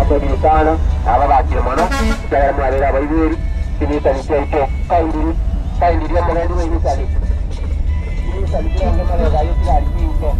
Nabasabire sana, nababakire mono, ekiagera mwabeire abaibori chimisani chiaito. Kaindiri, kaindiri omogendi bw'emisani. Chimisani chironge magega ye chigari chiaito.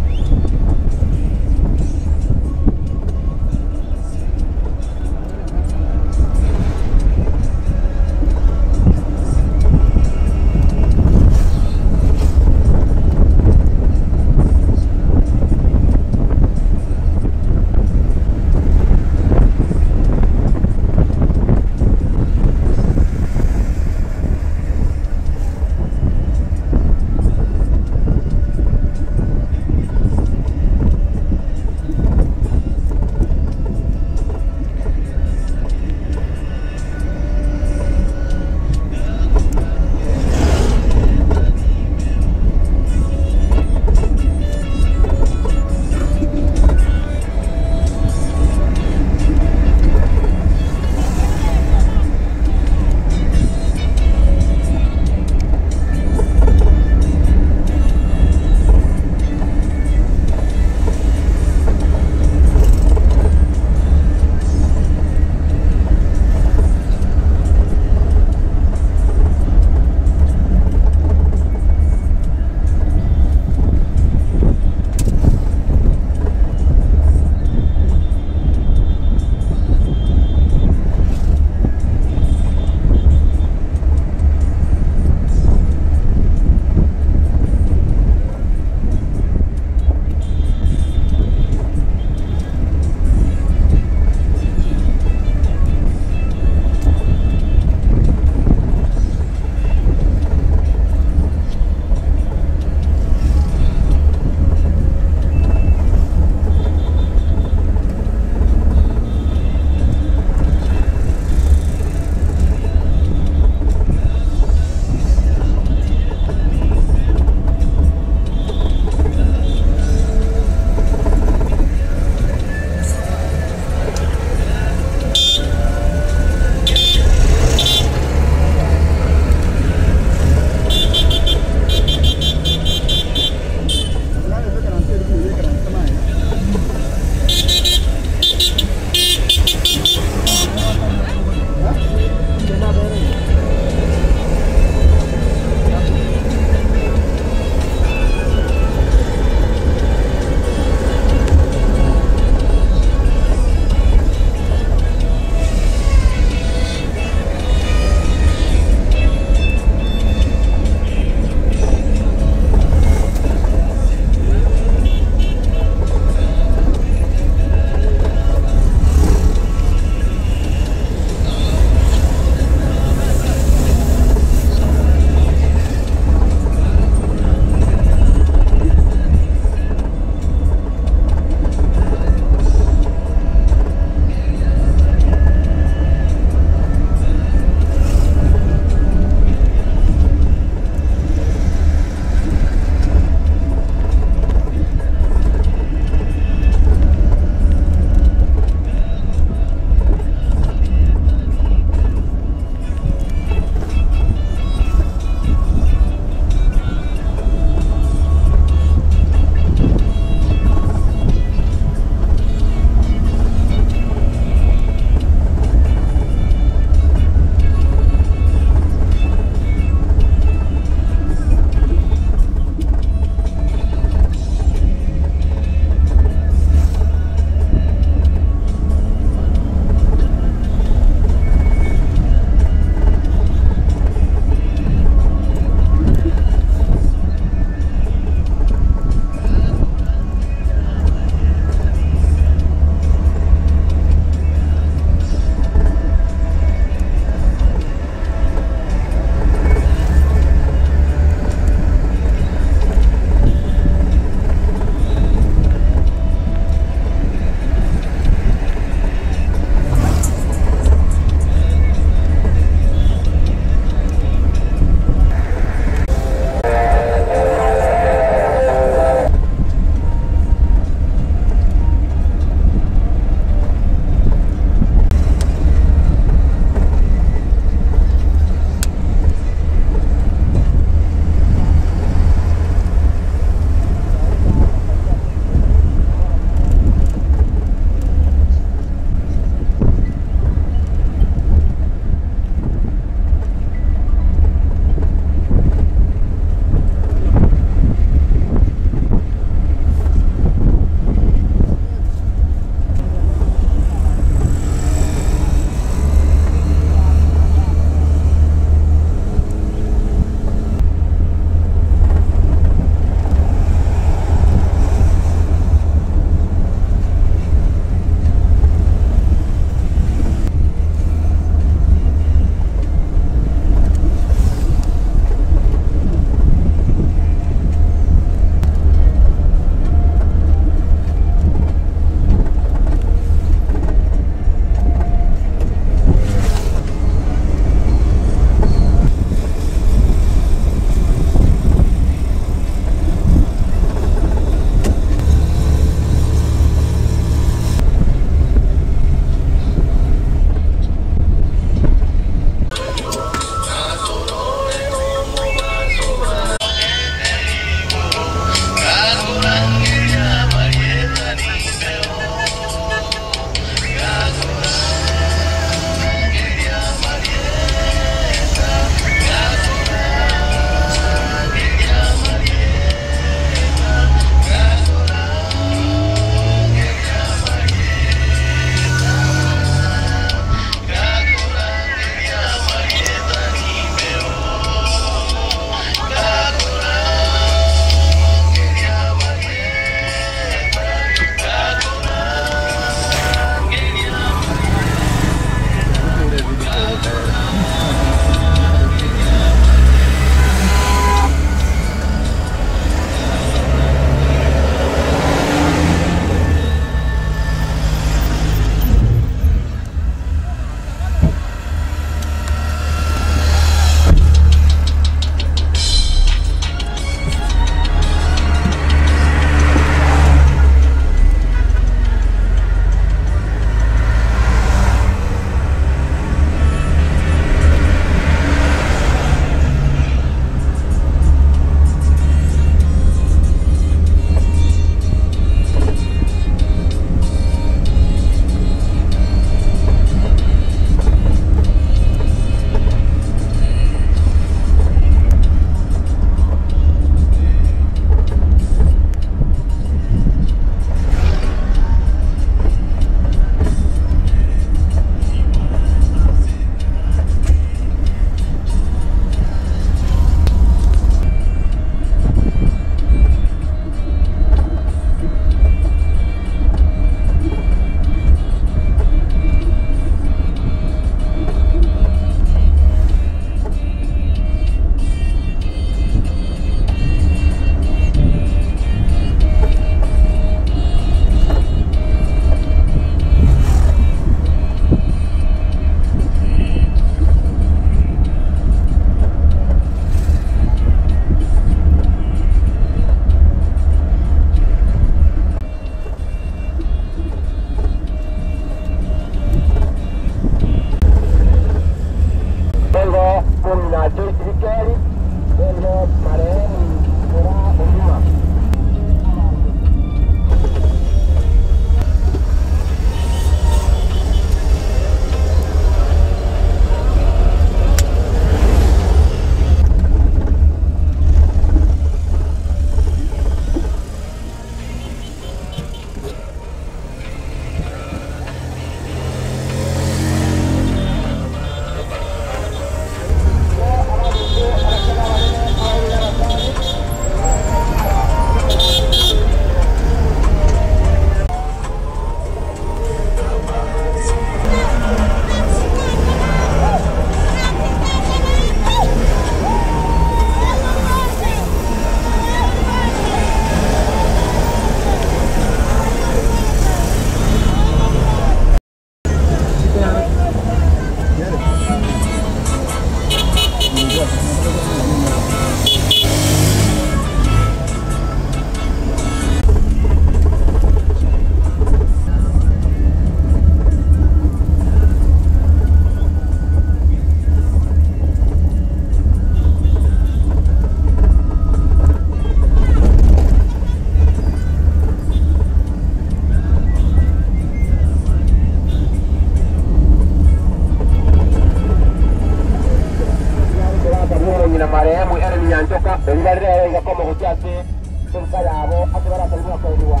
Ase baratabi bw'okoeigwa,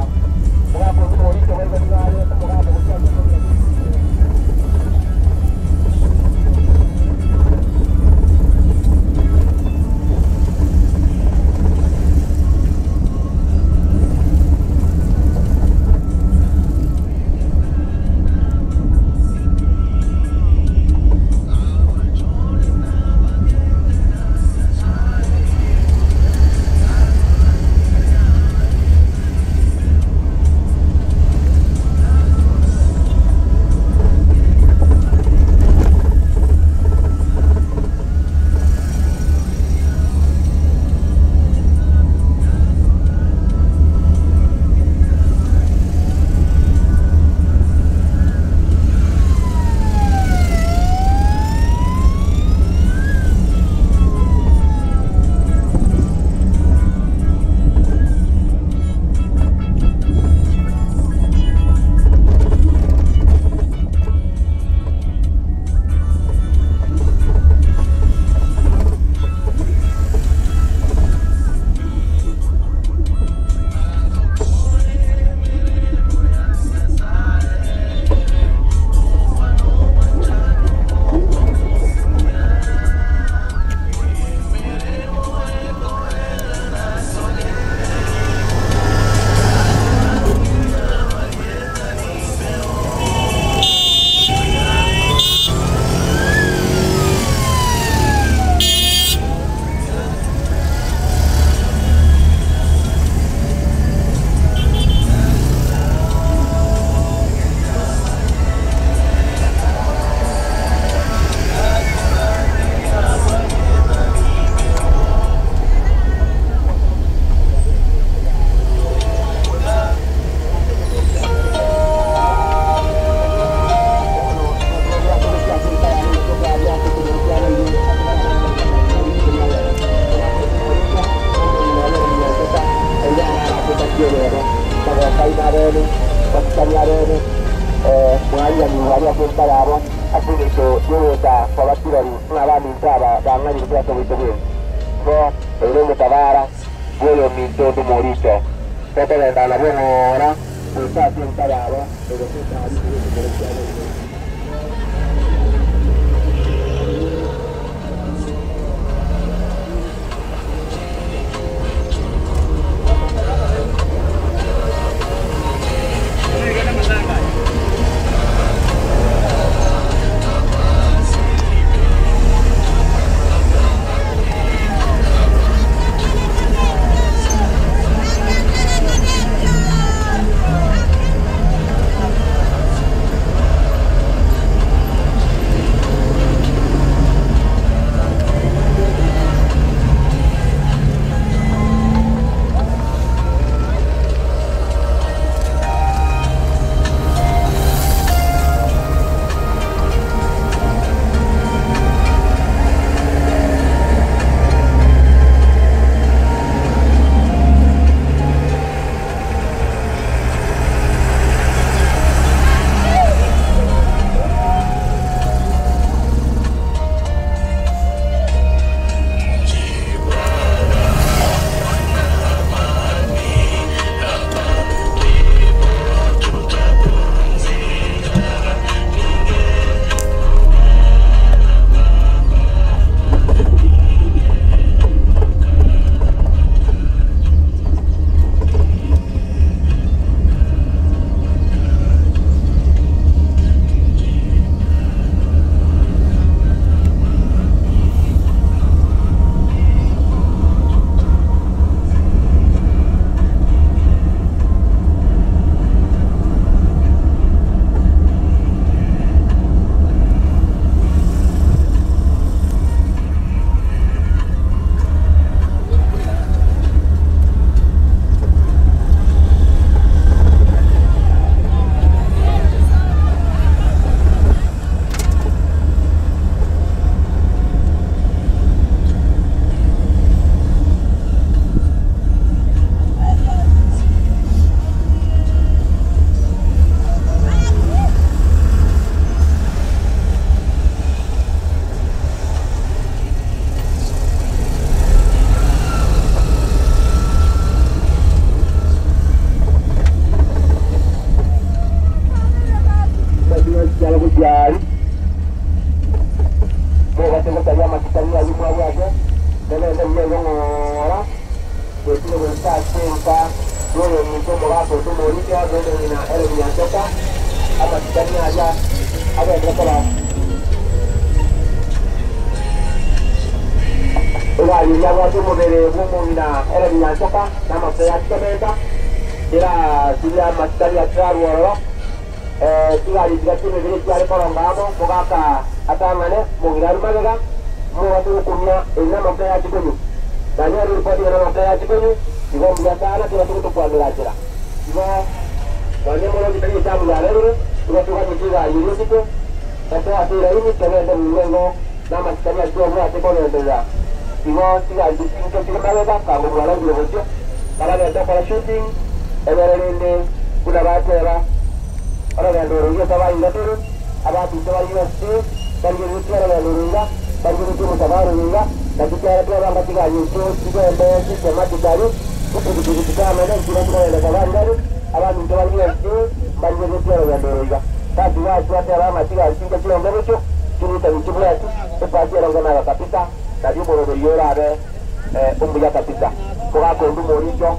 omogaka oyio morito boigo nigo are omogaka gochia ase okoria. Yari mobate gotaria amasikani ayio mwabwate, togende buya igo ng'ora, twetire goika ase enka y'oyominto omogaka onde omorisia, bw'ende ng'ina ere Nyanchoka, amasikani aria agenderere koba. Egari eria abwate omobere bw'omong'ina ere Nyanchoka, na amafuta ya chikomenta, erasirie amasikani atrarwe ororo. Chigari chiria chi'emebere chiare koronga amo, mogaka atang'ane, mong'ina arue magega, mobase gokumia eri namafuta ya chikonyu. Nanyore ripoti ng'a namafuta ya chikonyu, igo mbuya sana tibase gotokwanera nchera. Igo nonya omorogi tari echamu yarerire, igo toganye chigari erio isiko, tosoe ase eraini, togende buya igo namasikani aye tobwate kogenderera. Igo chigari chinke chire magega, kango mwarongire bosio, baragende gokora shooting, Egere rende, buna bateba, orogendo oro gose abainga tore, abaminto ba USA, barigereretie orogendo oro iga, barigereretie omosabaro oyo iga, naki kiagera twabanga chigari echio chigende systematically, chipikipiki chitamene, nchiria chikogenda safari gari, abaminto ba USA mbarigereretie orogendo oro iga. Gaki gachia ateba ng'a chigari chinke chironge bochio, chiritani chibwati, epasi eronge naga kabisa, nario omoroberio orabe omuya kabisa. Mogakonda omoricho,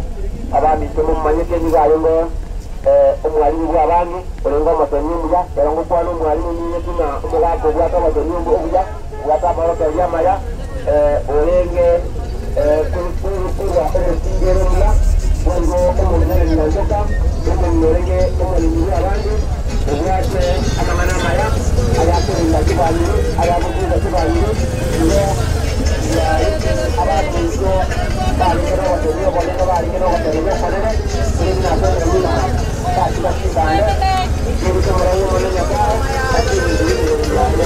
abaminto momomanyete nigo arenge omwalimu bw'abange, orenge omosemia omuya. Ekero ngokwana omwalimu ninyeti ng'a omogaka obwate obosemia obuya, obwate amorokererio amaya, orenge korwa omosingi ore omuya, boigo omong'ina nyanchoka, omong'ina orenge omoremi bw'abange, obwate amang'ana amaya, ayakorinda chifamiri, ayagotuga chifamiri, igo abaminto barenge nogosemia okonene, barenge nogosemia okonene, korende nasomire buna batiga chimbande, nerite omorero Omonene Nyasae ase ebinto bi'emeremo yaye.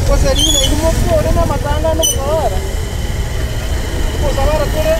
Gose riina inwe mokore namatanga na obosabara, obosabara tore.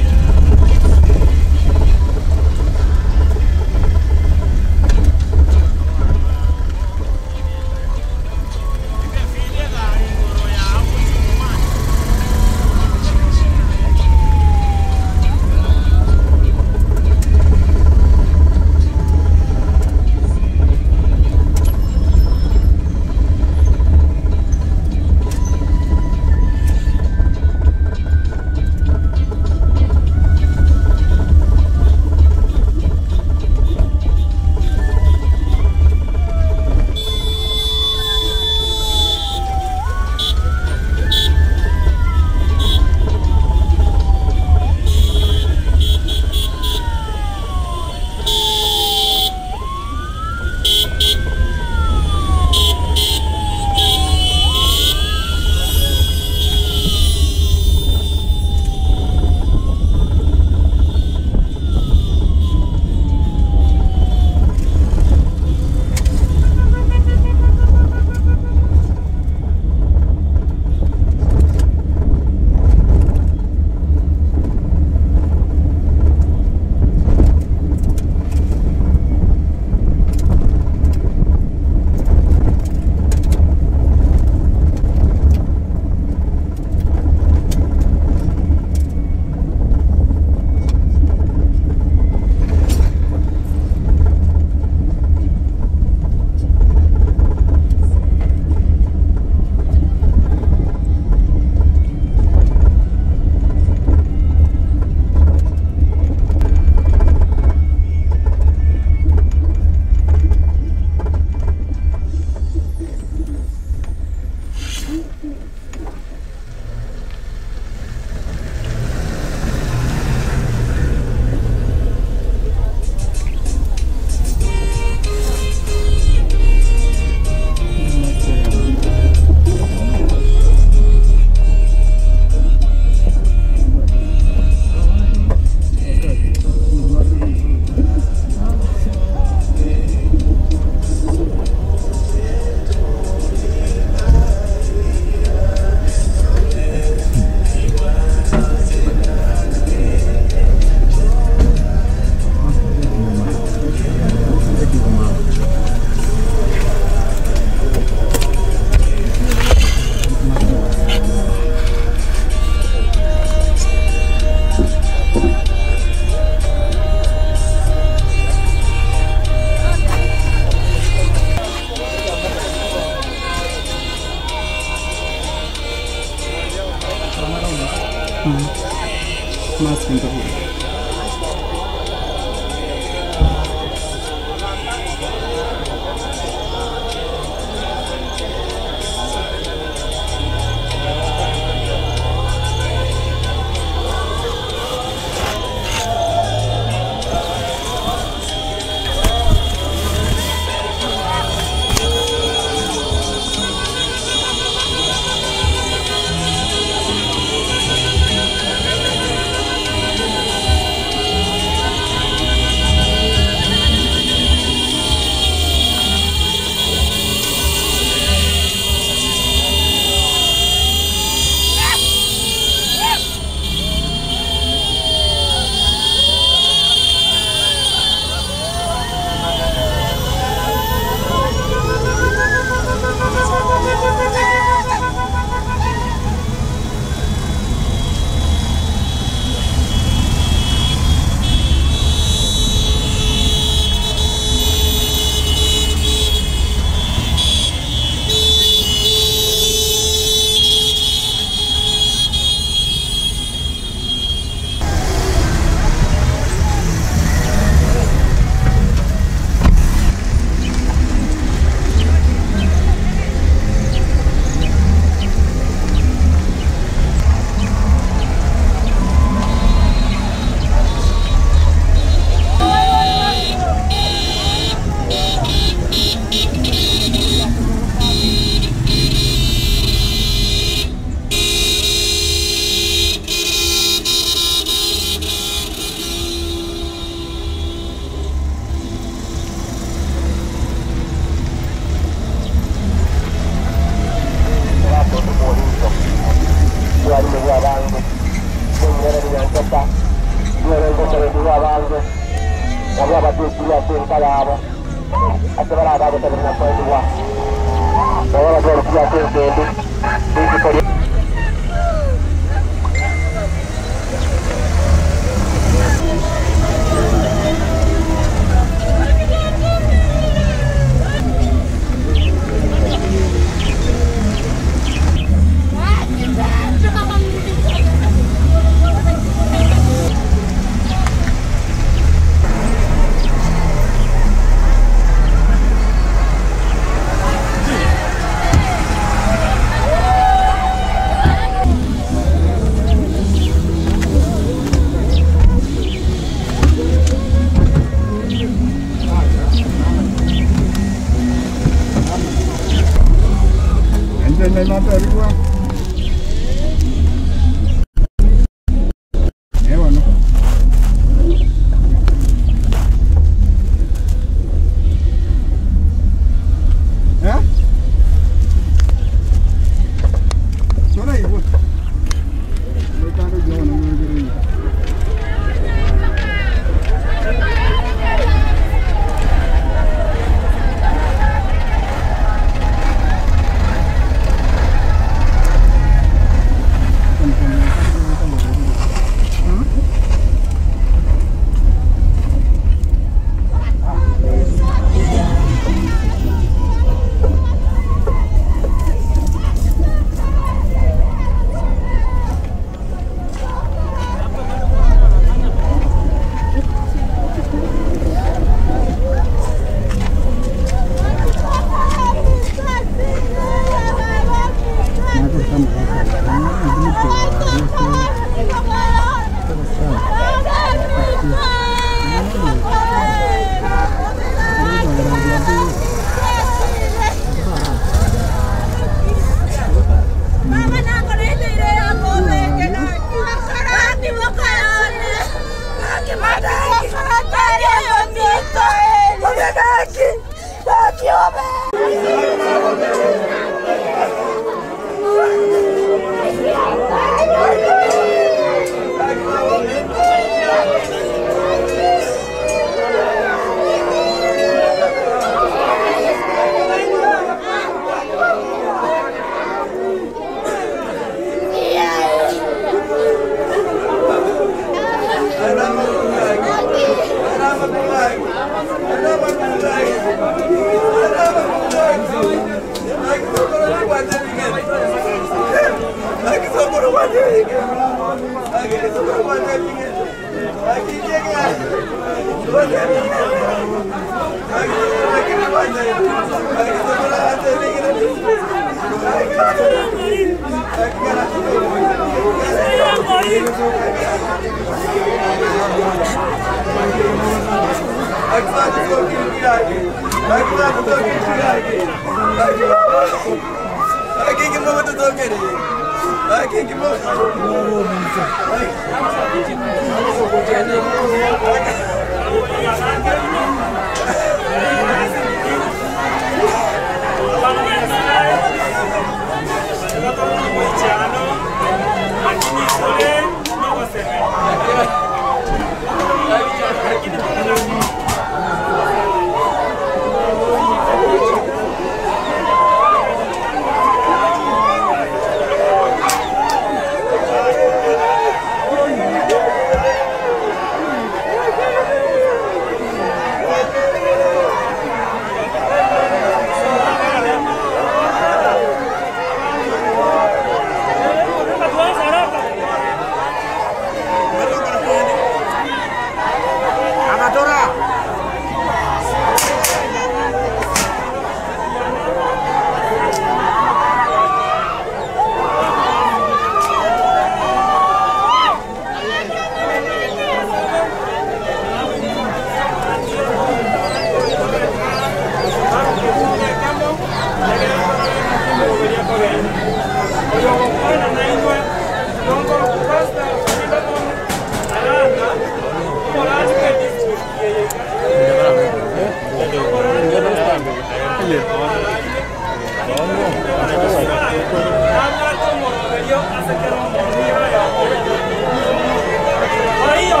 Kwa hiyo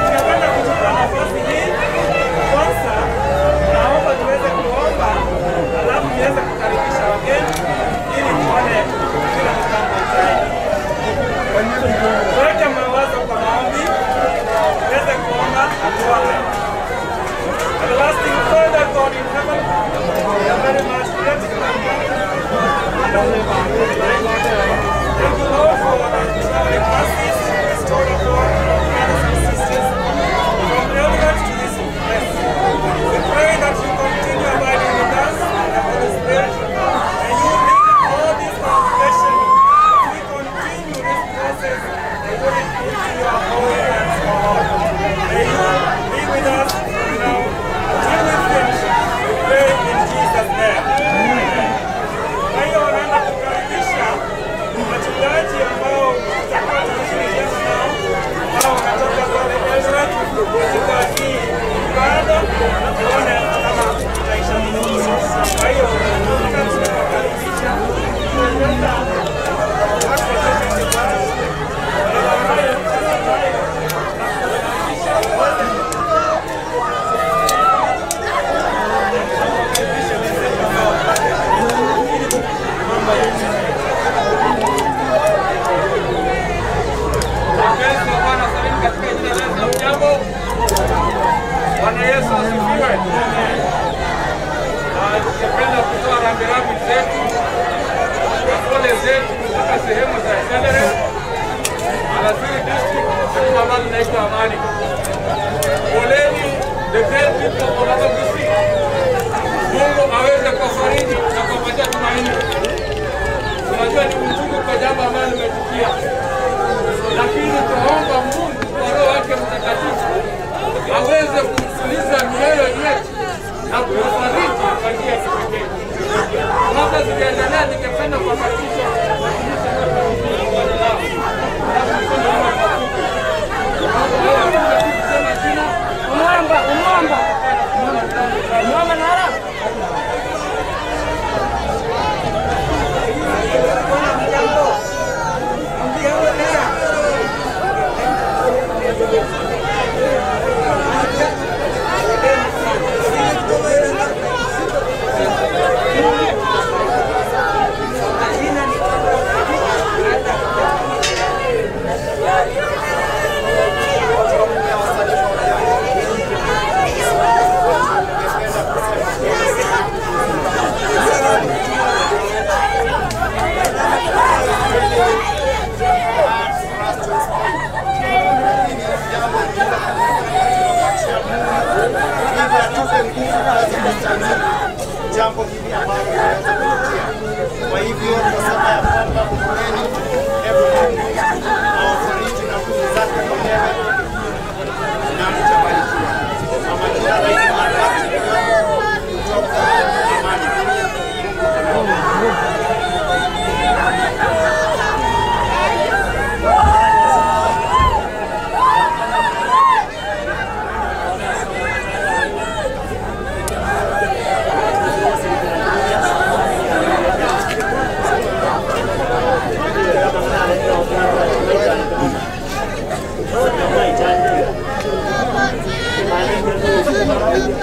ningependa kuchukua nafasi hii kwanza, naomba tuweze kuomba, alafu niweze kukaribisha wageni ili tuone kila mpango utaenda. Tuweke mawazo kwa maombi, tuweze kuomba na tuombe. Everlasting Father God in heaven, we are very much grateful and Thank you, Lord, for the traveling mercies restored upon our brothers and sisters from Eldoret to this place. We pray that you continue abiding with us and the Holy Spirit, and you lead all this congregation as we continue this process and put it into your holy hands, O Lord. May you be with us from now until we finish. We pray in Jesus' name. Amen. Kwa hiyo wanaenda kukaribisha wachungaji ambao tutakuwa tunashirikiana nao ambao wanatoka pale Eldoret katika hii ibada na tuone kama itaisha vizuri. Kwa hiyo tunataka tunawakaribisha tunaenda Wapenzi wa Bwana, salimu katika jina la Yesu. Hamjambo? Bwana Yesu asifiwe. Ah, Tungependa kutoa rambirambi zetu na pole zetu kutoka sehemu za Eldoret, Alasiri District, sehemu ambayo inaitwa Amani. Poleni the great people of Abagusi. Mungu aweze kuwafariji na kuwapatia tumaini. Tunajua ni uchungu kwa jambo ambalo limetukia lakini tunaomba Mungu kwa Roho wake Mtakatifu aweze kutuliza mioyo yetu na kutufariji kwa njia ya kipekee. Kabla sijaendelea, ningependa kuwakaribisha watumishi hapa Bwana lao. Alafu niseme neno kwa fupi. Naomba tu kusema jina. Umwamba, umwamba. Umwamba na haraka. jambo hili ambalo tunaweza kupitia. Kwa hivyo tunasema ya kwamba poleni, hebu Mungu awafariji na nguvu zake mwenyewe na mtabarikiwa. Kwa majina naitwa Albert Muyombo kutoka Amani. Mungu awabariki.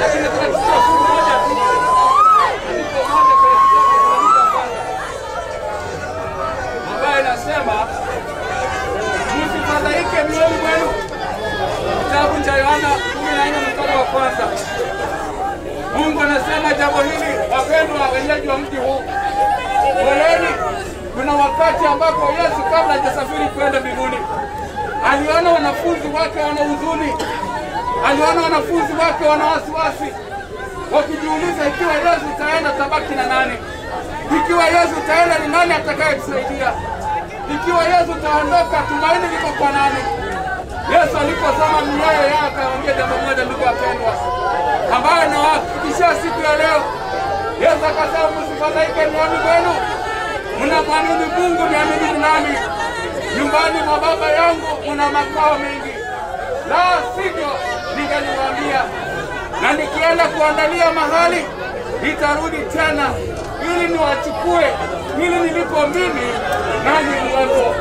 Lakini tunachukua fungu moja tu. Andiko moja kwenye kitabu cha Luka kwanza, ambayo inasema msifadhaike mioyoni mwenu. Kitabu cha Yohana 14 mstari wa kwanza. Mungu anasema jambo hili, wapendwa wenyeji wa mji huu, poleni. Kuna wakati ambapo Yesu kabla hajasafiri kwenda mbinguni aliona wanafunzi wake wana huzuni, aliona wanafunzi wake wana wasiwasi, wakijiuliza ikiwa Yesu taenda tabaki na nani? Ikiwa Yesu taenda ni nani atakayetusaidia? Ikiwa Yesu taondoka, tumaini liko kwa nani? Yesu alipozama mioyo yao akawaambia jambo moja, ndugu wapendwa, ambayo nawahakikishia siku ya leo. Yesu akasema, msifadhaike mioyoni mwenu, mnamwamini Mungu, niaminini nami. Nyumbani mwa Baba yangu mna makao mengi, la sivyo ningeliwaambia. Na nikienda kuandalia mahali, nitarudi tena ili niwachukue, ili nilipo mimi nanyi mwepo.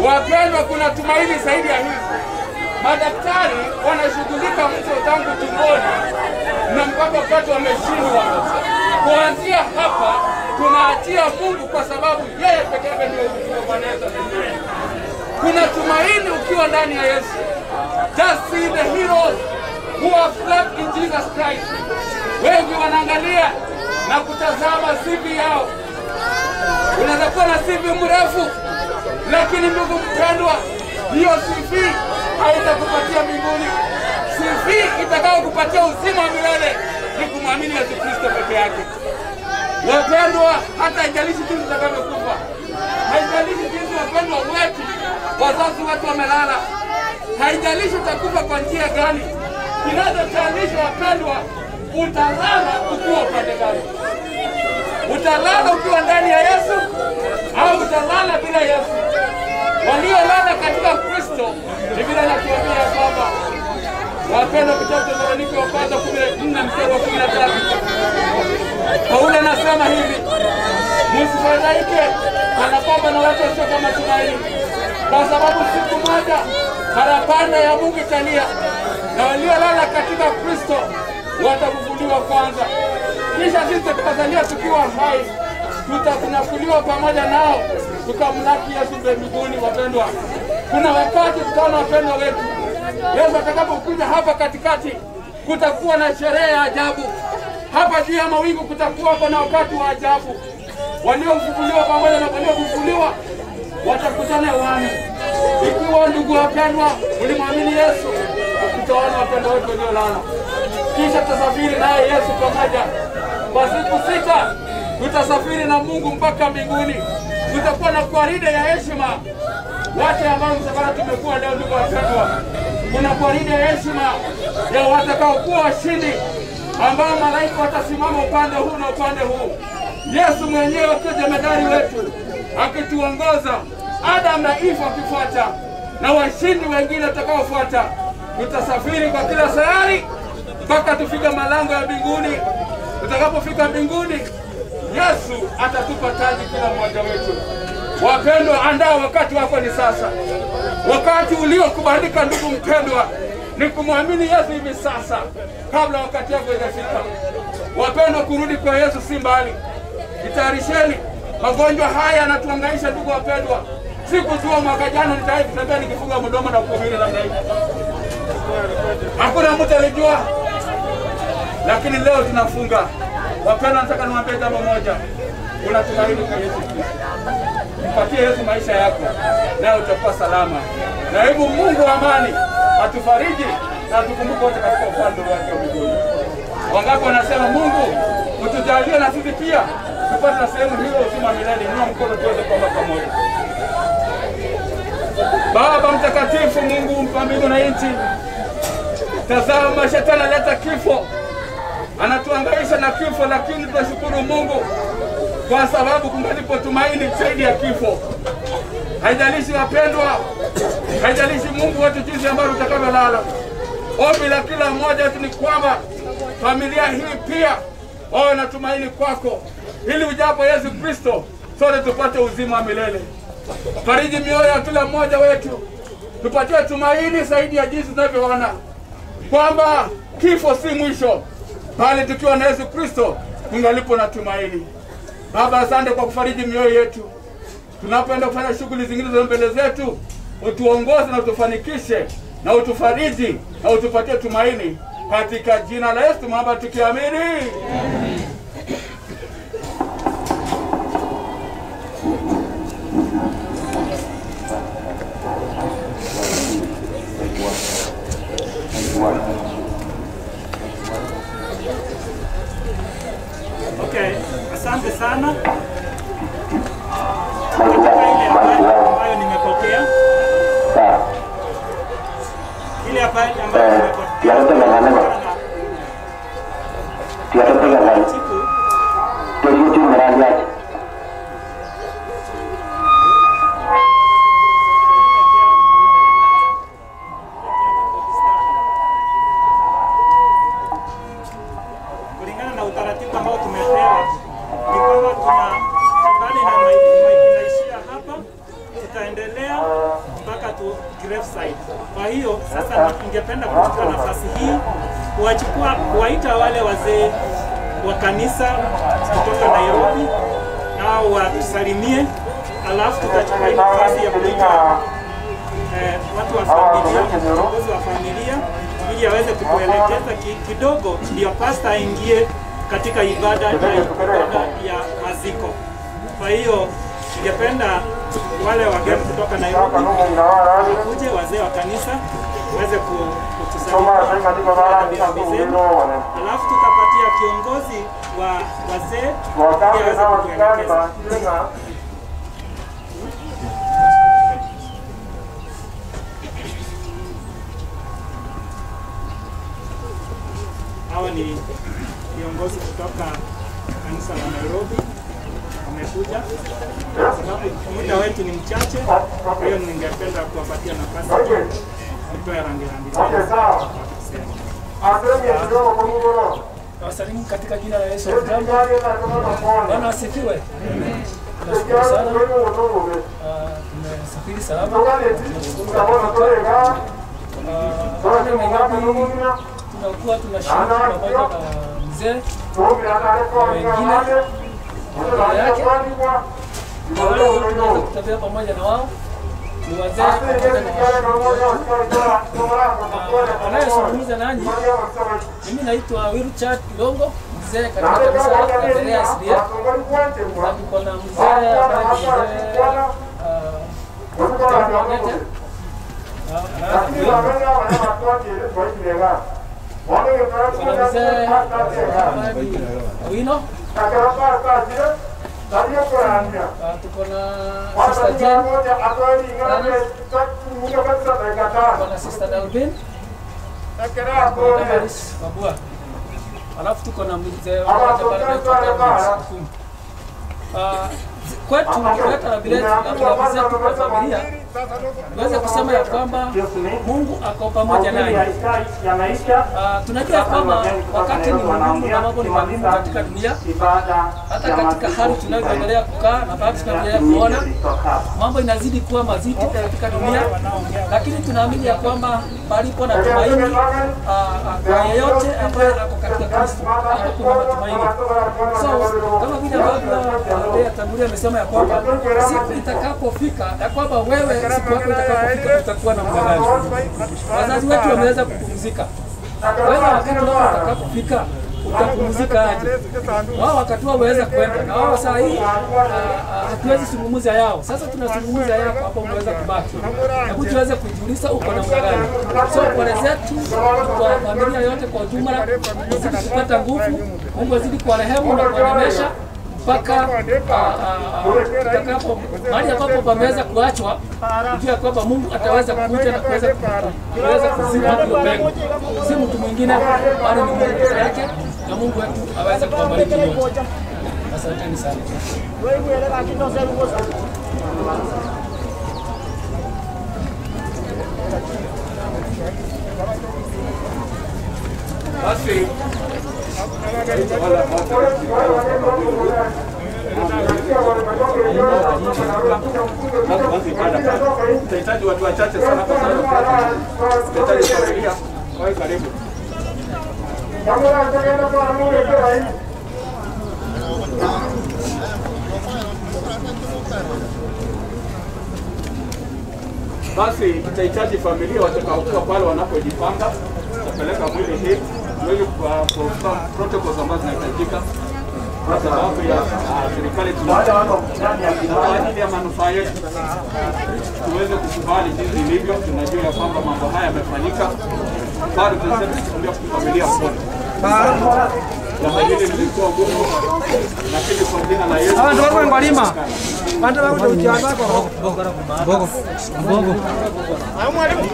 Wapendwa, kuna tumaini zaidi ya hivi. Madaktari wanashughulika mtu tangu tumboni na mpaka wakati wameshindwa. Kuanzia hapa tunaachia Mungu kwa sababu yeye peke yake ndiye ufufuo. Bwana Yesu asifiwe. Kuna tumaini ukiwa ndani ya Yesu. Just see the heroes who have slept in Jesus Christ. Wengi wanaangalia na kutazama CV yao. Unaweza kuwa na CV mrefu, lakini ndugu mpendwa, hiyo CV haitakupatia mbinguni. CV itakayokupatia uzima wa milele ni kumwamini Yesu Kristo peke yake. Wapendwa, hata haijalishi jinsi utakavyokufa, haijalishi jinsi wapendwa wetu, wazazi wetu wamelala, haijalishi utakufa kwa njia gani, kinachojalisha wapendwa, utalala ukiwa upande gani? Utalala ukiwa ndani ya Yesu au utalala bila Yesu? Waliolala katika Kristo, Biblia inatuambia ya kwamba wapendwa, kitabu cha Wathesalonike wa kwanza 14 mstari wa 13 Paulo anasema hivi, msifadhaike kana kwamba na watu wasio kama tumaini, kwa sababu siku moja parapanda ya Mungu italia, na waliolala katika Kristo watafufuliwa kwanza. Kisha sisi tutakazalia tukiwa hai, tutakunyakuliwa pamoja nao tukamlaki Yesu mbinguni. Wapendwa, kuna wakati tutaona wapendwa wetu Yesu atakapokuja hapa katikati, kutakuwa na sherehe ya ajabu hapa juu ya mawingu, kutakuwa na wakati wa ajabu. Waliofufuliwa pamoja na waliofufuliwa watakutana hewani. Ikiwa ndugu wapendwa, mlimwamini Yesu, tutaona wapendwa wetu waliolala, kisha tutasafiri naye Yesu pamoja kwa siku sita. Tutasafiri na Mungu mpaka mbinguni. Tutakuwa na gwaride ya heshima. Wote ambao msafara tumekuwa leo, ndugu wapendwa, Kuna gwaride ya heshima ya watakaokuwa washindi ambao malaika watasimama upande huu na upande huu, Yesu mwenyewe akiwa jemedari wetu akituongoza, Adam na Eva wakifuata na washindi wengine watakaofuata. Tutasafiri kwa kila sayari mpaka tufike malango ya mbinguni. Tutakapofika mbinguni, Yesu atatupa taji kila mmoja wetu. Wapendwa, andaa wakati wako ni sasa. Wakati uliokubalika, ndugu mpendwa, ni kumwamini Yesu hivi sasa, kabla wakati wako hujafika. Wapendwa, kurudi kwa Yesu si mbali. Jitayarisheni. Magonjwa haya yanatuhangaisha ndugu wapendwa. Sikujua mwaka jana nitawahi kutembea nikifunga mdomo na kuhubiri namna hii. Hakuna mtu alijua, lakini leo tunafunga. Wapendwa, nataka niwaambie jambo moja, kuna tumaini kwa Yesu Kristo. Mpatie Yesu maisha yako, naye utakuwa salama. Na hebu Mungu wa amani atufariji na atukumbuke wote katika ufalme wake wa mbinguni. Wangapi wanasema Mungu utujalie na sisi pia tupate na sehemu hiyo uzima wa milele. Inua mkono tuweze kuomba pamoja. Baba mtakatifu, Mungu mpa mbingu na nchi, tazama shetani aleta kifo, anatuangaisha na kifo, lakini tunashukuru Mungu kwa sababu kungalipo tumaini zaidi ya kifo. Haijalishi wapendwa, haijalishi Mungu wetu jinsi ambavyo tutakavyolala. Ombi la kila mmoja wetu ni kwamba familia hii pia wawe na tumaini kwako, ili ujapo Yesu Kristo sote tupate uzima wa milele. Fariji mioyo ya kila mmoja wetu, tupatie tumaini zaidi ya jinsi tunavyoona kwamba kifo si mwisho, bali tukiwa na Yesu Kristo kungalipo na tumaini. Baba, asante kwa kufariji mioyo yetu tunapoenda kufanya shughuli zingine za mbele zetu, utuongoze na utufanikishe na utufariji na utupatie tumaini katika jina la Yesu tumeomba tukiamini. Okay, asante sana katika ile habari ambayo nimepokea, ile habari ambayo nimepokea taratibu kulingana na utaratibu ambao tumepewa ni kwamba tuna kibali na inaishia hapa, tutaendelea mpaka tu gravesite. Kwa hiyo sasa, ningependa kuchukua nafasi hii kuwachukua kuwaita wale wazee wa kanisa kutoka Nairobi nao watusalimie, alafu tutachukua hii nafasi ya kuita watu wa familia, viongozi wa familia ili aweze kutuelekeza kidogo, ndio pasta aingie katika ibada ya, ibada ya maziko. Kwa hiyo ningependa wale wageni kutoka Nairobi wakuje, wazee wa kanisa waweze kutusalimia rambirambi zenu, alafu tutapatia kiongozi wa wazee ili aweze kutuelekeza. Hawa ni viongozi kutoka kanisa la Nairobi wamekuja, kwa sababu muda wetu ni mchache. Kwa hiyo ningependa kuwapatia nafasi nitoe rambirambi zenu wakisema. Nawasalimu katika jina la Yesu. Jambo. Bwana asifiwe. Tunashukuru sana. Tumesafiri salama. Tunashukuru kwa kufika. Pale Nairobi tunakuwa tunashiriki pamoja na mzee na wengine familia yake na wale wote tunaweza kutembea pamoja na wao ni wazee pamoja na washiriki wetu. Na anayezungumza nanyi mimi naitwa Wilchard Kilongo, mzee katika kanisa la Berea SDA, na tuko na mzee ambaye ni mzee John Wangete. Kuna mzee ambaye ni Wino. Tuko na Sister Jane. Tuko na Sister Dalvin, tuko na Damaris Mabua. Alafu tuko na mzee mmoja pale anaitwa Damaris Okumu. Kwetu kuleta rambirambi rambirambi zetu kwa familia, tuweze kusema ya kwamba Mungu ako pamoja nanyi. Tunajua ya kwamba wakati ni mgumu na mambo ni magumu katika dunia, hata katika hali tunavyoendelea kukaa na bado tunaendelea kuona mambo inazidi kuwa mazito katika dunia, lakini tunaamini ya kwamba palipo na tumaini kwa yeyote ambaye ako katika Kristo, hapo kuna matumaini. So kama vile ambavyo Bea tangulia amesema ya kwamba siku itakapofika ya kwamba wewe siku yako itakapofika utakuwa na muda gani? Wazazi wetu wameweza kupumzika, wewe wakati wako utakapofika utapumzika aje? Wao wakati wao waweza kwenda na wao saa hii hatuwezi zungumza yao. Sasa tunazungumza yako hapo, umeweza kubaki. Hebu tuweze kujiuliza uko namna gani? So pole zetu kwa familia yote kwa ujumla, uzidi kupata nguvu, Mungu azidi kuwarehemu na kuwanemesha mpaka tutakapo mahali ambapo pameweza kuachwa, kujua kwamba Mungu ataweza kuja na kuweza kuziba hiyo pengo, si mtu mwingine bali ni Mungu peke yake, na Mungu wetu aweze kuwabariki wote. Asanteni sana. Basi tutahitaji watu wachache sana kwa sababu tutahitaji familia. Kwa hiyo karibu. Basi tutahitaji familia watakaokuwa pale wanapojipanga, tutapeleka mwili hii tuweze kwa protocols ambazo zinahitajika kwa sababu ya serikali kwa ajili ya manufaa yetu tuweze kukubali jinsi ilivyo. Tunajua ya kwamba mambo haya yamefanyika, bado tunasema tukiambia familia pole. Jambo hili lilikuwa gumu, lakini kwa jina la Yesu Abantu barwengwalima bantu bakuda Mbogo. Mwalimu,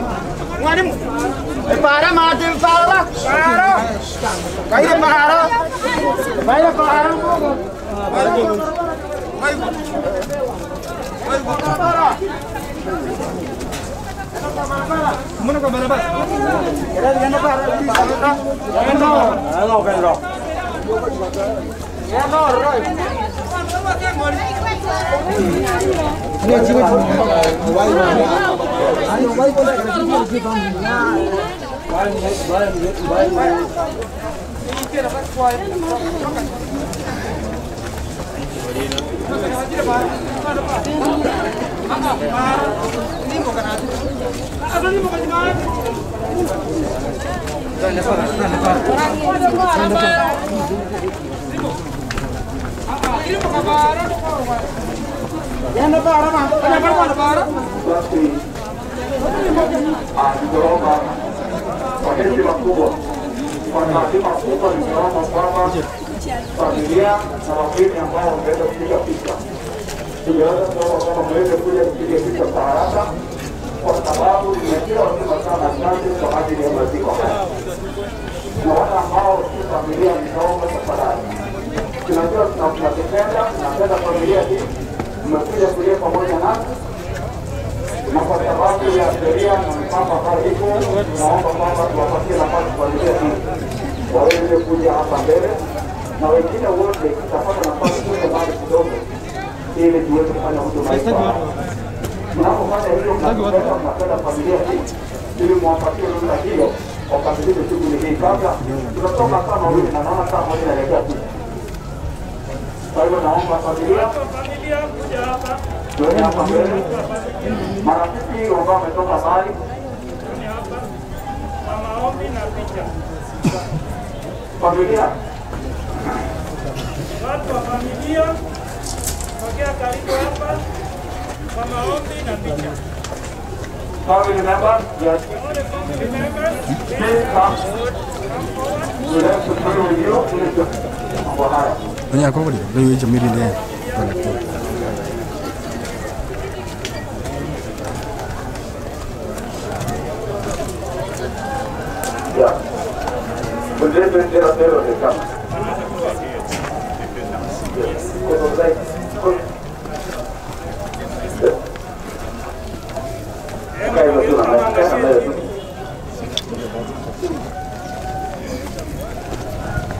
mwalimu. Para mate para. Para. Kaire para. Kaire para mbogo. Muna kwa barabara. Basi ningeomba kwa heshima kubwa, kwa taadhima kubwa, ningeomba kwamba familia na wageni ambao wameweza kupiga picha, tungeweza kuomba kwamba mweze kuja kupiga picha kwa haraka, kwa sababu tumepewa tu masaa machache kwa ajili ya maziko haya, na wale ambao si familia, nitaomba tafadhali, tunajua tunakipenda, tunapenda familia hii, mmekuja kulia pamoja nasi na kwa sababu ya sheria na mipango ambayo iko, tunaomba kwamba tuwapatie nafasi familia hii waweze kuja hapa mbele, na wengine wote tutapata nafasi kuja mbali kidogo, ili tuweze kufanya huduma hii kwa haraka. Mnapofanya hivyo, mnatupenda, mnapenda familia hii, ili mwapatie ruhusa hiyo wakamilishe shughuli hii kabla tunatoka saa mawili na naona saa moja inaelekea tisa. Kwa hivyo naomba familia tuende hapa mbele, marafiki ambao wametoka mbali familia Watu wa familia sogea karibu hapa kwa maombi na picha. Family members, yes. Please come. We like to pray with you. Mambo haya. Onye akogori leo hiyo miri ne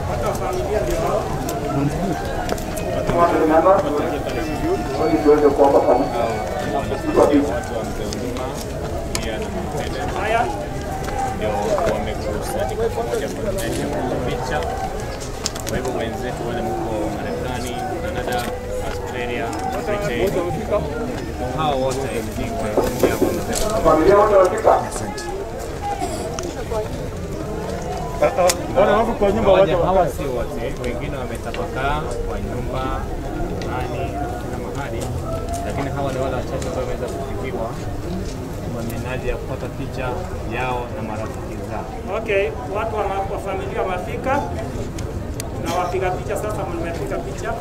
Watu wa familia ndio hao. Haya, ndio wamekusanyika pamoja kuonyesha picha. Kwa hivyo wenzetu wale mko Marekani, Canada, Australia, Britain, hao wote ni familia wa mzee. Familia wote wafika? Wale wako kwa nyumba Hawaja- wote. Hawa si wote, wengine wametapakaa kwa nyumba nani kila mahali, lakini hawa ni wale wachache ambao wameweza kufikiwa kwa minajili ya kupata picha yao na marafiki zao. okay, watu wa familia wamefika na wapiga picha sasa, mmepiga picha.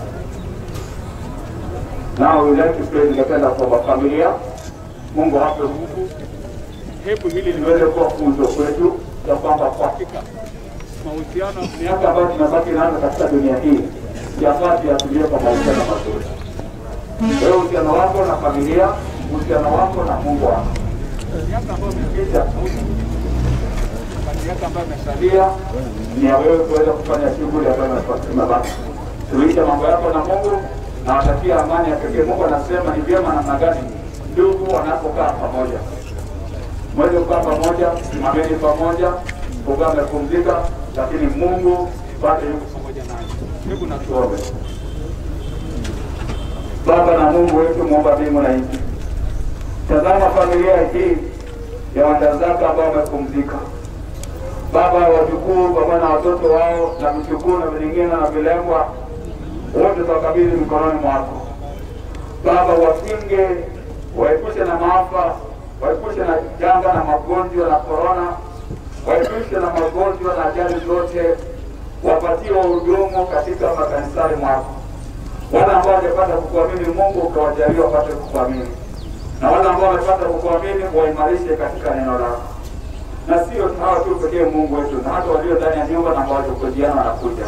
Now we like to pray, ningependa kuomba familia, Mungu awape nguvu. Hebu hili liweze kuwa funzo kwetu ya kwamba kwa hakika mahusiano, miaka ambayo tunabaki nayo katika dunia hii, yafaa tuyatumie kwa mahusiano mazuri. Wewe uhusiano wako na familia, uhusiano wako na Mungu wako, miaka ambayo imepita, miaka ambayo imesalia ni ya wewe kuweza kufanya shughuli ambayo imebaki. Suluhisha mambo yako na Mungu na watakia amani ya pekee. Mungu anasema ni vyema namna gani ndugu wanapokaa pamoja, mweze kukaa pamoja, simameni pamoja, kukaa mmepumzika, lakini Mungu bado yuko pamoja nanyi. Hebu na tuombe. Baba na Mungu wetu muumba mbingu na nchi, tazama familia hii ya wandazaka ambao wamepumzika Baba, wajukuu pamoja na watoto wao na vichukuu na vilingine na vilengwa wote tuwakabidhi mikononi mwako Baba, wakinge, waepushe na maafa, waepushe na janga na magonjwa na korona, waepushe na magonjwa na ajali zote, wapatie wahudumu katika makanisani mwako. Wale ambao hawajapata kukuamini Mungu, ukawajalia wapate kukuamini, na wale ambao wamepata kukuamini waimarishe katika neno lako, na sio hawa tu pekee, Mungu wetu, na hata walio ndani ya nyumba na ambao waliokojiana wanakuja,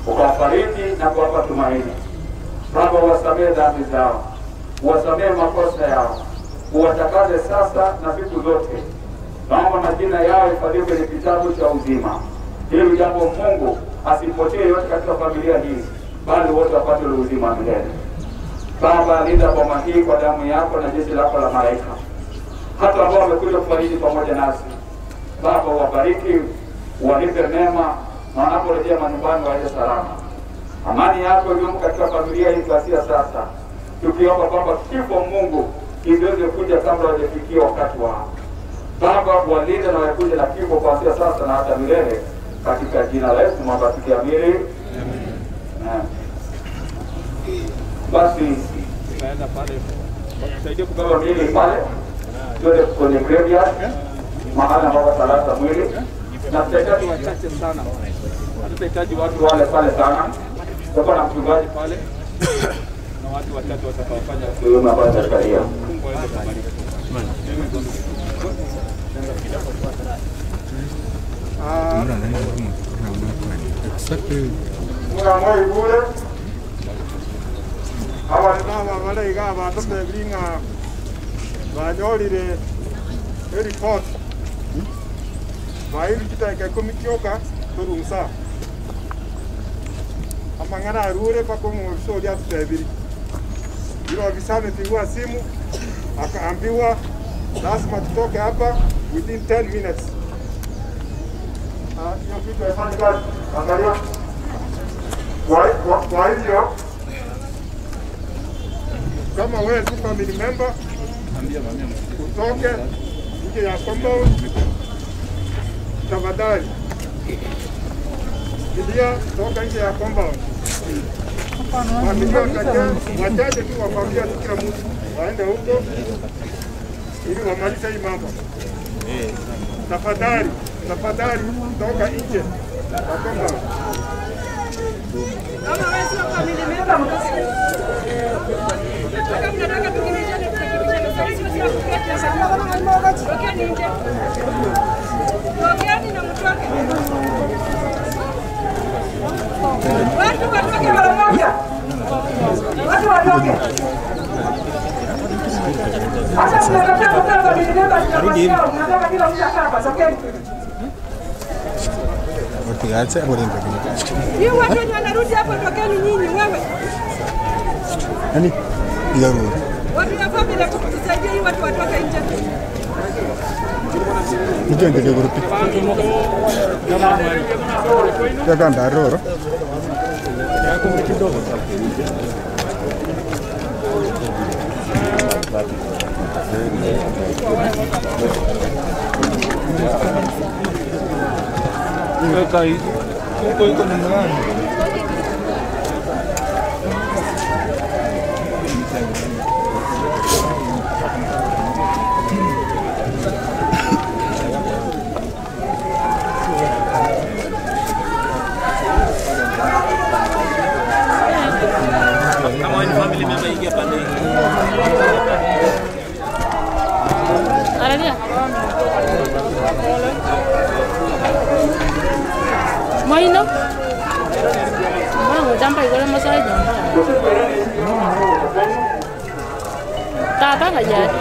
ukawafariji na kuwapa tumaini. Baba, uwasamehe dhambi zao, uwasamehe makosa yao, uwatakaze sasa na siku zote. Naomba majina yao ifadhiwe kwenye kitabu cha uzima, ili jambo Mungu asipotee yote katika familia hii, bali wote wapate ule uzima wa milele. Baba, linda boma hii kwa damu yako na jeshi lako la malaika, hata ambao wamekuja kufariji pamoja nasi. Baba, uwabariki, uwalipe mema, na wanaporejea manyumbani waende salama. Amani yako idumu katika familia hii kuanzia sasa, tukiomba kwamba kifo Mungu isiweze kuja kabla hawajafikia wakati wao. Baba, walinde na waepushe na kifo kuanzia sasa na hata milele, katika jina la Yesu mwamba tukiamini, amen. Basi tunaenda pale, tusaidie kubeba miili pale, tuende kwenye graveyard, mahali ambapo talata mwili, na tutahitaji wachache sana, hatutahitaji watu wale pale sana. Tutakuwa na mchungaji pale na watu wachache watakaofanya huduma ambayo itasalia. Mungu aweze kubariki. Mwana ibure abalina abalaiga abantu bebiringa banyorire eripoti bairi chidakika ikumi chioka torunsa amang'ana arure mpaka omwofisa oria atutebiri ilo ofisa amepigiwa simu akaambiwa lazima tutoke hapa within 10 minutes. Hiyo kitu haifanyi kazi. Angalia. Kwa hivyo kama wewe tu family member utoke nje ya compound tafadhali, fikiria toka nje ya compound. Familia pekee wachache tu wa familia, si kila mtu waende huko ili wamalize hii mambo. Tafadhali, tafadhali toka nje ya compound. Kama wewe sio family member, kama mnataka tukimishane, tutakimishane. Sasa hivi sio kuketi hapa. Tokeni nje. Tokeni na mtoke. Hii watu wenye wanarudi hapo, tokeni nyinyi wewe. Nani? Igarura. Watu ya familia kutusaidia hii watu watoke nje. Nigende gurupi. Yaganda roro. Huko iko namna gani? Kama wewe ni family member ingia pande hii. Aradia. Moino. Mbona ngojamba igore masai jamba. Tata ngajari.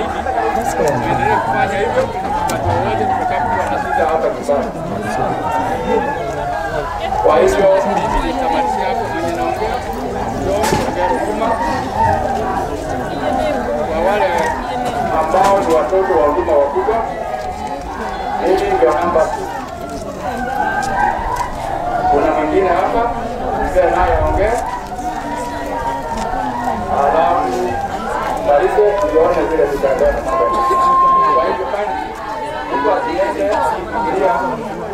Tuendelee kufanya hivyo wakati wowote tutakapokuwa na shida hapa nyumbani. Kwa hivyo mimi nitamatishia hapo mwenye naongea John Ongero Juma. Kwa wale ambao ni watoto wa huduma wakubwa, mimi ndio namba 2. Kuna mwingine hapa mzee naye aongee, alafu malize tuone vile tutaendelea na mambo. Kwa hivyo kani mtu asiende kufikiria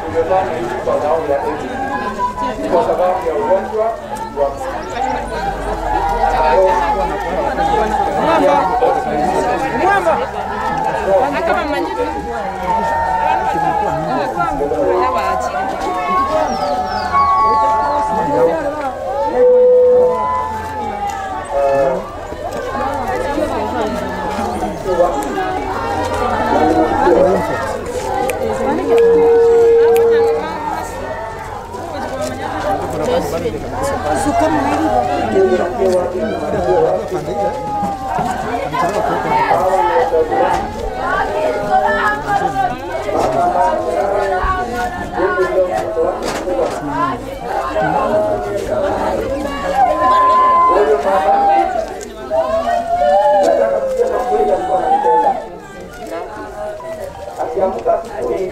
tumefanya hivi kwa sababu ya hivi, kwa sababu ya ugonjwa wa Akiamka asubuhi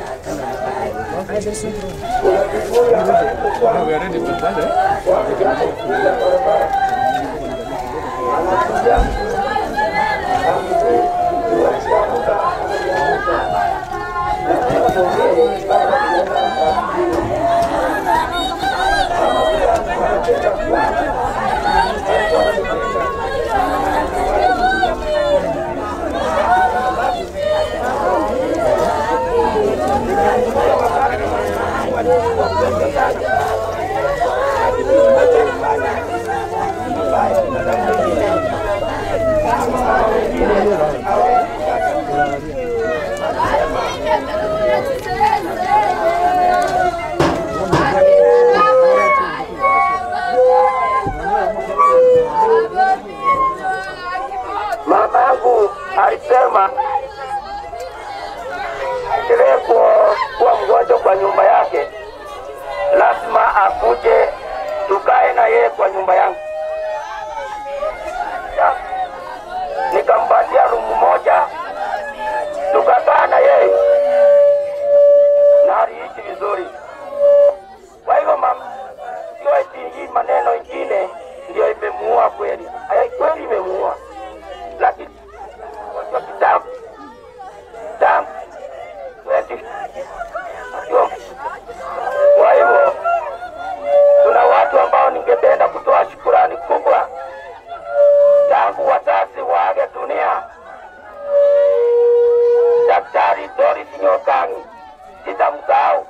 Mama yangu alisema endelee kuwa mgonjwa kwa nyumba yake, lazima akuje tukae na yeye kwa nyumba yangu. Nikampatia rumu moja, tukakaa na yeye na aliishi vizuri. Kwa hivyo mama, sio eti hii maneno ingine ndio imemuua kweli, Ay, kweli imemuua, lakini kwa kitambo tangu kwa hivyo kuna watu ambao ningependa kutoa shukurani kubwa tangu wazazi waage dunia. Daktari Doris Nyokangi sitamsahau,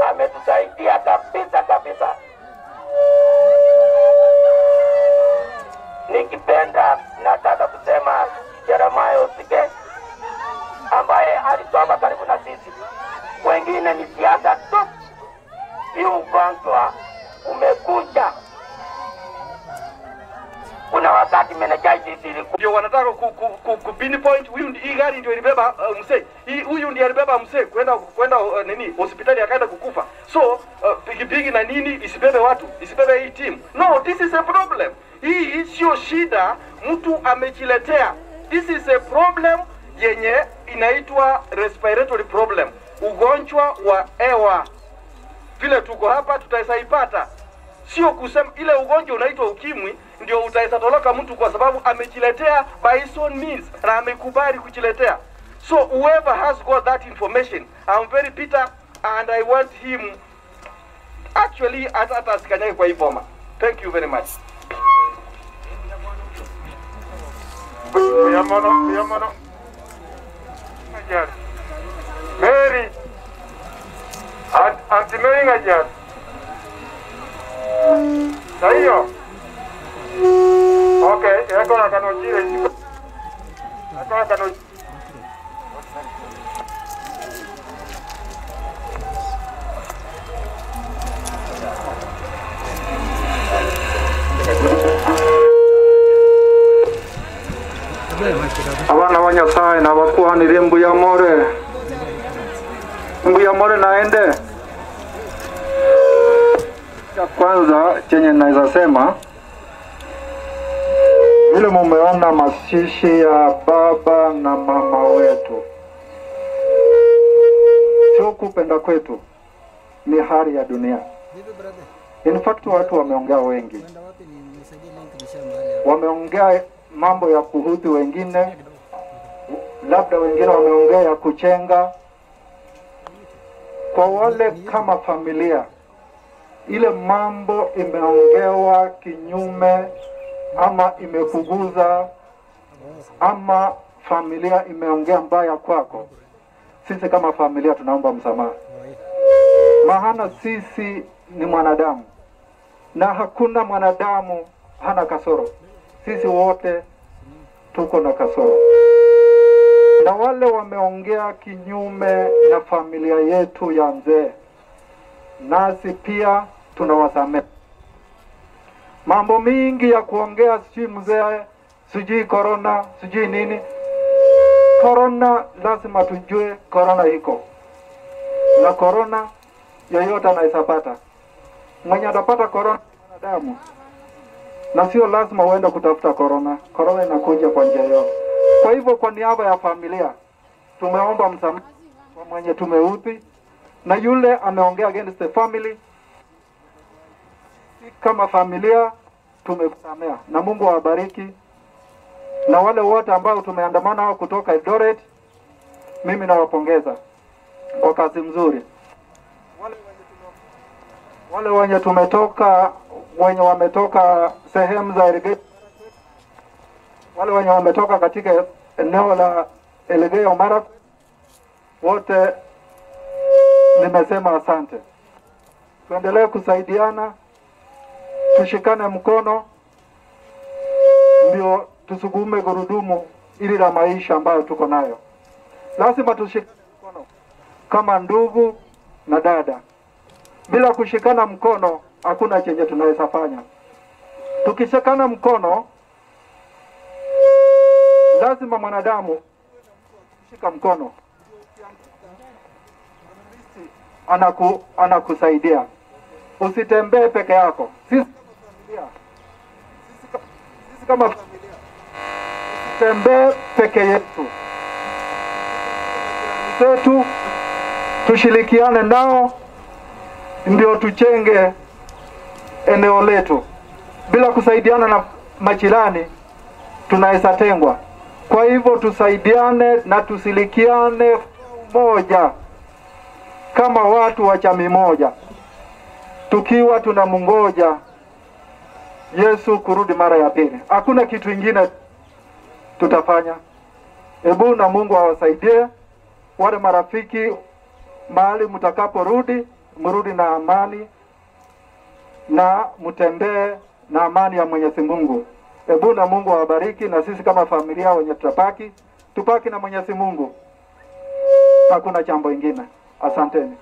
ametusaidia kabisa kabisa. Nikipenda nataka kusema Jeremiah Osike ambaye alisoma karibu na sisi, wengine ni siasa tu. Hii ugonjwa umekuja, kuna wakati meningitis ilikuwa ndio wanataka ku pinpoint huyu hii gari ndio ilibeba mzee, hii huyu ndiye alibeba mzee kwenda nini hospitali akaenda kukufa. So pikipiki na nini isibebe watu, isibebe hii team. No, this is a problem. Hii sio shida mtu amejiletea. This is a problem yenye inaitwa respiratory problem, ugonjwa wa hewa. Vile tuko hapa tutaweza ipata, sio kusema ile ugonjwa unaitwa ukimwi ndio utaweza toroka mtu kwa sababu amejiletea by his own means na amekubali kujiletea. So whoever has got that information, I'm very bitter and I want him actually hata hata asikanyage kwa hii boma. Thank you very much. Yamono, yamono. Ngajari. Mary. Auntie Mary Ngajari. Na hiyo. Okay, yako na kanochire. Yako na kano. Abana ba Nyasaye nabakuhanire embuya more, embuya more naende. Cha kwanza chenye naweza sema vile mumeona mazishi ya baba na mama wetu, sio kupenda kwetu, ni hali ya dunia. In fact watu wameongea wengi, wameongea mambo ya kuhudhi wengine, labda wengine wameongea ya kuchenga. Kwa wale kama familia, ile mambo imeongewa kinyume ama imekuguza ama familia imeongea mbaya kwako, sisi kama familia tunaomba msamaha, maana sisi ni mwanadamu na hakuna mwanadamu hana kasoro. Sisi wote tuko na kasoro, na wale wameongea kinyume na familia yetu ya mzee, nasi pia tunawasamehe. Mambo mingi ya kuongea, sijui mzee, sijui korona, sijui nini. Korona lazima tujue korona iko na korona, yoyote anaweza pata. Mwenye atapata korona mwanadamu, na sio lazima uende kutafuta korona. Korona inakuja kwa njia yao. Kwa hivyo, kwa niaba ya familia tumeomba msamaha kwa mwenye tumeudhi, Na yule ameongea against the family, kama familia tumekusamea, na Mungu awabariki. Na wale wote ambao tumeandamana hao kutoka Eldoret, mimi nawapongeza kwa kazi mzuri. Wale wenye tumetoka wenye wametoka sehemu za Elgeyo, wale wenye wametoka katika eneo la Elgeyo Marakwet, wote nimesema asante. Tuendelee kusaidiana, tushikane mkono, ndio tusukume gurudumu ili la maisha ambayo tuko nayo. Lazima tushikane mkono kama ndugu na dada. Bila kushikana mkono hakuna chenye tunaweza fanya. Tukishikana mkono, lazima mwanadamu shika mkono anakusaidia. Usitembee peke yako. Sisi kama familia, usitembee peke yetu zetu, tushirikiane nao ndio tuchenge eneo letu. Bila kusaidiana na majirani tunaweza tengwa. Kwa hivyo tusaidiane na tusilikiane moja kama watu wa jamii moja, tukiwa tunamngoja Yesu kurudi mara ya pili. Hakuna kitu ingine tutafanya. Hebu na Mungu awasaidie wale marafiki, mahali mtakaporudi, mrudi na amani na mtembee na amani ya Mwenyezi Mungu. Hebu na Mungu awabariki, na sisi kama familia wenye tutapaki, tupaki na Mwenyezi Mungu, hakuna jambo ingine. Asanteni.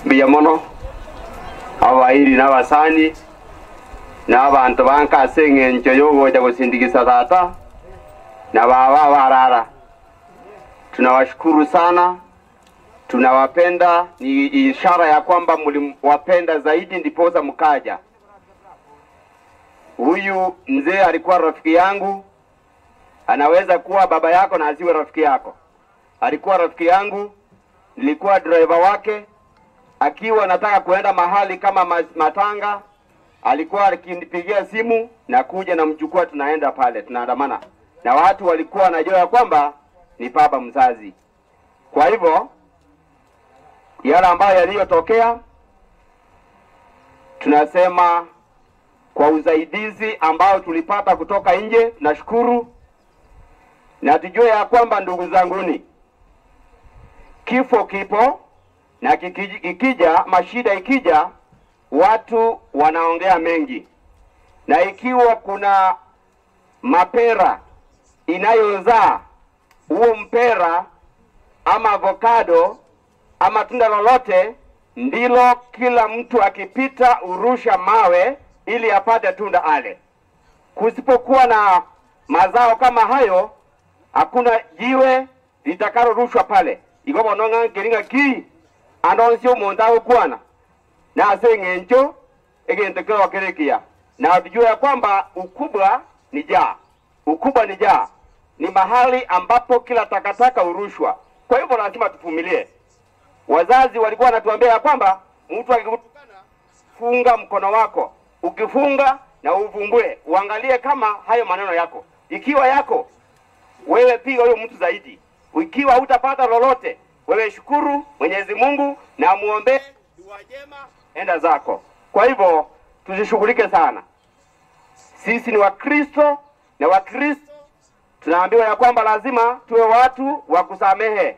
Mbuya mono abairi n'abasani n'abantu bankase eng'encho yogocha gusindikisa tata na baba barara. Tunawashukuru sana, tunawapenda. Ni ishara ya kwamba mliwapenda zaidi, ndiposa mkaja. Huyu mzee alikuwa rafiki yangu, anaweza kuwa baba yako na asiwe rafiki yako. Alikuwa rafiki yangu, nilikuwa driver wake. Akiwa nataka kuenda mahali kama Matanga, alikuwa akinipigia simu na kuja namchukua, tunaenda pale, tunaandamana na watu walikuwa wanajua ya kwamba ni baba mzazi. Kwa hivyo yale ambayo yaliyotokea, tunasema kwa usaidizi ambao tulipata kutoka nje, tunashukuru na tujue ya kwamba ndugu zanguni, kifo kipo na kikija, mashida ikija, watu wanaongea mengi, na ikiwa kuna mapera inayozaa huo mpera ama avocado ama tunda lolote, ndilo kila mtu akipita urusha mawe ili apate tunda ale. Kusipokuwa na mazao kama hayo, hakuna jiwe litakalorushwa pale. Igo bononga ngiringa ki andonsio omonto agokwana na ase eng'encho egento kero kerekia, na tujue ya kwamba ukubwa ni jaa, ukubwa ni jaa, ni mahali ambapo kila takataka hurushwa. Kwa hivyo lazima tuvumilie. Wazazi walikuwa wanatuambia ya kwamba mtu akikutukana, funga mkono wako, ukifunga na uvumbue, uangalie kama hayo maneno yako, ikiwa yako wewe piga huyo mtu zaidi. Ikiwa hutapata lolote, wewe shukuru Mwenyezi Mungu na muombe dua njema, enda zako. Kwa hivyo tusishughulike sana. Sisi ni Wakristo na Wakristo tunaambiwa ya kwamba lazima tuwe watu wa kusamehe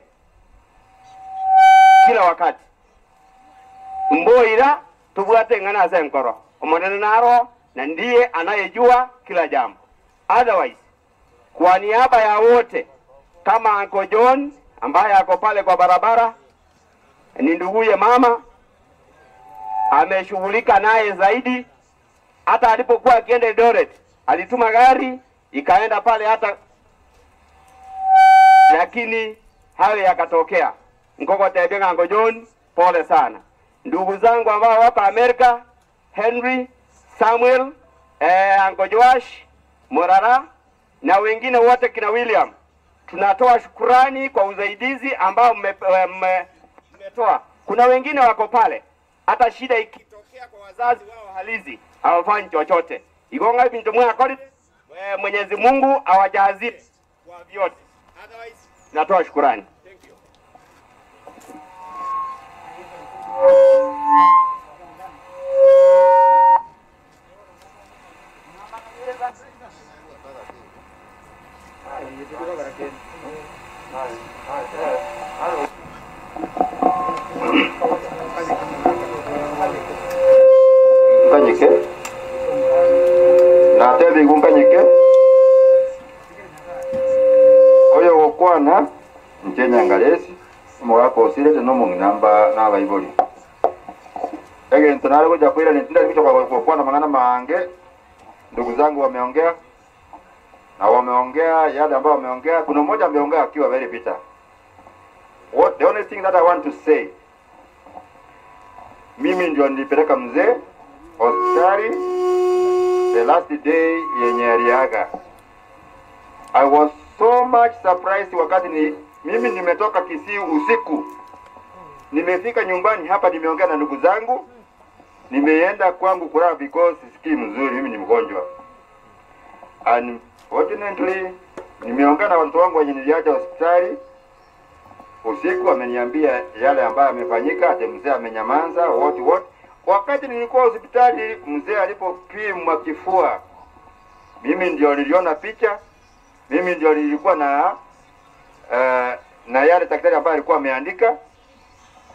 kila wakati. Mboira tubwate ng'ana ase nkoro omonene naro na ndiye anayejua kila jambo. Otherwise, kwa niaba ya wote kama Uncle John ambaye ako pale kwa barabara, ni nduguye mama, ameshughulika naye zaidi. Hata alipokuwa akienda Eldoret alituma gari ikaenda pale hata, lakini hayo yakatokea. Nkoko Ng'ango John, pole sana. Ndugu zangu ambao wako Amerika, Henry, Samuel, Uncle Joash, Morara na wengine wote kina William, tunatoa shukurani kwa usaidizi ambao mmetoa. Kuna wengine wako pale, hata shida ikitokea kwa wazazi wao halisi hawafanyi chochote. Igonga bintu mwakori, Mwenyezi Mungu awajazie kwa vyote. Otherwise, natoa shukurani. Nkanyike natebigu nkanyike oyo gokwana nche nyangalesi omogaka osirete nomong'ina mba nabaibori egento nare gocha kwira ntinda gocha gokwana mang'ana mange. Ndugu zangu wameongea na wameongea yale ambayo wameongea. Kuna mmoja ameongea akiwa very bitter. What the only thing that I want to say, mimi ndio nilipeleka mzee hospitali the last day yenye aliaga. I was so much surprised wakati ni mimi nimetoka Kisii usiku, nimefika nyumbani hapa, nimeongea na ndugu zangu, nimeenda kwangu kulala because sisikii mzuri, mimi ni mgonjwa. Unfortunately, nimeongea na watoto wangu wenye niliacha hospitali usiku, ameniambia yale ambayo amefanyika, ati mzee amenyamaza what what. Wakati nilikuwa hospitali, mzee alipopimwa kifua, mimi ndio niliona picha, mimi ndio nilikuwa na na yale daktari ambayo alikuwa ameandika,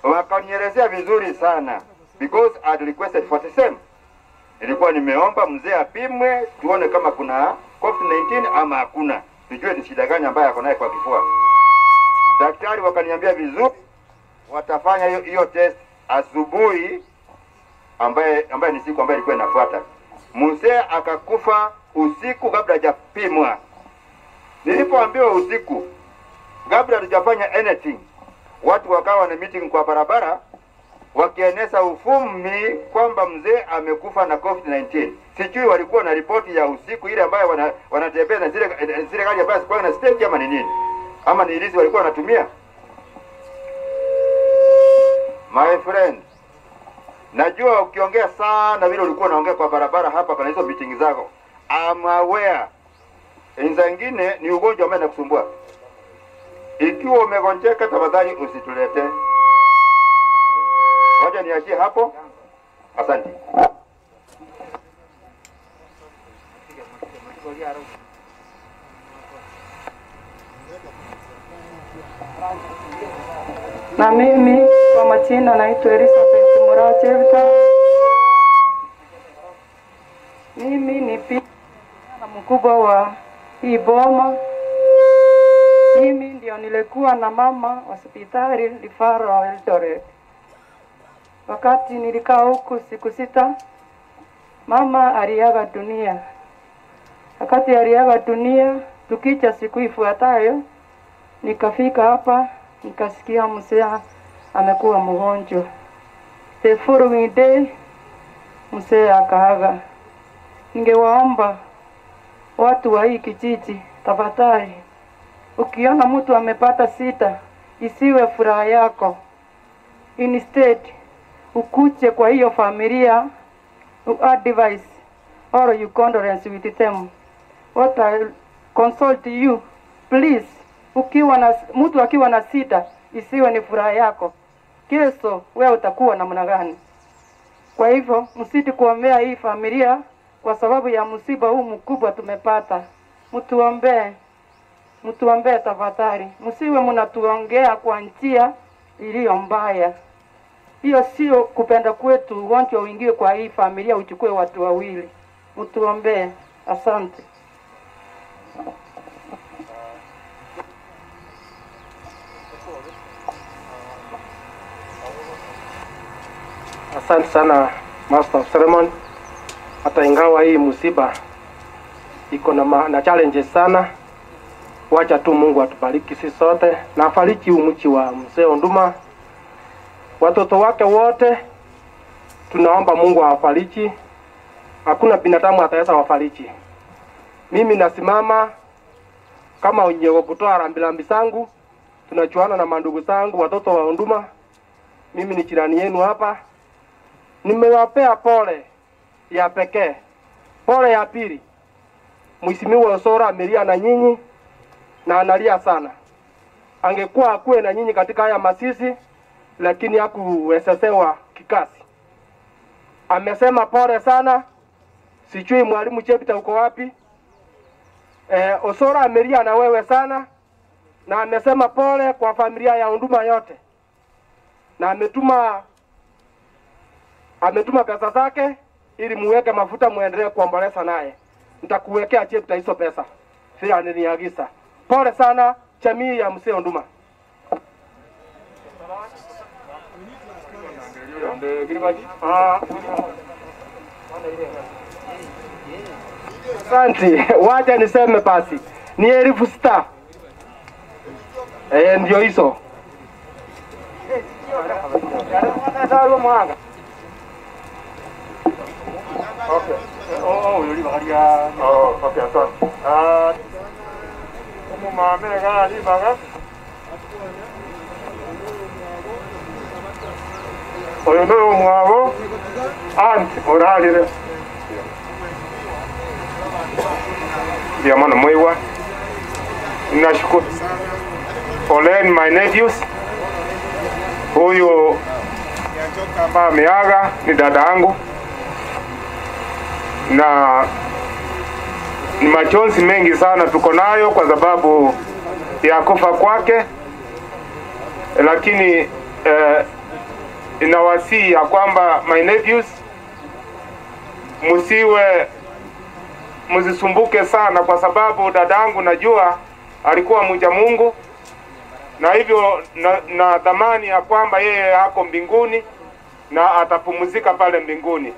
wakanielezea vizuri sana because I had requested for the same. Nilikuwa nimeomba mzee apimwe tuone kama kuna COVID-19 ama hakuna, tujue ni shida gani ambayo ako naye kwa kifua. Daktari wakaniambia vizuri watafanya hiyo hiyo test asubuhi, ambaye ambaye ni siku ambayo ilikuwa inafuata. Mzee akakufa usiku kabla hajapimwa. Nilipoambiwa usiku kabla hatujafanya anything, watu wakawa na meeting kwa barabara wakieneza ufumi kwamba mzee amekufa na COVID-19. Sijui walikuwa na ripoti ya usiku ile ambayo wanatembea na zile zile gari ambayo zilikuwa na stage ama ni nini, ama ni ilizi walikuwa wanatumia. My friend, najua ukiongea sana vile ulikuwa unaongea kwa barabara hapa kuna hizo meeting zako. I'm aware. Zingine ni ugonjwa ambao unakusumbua. Ikiwa umegonjeka, tafadhali usitulete. Wacha niachie hapo. Asante. Na mimi kwa majina naitwa Elizabeth Murao Chepta. Mimi ni pia mkubwa wa hii boma. Mimi ndio nilikuwa na mama hospitali Referral Eldoret. Wakati nilikaa huku siku 6, mama aliaga dunia. Wakati aliaga dunia, tukicha siku ifuatayo nikafika hapa nikasikia mzee amekuwa mgonjwa. The following day mzee akaaga. Ningewaomba watu wa hii kijiji, tafadhali, ukiona mtu amepata sita, isiwe furaha yako. Instead, ukuje kwa hiyo familia, u advise or you condolence with them. What I consult you, please, ukiwa na mtu akiwa na sita, isiwe ni furaha yako. Kesho wewe utakuwa namna gani? Kwa hivyo msidi kuombea hii familia kwa sababu ya msiba huu mkubwa tumepata. Mtuombee, mtuombee tafadhali, msiwe mnatuongea kwa njia iliyo mbaya. Hiyo sio kupenda kwetu, ugonjwa uingie kwa hii familia uchukue watu wawili. Mtuombee, asante. Asante sana Master of Ceremony. Hata ingawa hii msiba iko na, na challenges sana, wacha tu Mungu atubariki sisi sote na afariki huu mchi wa mzee Onduma, watoto wake wote, tunaomba Mungu awafariji. Hakuna binadamu ataweza wafariji. Mimi nasimama kama wenye kutoa rambirambi zangu, tunachuana na mandugu zangu watoto wa Onduma. Mimi ni jirani yenu hapa, nimewapea pole ya pekee. Pole ya pili, Mheshimiwa Osoro amelia na nyinyi na analia sana. Angekuwa akuwe na nyinyi katika haya masisi, lakini hakuwezesewa kikasi. Amesema pole sana. Sijui mwalimu Chepita uko wapi? Osoro amelia na wewe sana na amesema pole kwa familia ya Onduma yote, na ametuma pesa zake ili muweke mafuta muendelee kuomboleza naye. Nitakuwekea Chepita hizo pesa vile aliniagiza. Pole sana jamii ya mzee Onduma. Asante, wacha niseme basi ni 6,000. Ndio hizo. Okay. Oh, Oh, okay, asante. Ah, umumamere galibaga. Oyo niwe omwabo anti orarire. Ndio maana mwiwa. Nashukuru. Poleni my nephews. Huyu ambaye ameaga ni dada yangu na ni machozi mengi sana tuko nayo kwa sababu ya kufa kwake, lakini inawasihi ya kwamba my nephews, msiwe msisumbuke sana, kwa sababu dadangu najua alikuwa mcha Mungu na hivyo na dhamani ya kwamba yeye ako mbinguni na atapumzika pale mbinguni,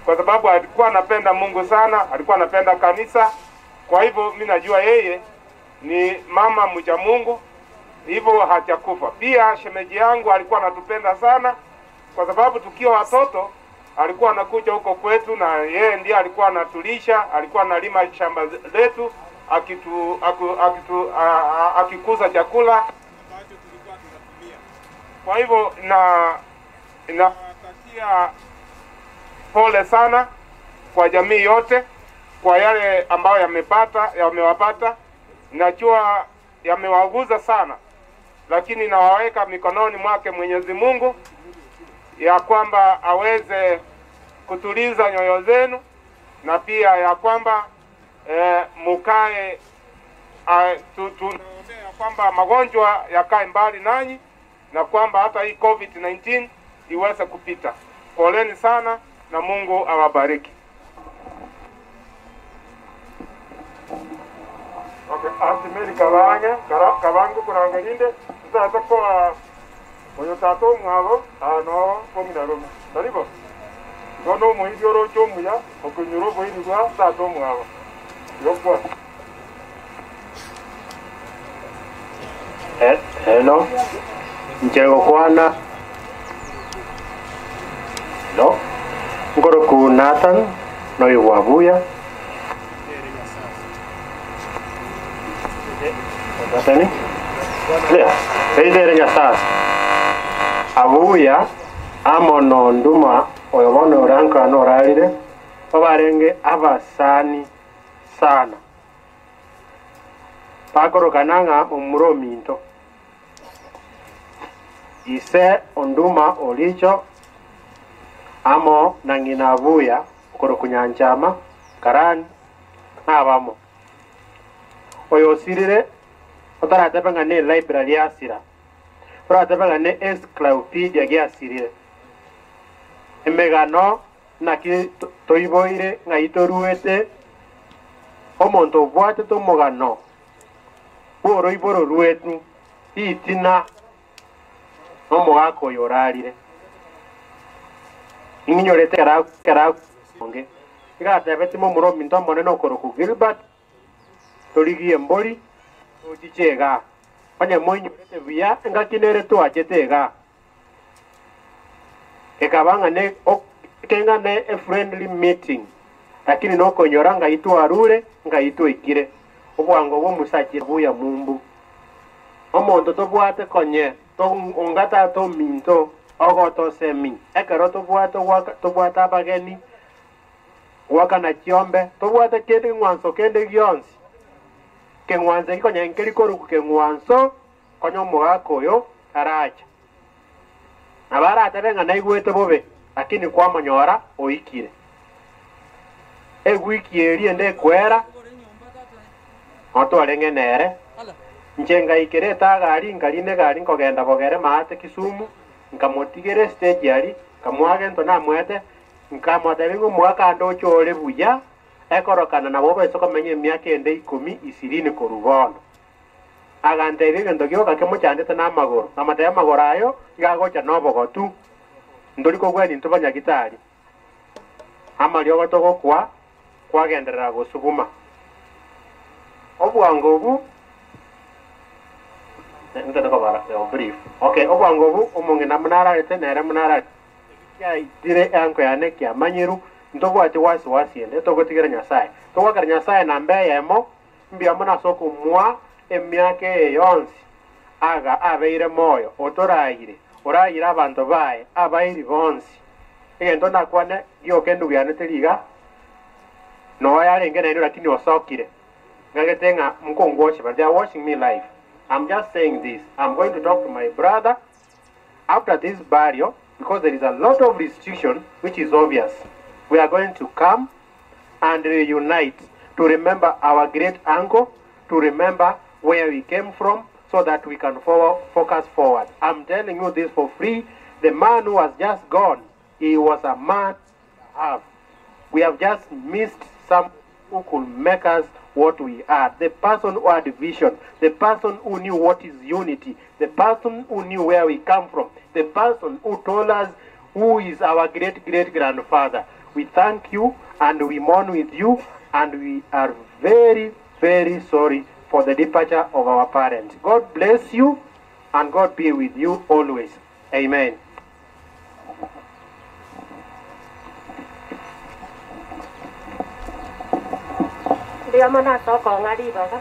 kwa sababu alikuwa anapenda Mungu sana, alikuwa anapenda kanisa. Kwa hivyo mi najua yeye ni mama mcha Mungu, hivyo hajakufa. Pia shemeji yangu alikuwa anatupenda sana, kwa sababu tukiwa watoto alikuwa anakuja huko kwetu, na yeye ndiye alikuwa anatulisha, alikuwa analima shamba letu akitu, aku, akitu, a, a, akikuza chakula. Kwa hivyo na nawatakia pole sana kwa jamii yote kwa yale ambayo yamewapata. Najua yamewaguza sana, lakini nawaweka mikononi mwake Mwenyezi Mungu ya kwamba aweze kutuliza nyoyo zenu na pia ya kwamba mukae tunaombea kwamba magonjwa yakae mbali nanyi na kwamba hata hii COVID-19 iweze kupita. Poleni sana na Mungu awabariki. Okay, Auntie Mary Kabange, Kabange kurangalinde, tata kwa oyo tata omwabo ano komina rume. Taribo. Ngono omuhindi oroche omuya okunyura obuhindi bwa tata omwabo. Yokwa. Hello. Nchego kwana. Hello. Ngoroku Nathan noiwabuya. Natani? Clear. Eidere Nyasaye. Abuya amo nonduma oyo bono oranka norarire babarenge abasani sana bakorokana ng'a omuro ominto ise Onduma olicho amo na ng'ina Abuya okorokunyanchama karani nabamo oyo osirire otarateba ng'a ne library asira orateba ng'a ne encyclopedia giasirire emegano naki toiboire ng'ai toruete omonto obwatete omogano bw'oroiboro rwetu ritina nomogaka oyo orarire. Ing'inyorete ekero ekero onge. Iga atebetie momura ominto omonene okorokwa Gilbert, Torigie embori, tochiche igaa. Onye moinyorete buya, engaki nere twachete igaa. Gekaba ng'a ne keng'a ne a friendly meeting, lakini nokonyora ngai twarure, ngai twaikire. Obwango bw'omosacha buya mumbu. Omonto tobwate konye onga tata ominto ogotosemi ekero tobwate goaka tobwate abageni goakana chiombe, tobwate kende keng'wanso kende gionsi. Keng'wanso eki konya nkeri korokwa keng'wanso konya omogaka oyo taracha. Nabo aratebe ng'a naigwete bobe, lakini kwamonyora oikire. Ewiki eria ende ekwera, nabo twarenge nere, inche ngaikera etagari, nkarina egari nkogenda bogere maate Kisumu, nkamotigera estage aria, nkamoa gento namoete, nkamotebia ng'a omogaka andoche ore buya, ekorokana nabo obaise komenya emiaka ende ikomi isirini korwa bono. Agantebia egento gioka kemochandete namagoro, nkamotebia amagoro ayo iga agocha nobogotu, ntori kogwenia intwe banyagitari. Amariogo togokwa kwagenderera gosuguma. Obwango obu ntete kobara brief. Okay, obwango obu omong'ina buna ararete nere buna ararete kiaitire eanko yane kiamanyiru, ntobwati wasi wasi ende, togotigera Nyasaye. Togoakera Nyasaye namba eyemo, mbuya mono ase okomoa emiaka eye yonsi aga abeire moyo, otoraire, oraire abanto baye, abairi bonsi. Egento ndakwane gioka endugu yane teri iga, noyo arenge nainwe lakini osokire. Ngagete ng'a mkongwatcha but they are watching me live. I'm just saying this, I'm going to talk to my brother after this burial because there is a lot of restriction which is obvious. We are going to come and reunite to remember our great uncle, to remember where we came from so that we can forward, focus forward. I'm telling you this for free. The man who has just gone, he was a man have. We have just missed some who could make us what we are. The person who had vision, the person who knew what is unity, the person who knew where we come from, the person who told us who is our great great grandfather. We thank you and we mourn with you and we are very, very sorry for the departure of our parents. God bless you and God be with you always. Amen. Mbuya mono ase okong'a ribaga.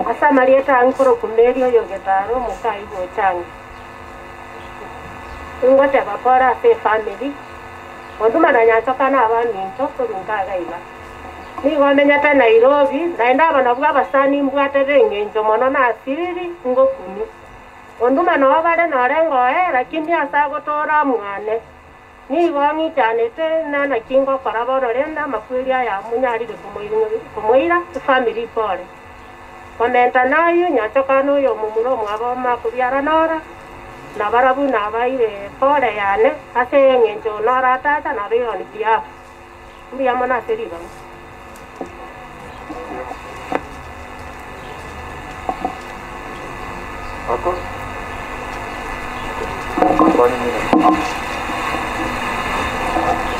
Ase amarieta a nkorokwa Mary oyo Getaro omokai bw'Ochangi. Ingoteba pore ase efamiri, Onduma na Nyanchoka na abaminto korwa nkaga iga. Nigo menyete Nairobi, naende aba nabwo abasani mbwate b'engencho mono nasiriri ngokumia. Onduma noo bare nore ngoe, lakini ase agotoora mwane. Nigo ng'ichanete na naki ngokora bono rende amakweri aya monyarire komoira efamiri pore. Komenta nayio, nyanchoka noyo omomura omwabo makobiara Nora, na barabwo nabaire pore yane ase engencho Nora atacha nabeire on behalf. Mbuya mono ase ribaga.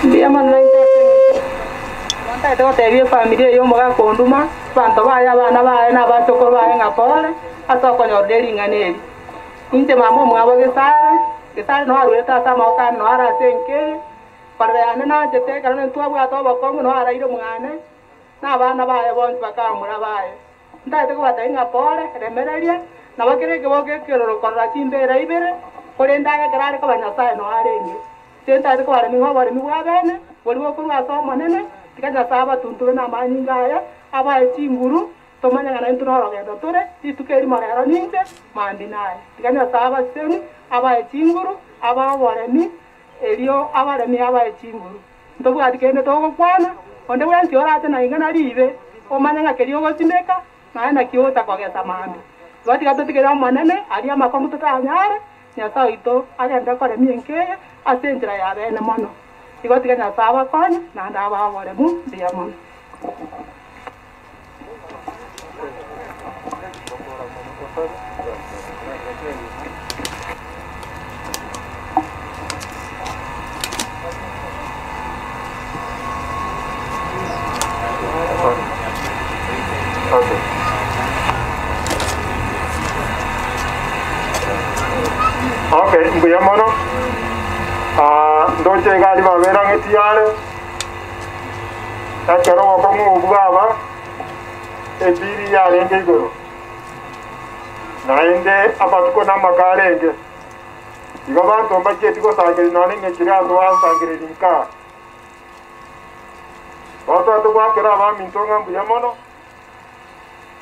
Mbuya mono nainche ase eng'encho ntagete gotebia efamiri eye omogaka onduma, abanto baye, abana baye, na abachokoro baye ng'a pore ase okonyorera ring'ana eri. Inche mama omwabo Gesare, Gesare noyo arwerete ase amaboko ane, noyo are ase enka eye, korera yane nanchete ekero ntwabwate obokong'u noyo araire mwane, na abana baye bonsi bakamura baye. Ntagete kobatebia ng'a pore, remereria, nabo kera ekeboko ekeroro korora chimbeera ibere, korende aye ekero are koba Nyasae noo arenge. Inche ntagete kobaremia ng'a oboremi bw'abeene boria bokorwa ase Omonene, tiga Nyasae abatunture namanyinga aye, abae chinguru, tomanye ng'a naintwe norogendo tore, rituko erimo rero ninche, mambia naye. Tiga Nyasae abasesenie, abae chinguru, abae oboremi, Erio abaremi abae chinguru. Ntobwati kende togokwana, onde bwensi orache na ing'ana riibe, omanye ng'a keria ogosimeka, naye nakio ogocha kogesa mambia. Igo tiga totigere Omonene aria amakong'u totanyare, Nyasae oito agenderere koremia enka eye ase enchera y'abeene mono. Igo tiga Nyasae abakonye, naende abae oboremu mbuya mono. Mbuya mono, ndoche iga aria babere ang'e tiare, ekero obokong'u obwo bwaba, ebiri yarenge igoro, naende amatuko namake arenge. Igo banto mbachieti gosangereria nonya neng'encho eria abanto basangereria nkaa. Bono tware togoakera abaminto ng'a mbuya mono,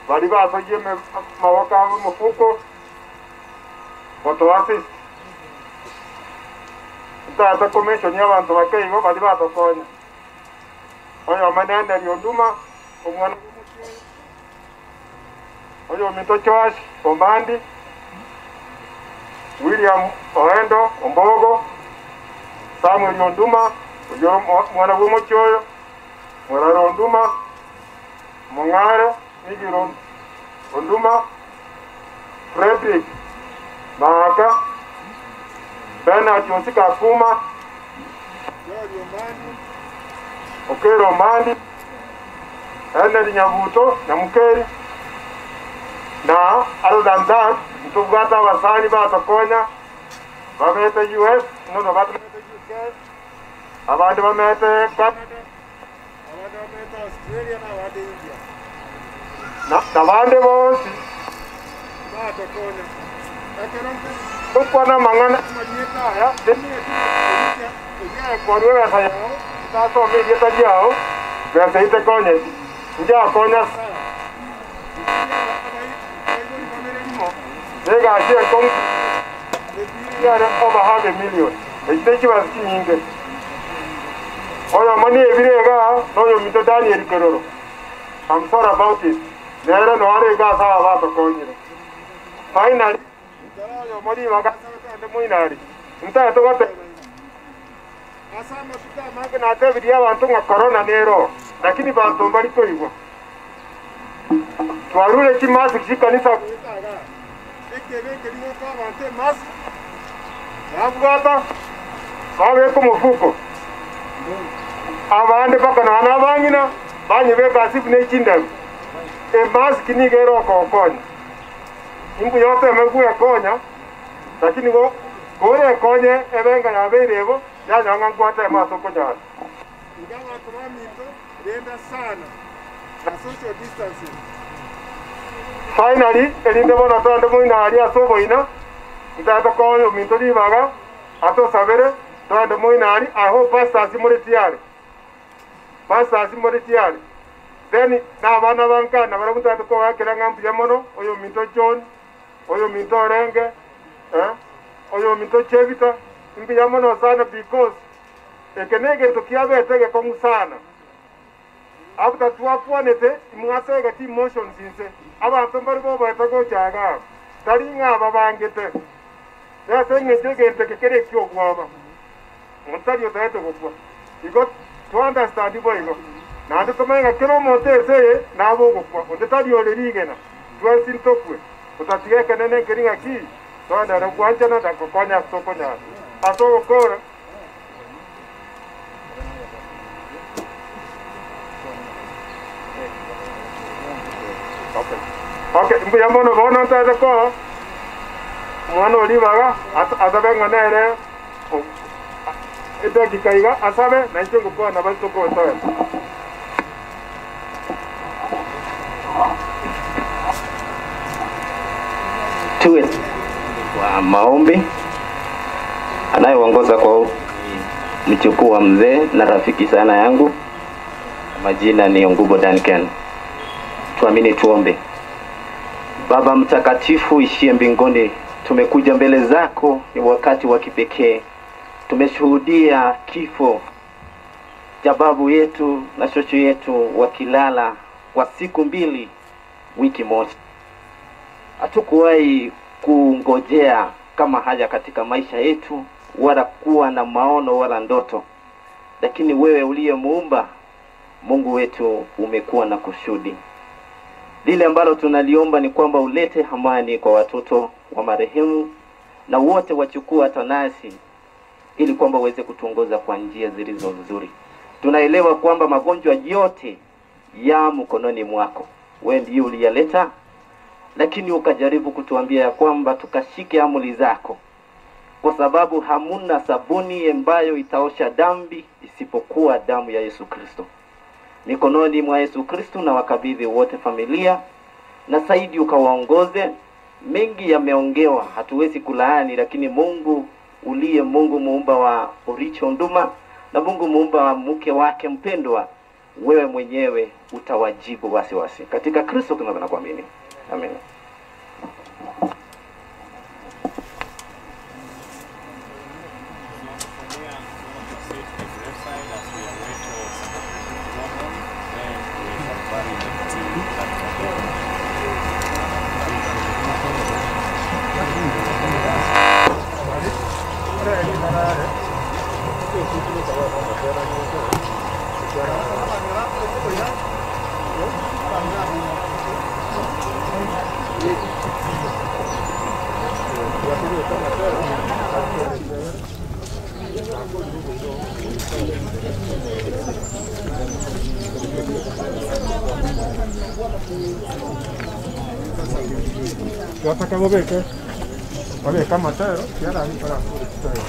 baria basoyie amaboko abo omofuko, gotoassist. Ntagete komention abanto bake igo baria batokonya. Oyomo Neneri Onduma, omwana bw'omochie oyo, oyominto Joash Omandi, William Oendo Ombogo, Samuel Onduma, oyio omwana bw'omochie oyo, Morara Onduma, Mong'are Migiro Onduma, Fredrick Maaka, Bernard Osika Akuma, Okero Omandi, Henry Nyabuto Nyamukeri, na other than that, ntobwate abasani batokonya babete US, nono batomete UK, abande bamete Canada, Abande bamete Australia na abande India. Na bande bonsi Batokonya. Ekero Tokwana amang'ana amarieta aya, eria ekorwa ebesa yao, etasoma erieta riao, besa eyio tekonyeti. Inche akonya sana. Negasi enkong'u ebiri yare over half a million. Echio nechibesa chinyinge. Oyomo nebire igaa noyominto Daniel Keroro. I'm sorry about it. Nere noyo are igaa ase aba batokonyire. Finally, ekero oyomo ribaga asabe togende moino aria, ntagete goteba iga, ase amatuko amange natebirie abanto ng'a corona nere oo, lakini banto mbari koigwa. Twarure chimask chikanisa goeta igaa, Ekebe ekeria gokoa abanto emask, nabwata, babeka omofuko. Abande mpaka nonya nabang'ina, banyebeka ase buna echindabu. Emask nigo ere okogokonya. Imbuya oteme gwekonya, lakini korekonye ebe enga yabeire igo, yanyora ng'a nkwatema ase okonyara. Iga abanto baminto, renda sana na social distancing. Finally, erinde bono togende moino aria ase oboina, ntagete koa oyominto ribaga, atosabere, togende moino aria, I hope pastors more tiyari. Pastors more tiyari. Then na abana ba nka nabarabwo ntagete kobaakera ng'a mbuya mono, oyominto John, oyominto Orenge, eh, oyominto Chebita, mbuya mono sana because eke negento kiabete egekong'u sana. After twakwanete imwasegete emotions inse, abanto mbare boboete gocha igaa, tari ng'a babangete, nase eng'encho egento eke kere eki'obwoba, monto tari otagete gokwa. Igo to understand boigo, naende tomanye ng'a kera omonto ense eye nabe ogokwa, onde tari ore rigena, twensi ntokwe, gotatiga ekenene nkeri ng'aki toenderere gwanchana na gokonya ase tokonyara. Ase ogokora. Okay, mbuya mono bono ntagete koa omwana o ribaga asabe ng'a nere edakika iga asabe na inche ngokwana bari tokotoera. Tuwe wa maombi anayeongoza kwa mchukuu wa mzee na rafiki sana yangu, majina ni Ongubo Duncan. Tuamini, tuombe. Baba mtakatifu ishie mbinguni, tumekuja mbele zako, ni wakati wa kipekee. Tumeshuhudia kifo cha babu yetu na shosho yetu wakilala kwa siku mbili, wiki moja. Hatukuwahi kungojea kama haya katika maisha yetu, wala kuwa na maono wala ndoto, lakini wewe uliye muumba Mungu wetu umekuwa na kusudi. Lile ambalo tunaliomba ni kwamba ulete amani kwa watoto wa marehemu na wote wachukua tanasi, ili kwamba uweze kutuongoza kwa njia zilizo nzuri. Tunaelewa kwamba magonjwa yote ya mkononi mwako, wewe ndiye uliyaleta, lakini ukajaribu kutuambia ya kwamba tukashike amri zako. kwa sababu hamuna sabuni ambayo itaosha dhambi isipokuwa damu ya Yesu Kristo. Mikononi mwa Yesu Kristo na wakabidhi wote familia, na Saidi ukawaongoze. Mengi yameongewa, hatuwezi kulaani, lakini Mungu uliye Mungu muumba wa Oricho Onduma na Mungu muumba wa mke wake mpendwa, wewe mwenyewe utawajibu wasiwasi. Katika Kristo tunaomba na kuamini, amen. Wataka wabeke wabeka amatero yarari barakura ekitero.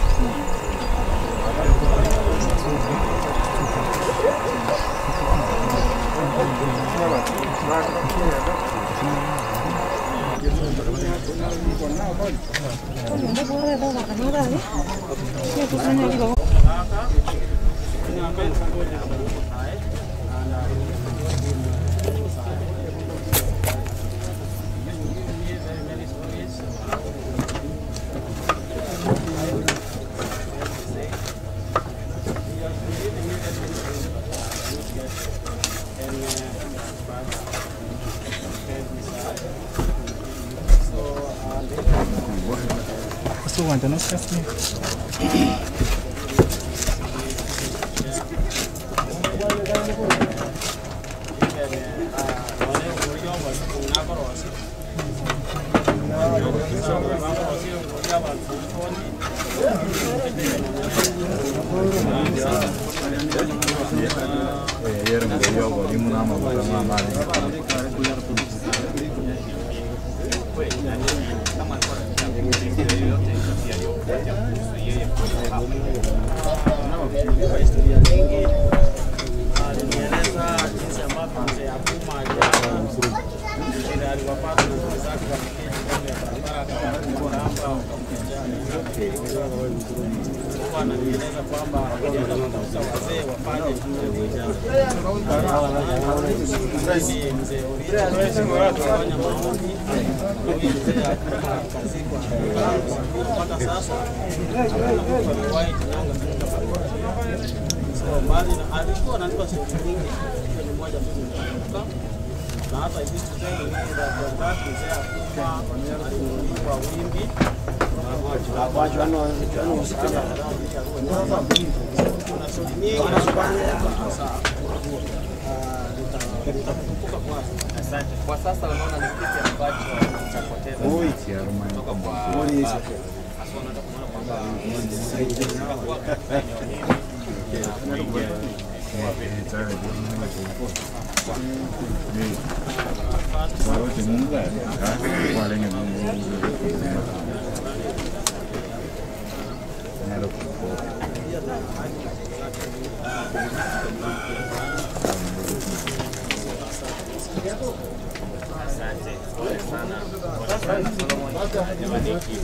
So, want to stress me. Historia nyingi alinieleza jinsi ambavyo mzee Akuma jana vile aliwapata na ndugu zake wameketi kando ya barabara, akawatuma kamba wakamtetea. Alikuwa ananieleza kwamba walienda kutafuta wazee wafanye lakini mzee Oricho alifanya maombi na huyu mzee Akuma akazikwa. Mpaka sasa hakuna mtu amewahi kunyonga katika familia. So mbali na alikuwa ananipa stori nyingi, hiyo ni moja tu ninakumbuka. Na hata I used to tell him that that mzee Akuma aliuliwa wimbi kuna stori nyingi sasa nitakumbuka kwanza. Asante. Kwa sasa unaona ni kipi ambacho utapoteza kutoka kwa baba? Haswa unataka kuona kwamba kwa katika eneo hili na kuingia Asante. Pole sana. Pole sana Solomon. Jamaniki.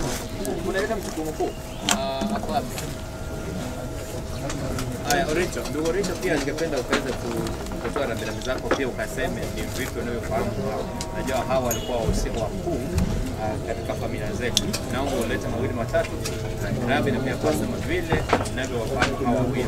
Unaleta mchukuu mkuu? Ako wapi? Haya, Oricho, ndugu Oricho, pia ningependa ukaweze kutoa rambirambi zako pia ukaseme ni vipi unavyofahamu hao. Najua hawa walikuwa wahusika wakuu katika familia zetu. Naomba ulete mawili matatu rambirambi na pia kusema vile unavyowafahamu hawa wawili.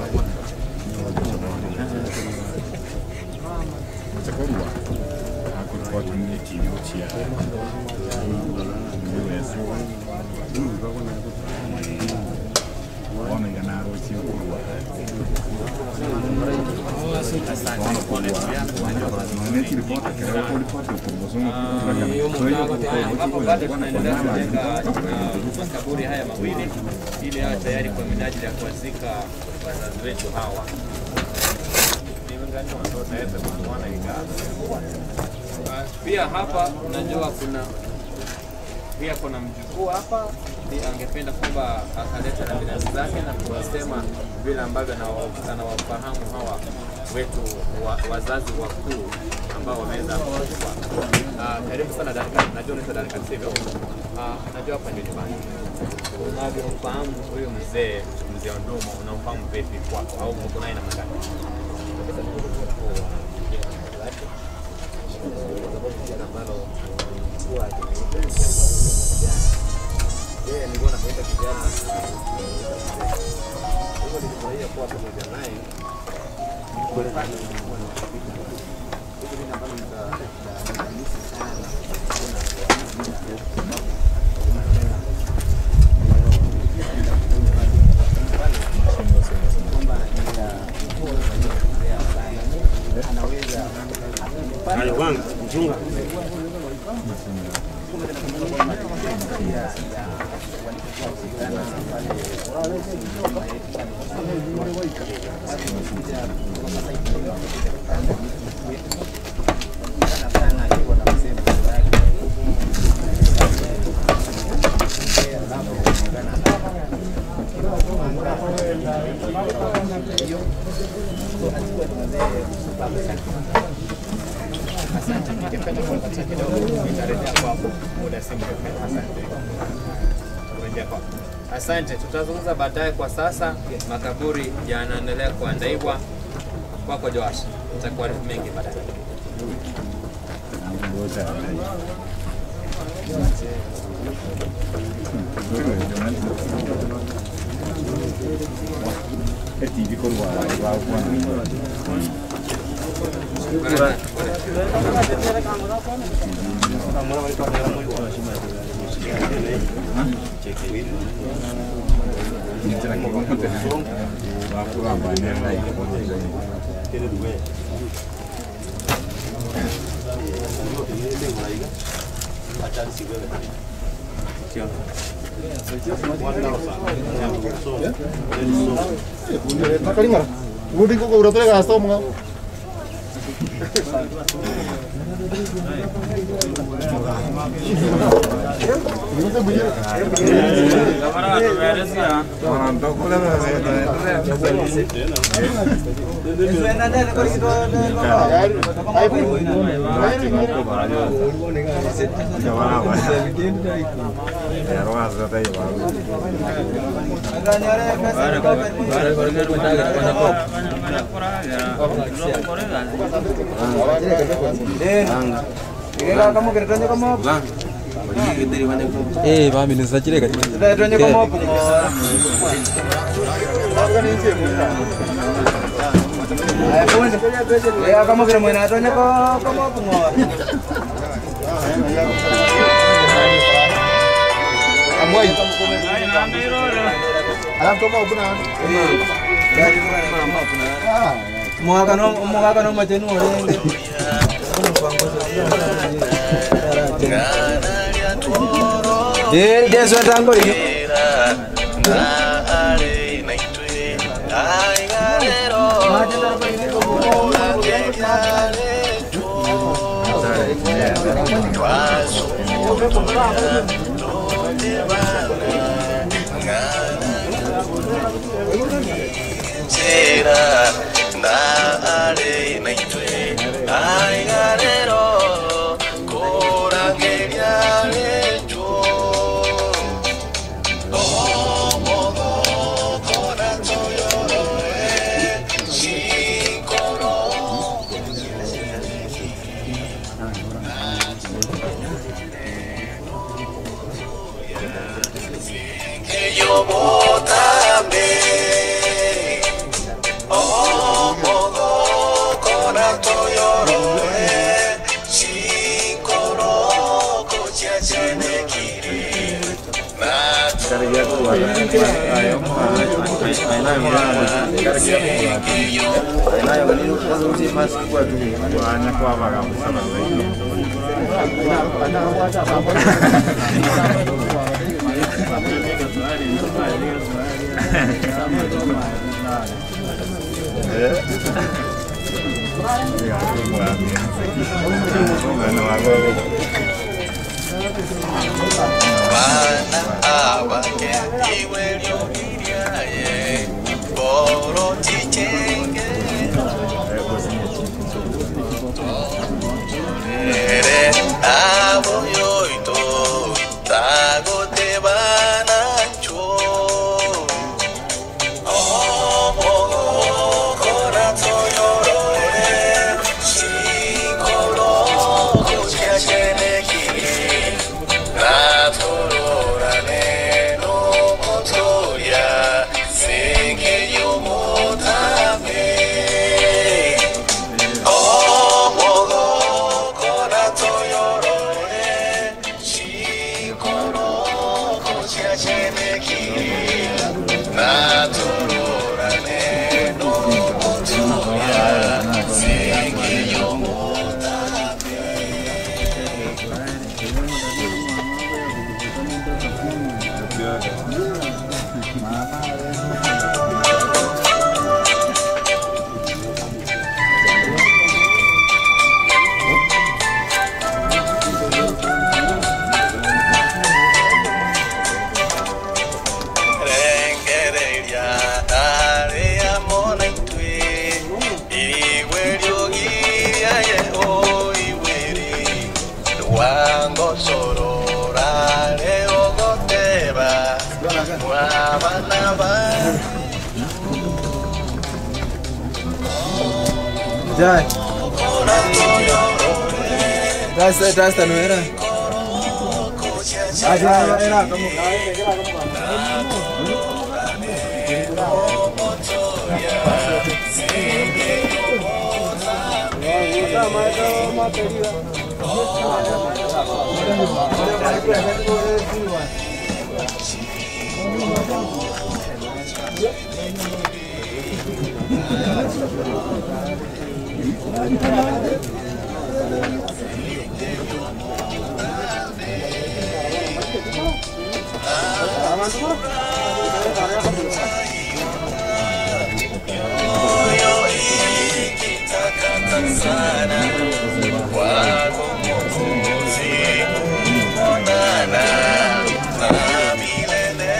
Hapa bado tunaendelea kujenga makaburi haya mawili ili yawe tayari kwa minajili ya kuwazika wazazi wetu hawa. Pia hapa najua kuna pia kuna mjukuu hapa Angependa kwamba akaleta rambirambi zake na kuwasema vile ambavyo anawafahamu hawa wetu wazazi wakuu ambao wameweza kufa. Karibu sana Duncan, najua unaitwa Duncan sivyo? Najua hapa ndio nyumbani. Unavyomfahamu huyu mzee, mzee Ondumo, unamfahamu vipi kwako au mko naye namna gani? Yeye nilikuwa namuita kijana, kwa hivyo nilifurahia kuwa pamoja naye. Hivi ambalo nitamisi sana Mchunga. Asante, ningependa kuwapatia kidogo, nitarejea kwako muda si mrefu. Asante, kurejea kwako. Asante, tutazungumza baadaye. Kwa sasa makaburi yanaendelea kuandaliwa. Kwako Joash, nitakuarifu mengi baadaye. Ubundi koko uratorega gasomwa. Eh, bami nisachireka. Mwaka no machenu orenge. Eh, deso tango iyo. Bana abake iwe lyobilyaye Boro chichenge Ere aboyoito Tagote banancho Rengereria aria mona itwe Iwe ryogiria ye o iweri Rwango sorora re ogoteba Mwabana ba Jai. Rasta, rasta no era. Ah, sí, era como. Sana wako Mwokozi kuonana na milele.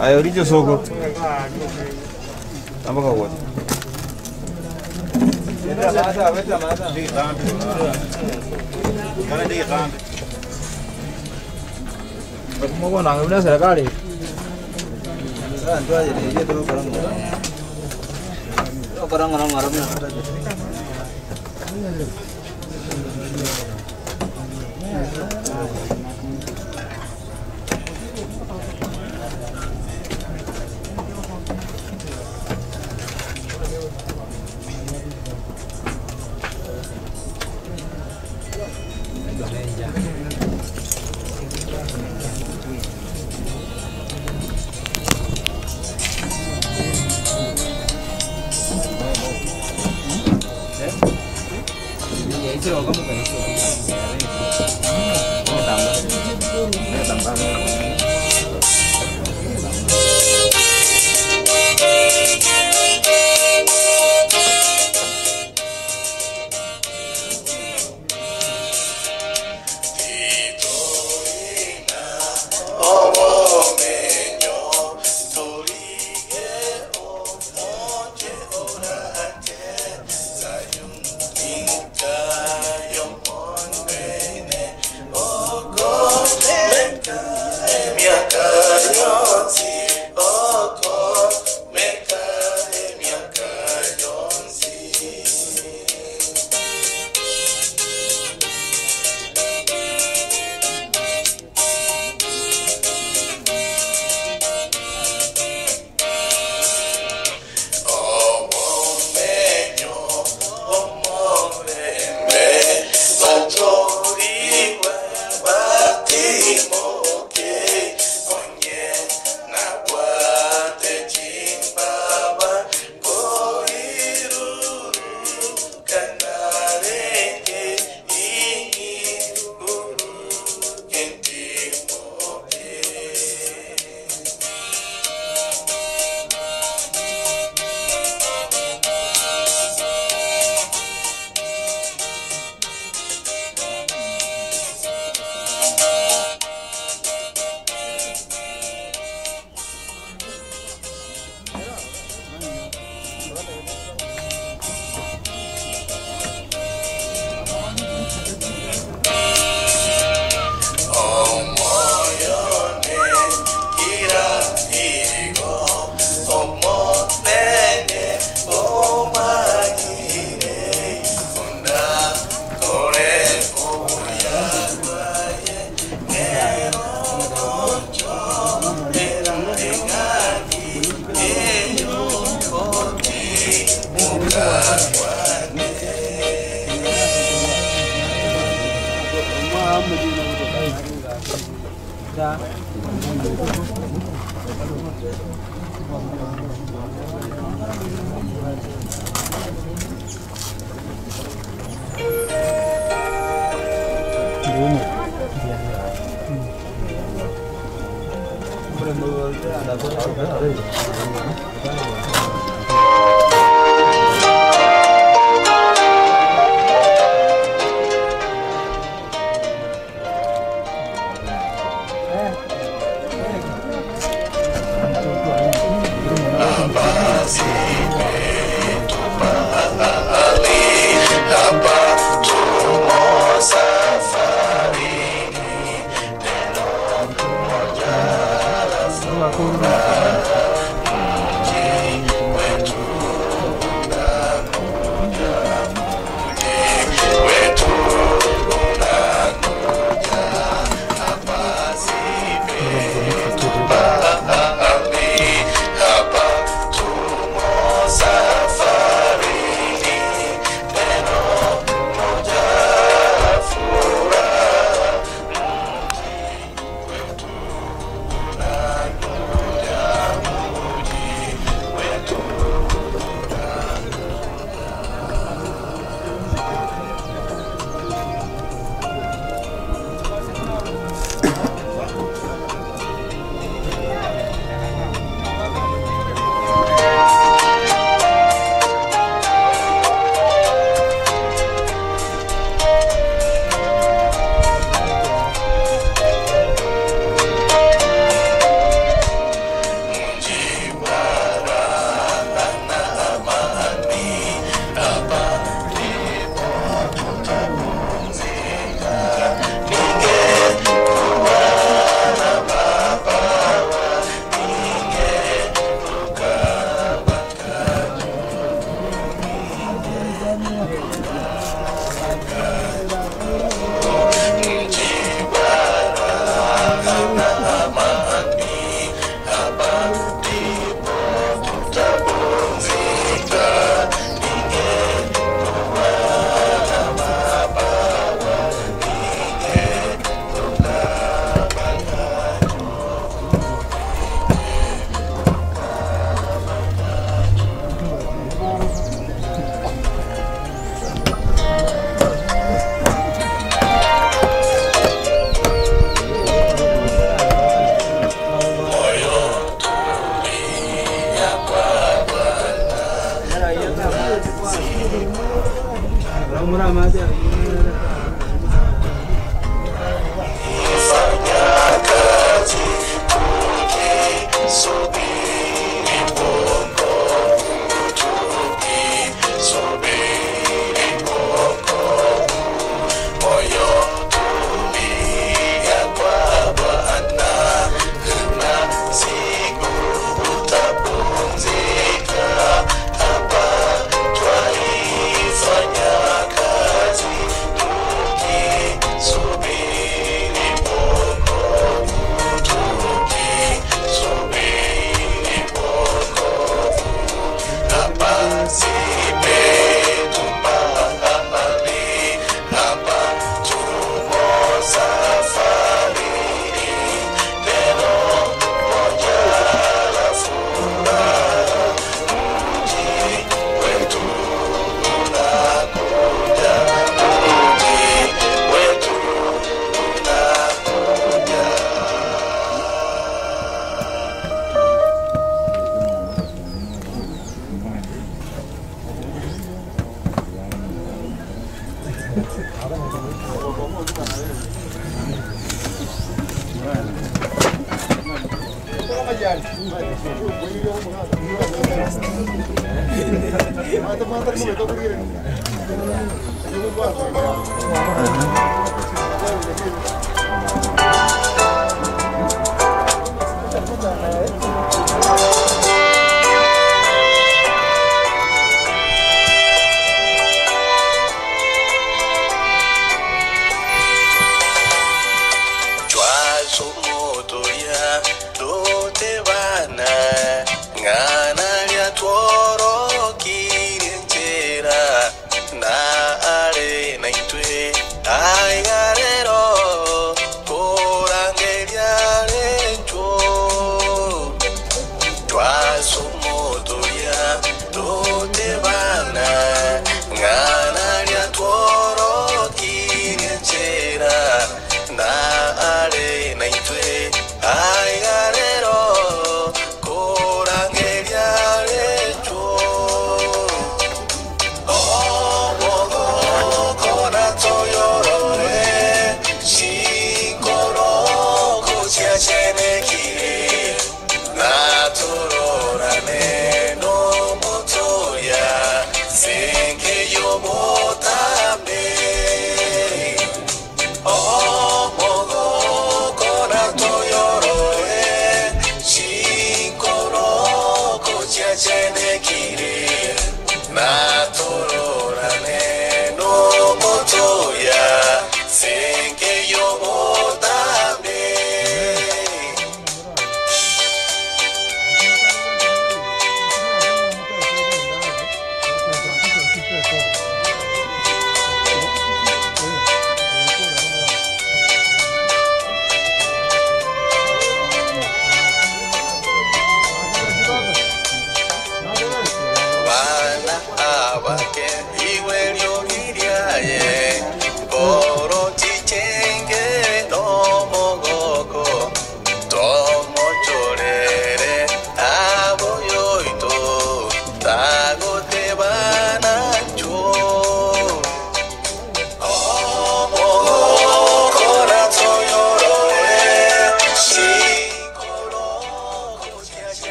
Ayo richo soko. Tampoco wote. Moko serikali. Sasa ndio aje nije tu korang. Korang orang orang. Na are na itwe aigarero.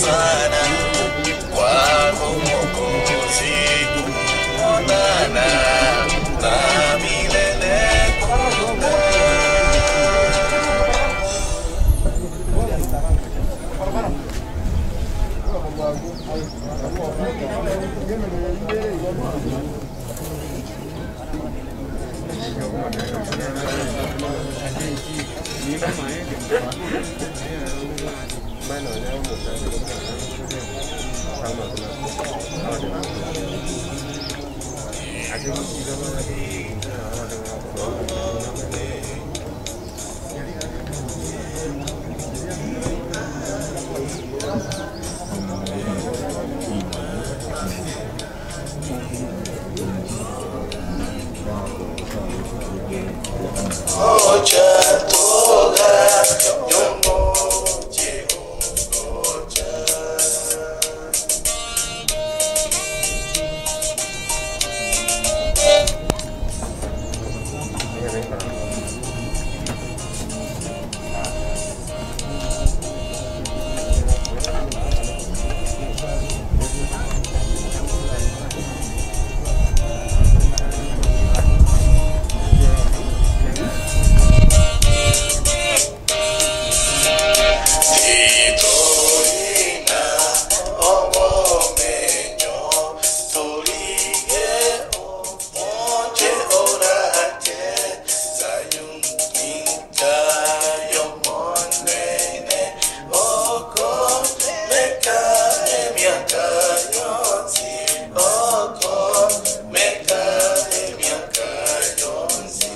Sana kwako Mwokozi kuonana na milele kukaa. Ocha toga yomoche ocha. Titorina obomenyo tolige oche orache sayun ninka yomonene oko meka emiaka yonsi oko meka emiaka yonsi.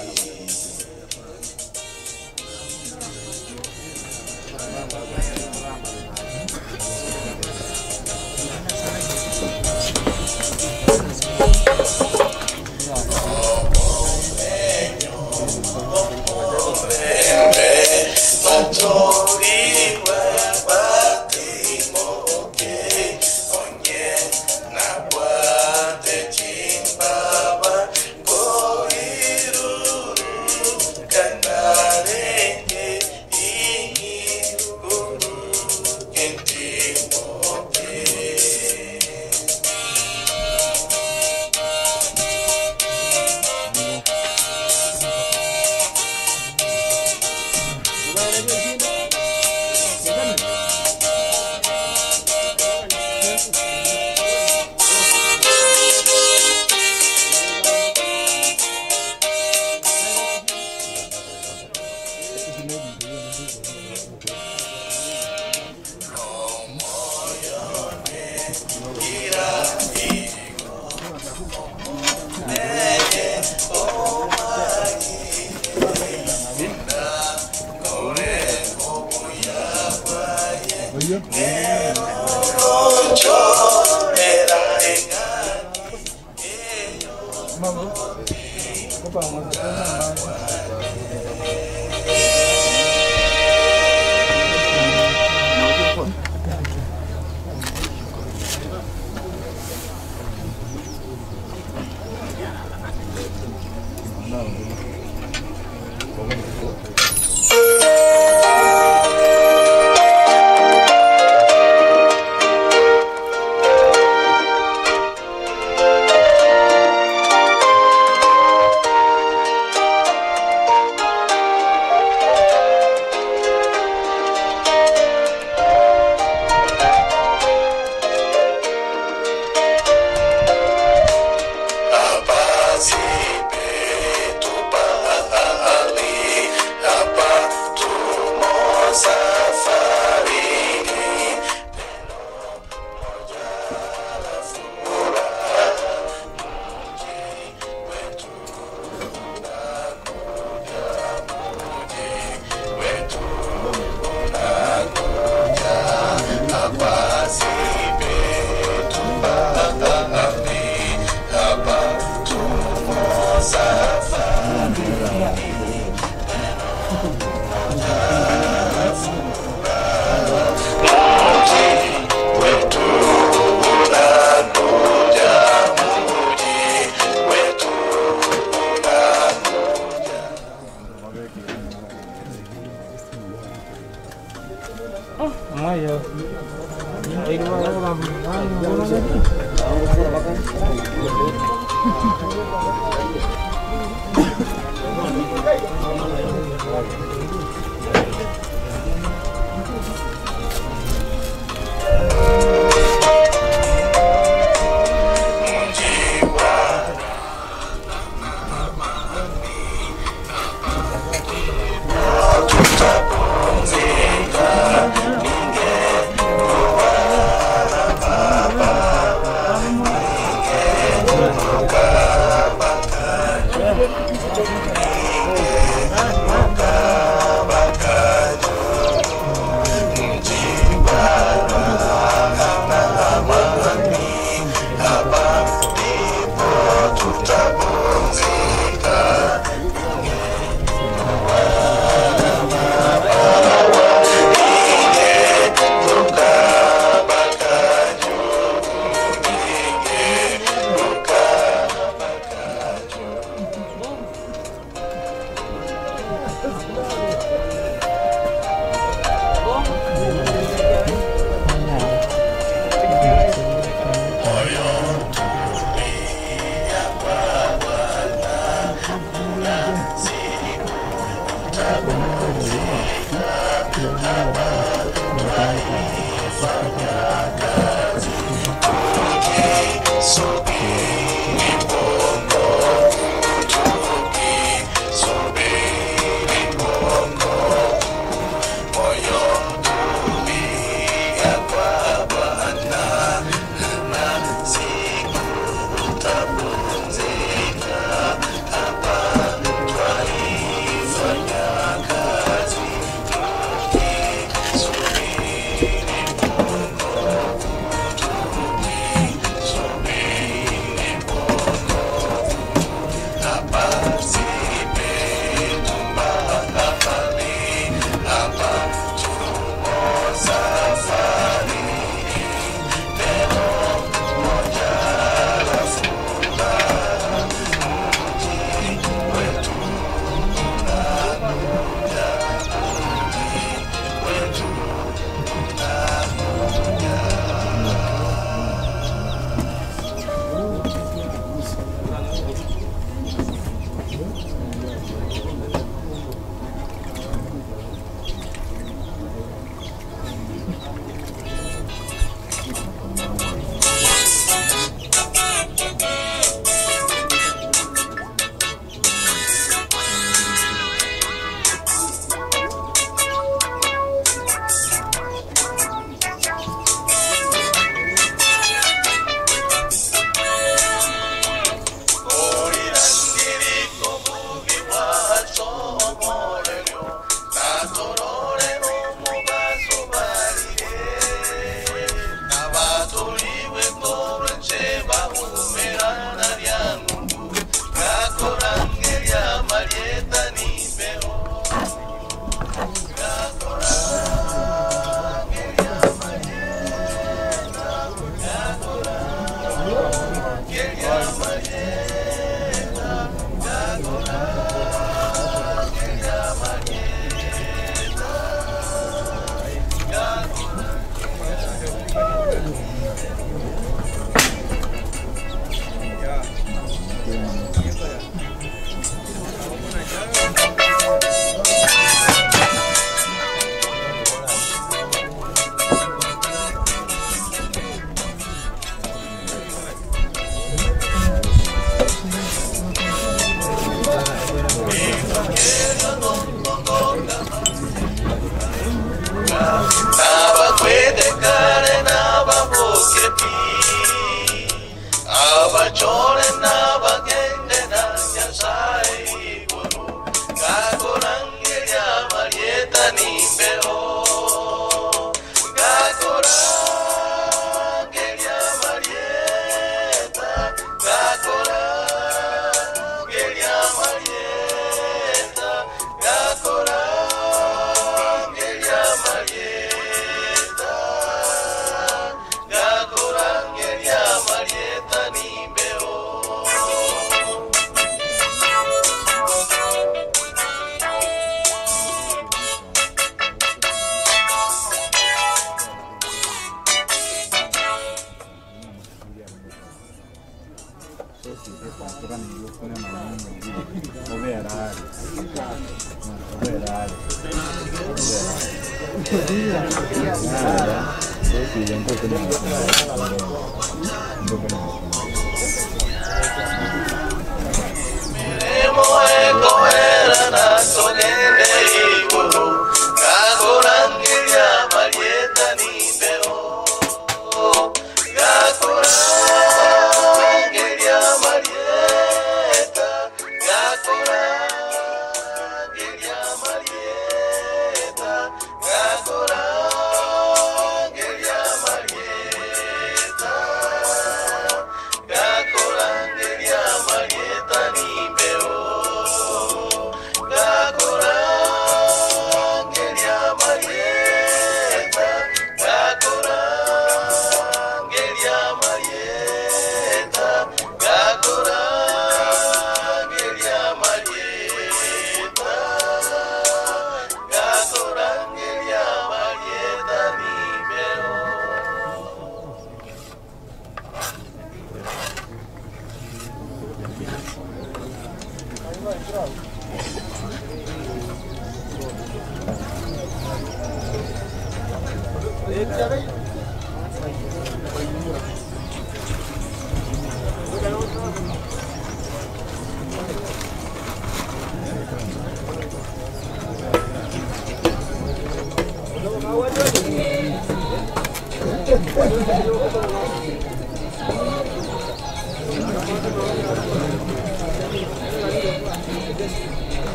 Mwayo.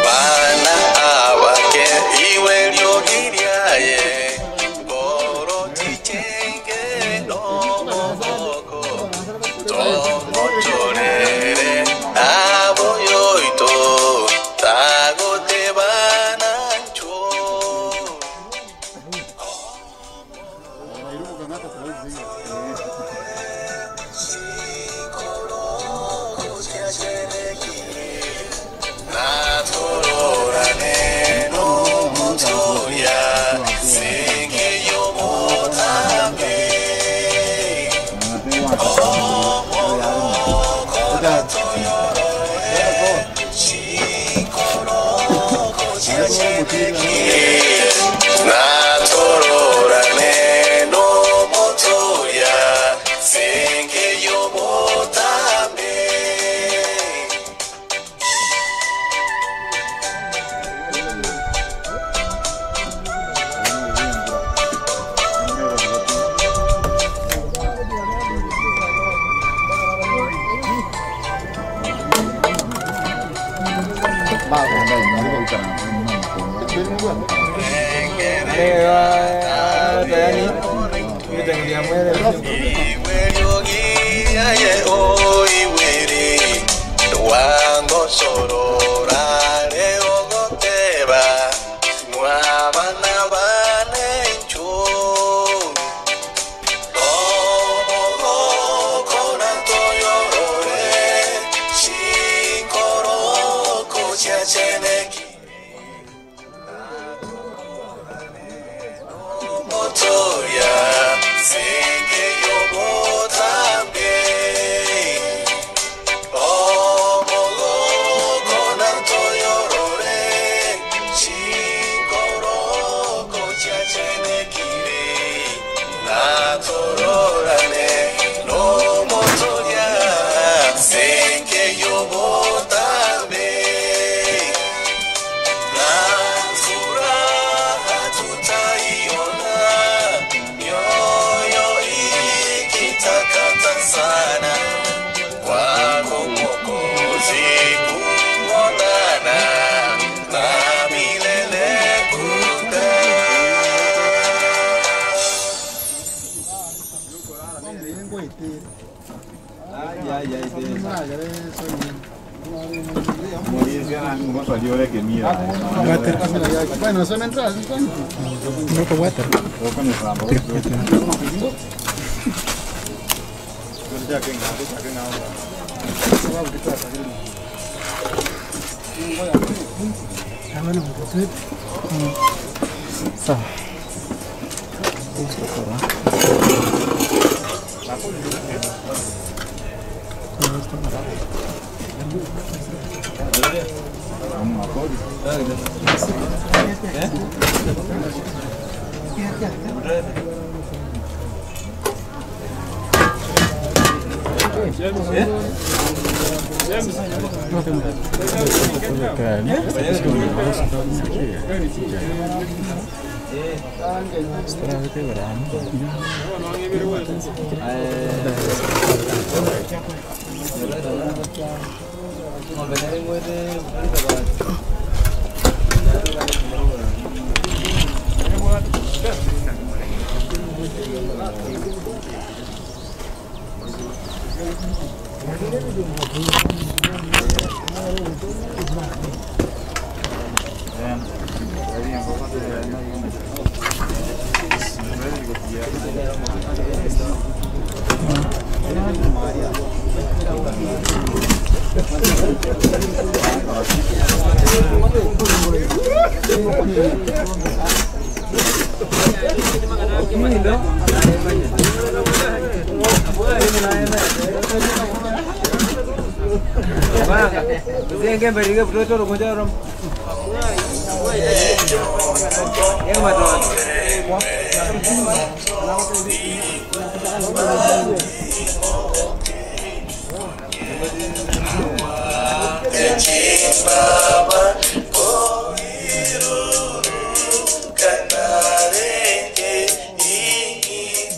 Bana abake iwe lyogiryaye. Natororane n'omutoya senge y'obutambi. Motoya, senge yobotambe. Omogoko nantoyorore, chinkoroko chiachenekire. Natororane n'omotoya, senge yobotambe. Na furaha tutaiona, mioyo ikitakata sana kwako Mwokozi kuonana na milele kukaa. Sawa. Baba, koiruru kanarenge ii.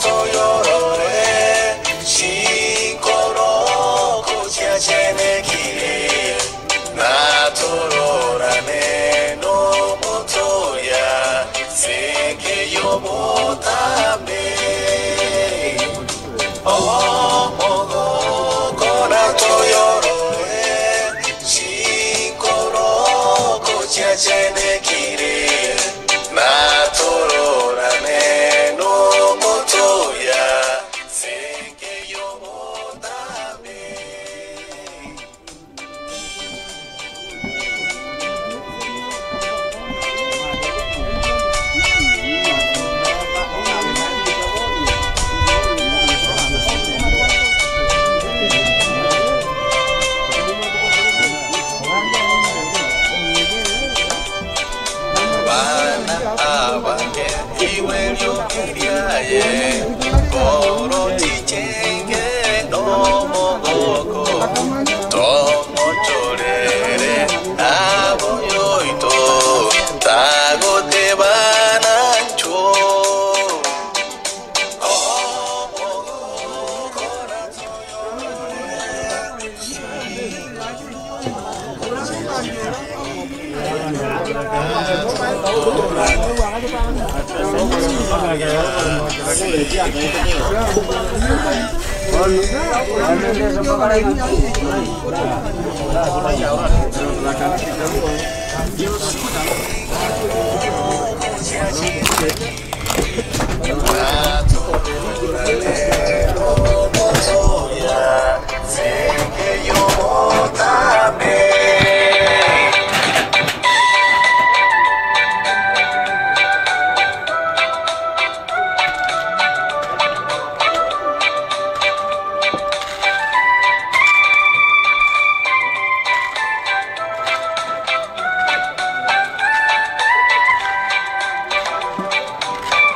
Toyoro. Tomochorere aboyoito tagotebana ncho.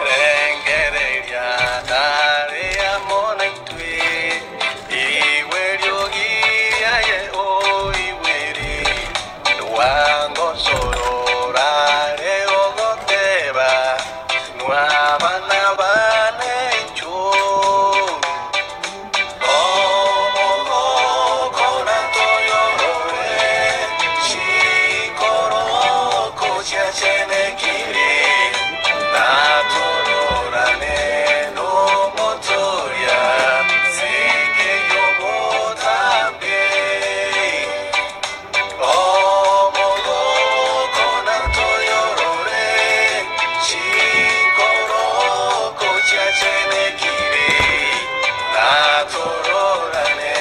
Rengereria taria monaitwe iweriogia ye oiweri rwangosorora reogoteba nwabana banencho omogokona toyorore chikoroko chiachenekire natororane nomotoria sikeyobotambe omogoko natoyorore chikoroko chiachenekire natororane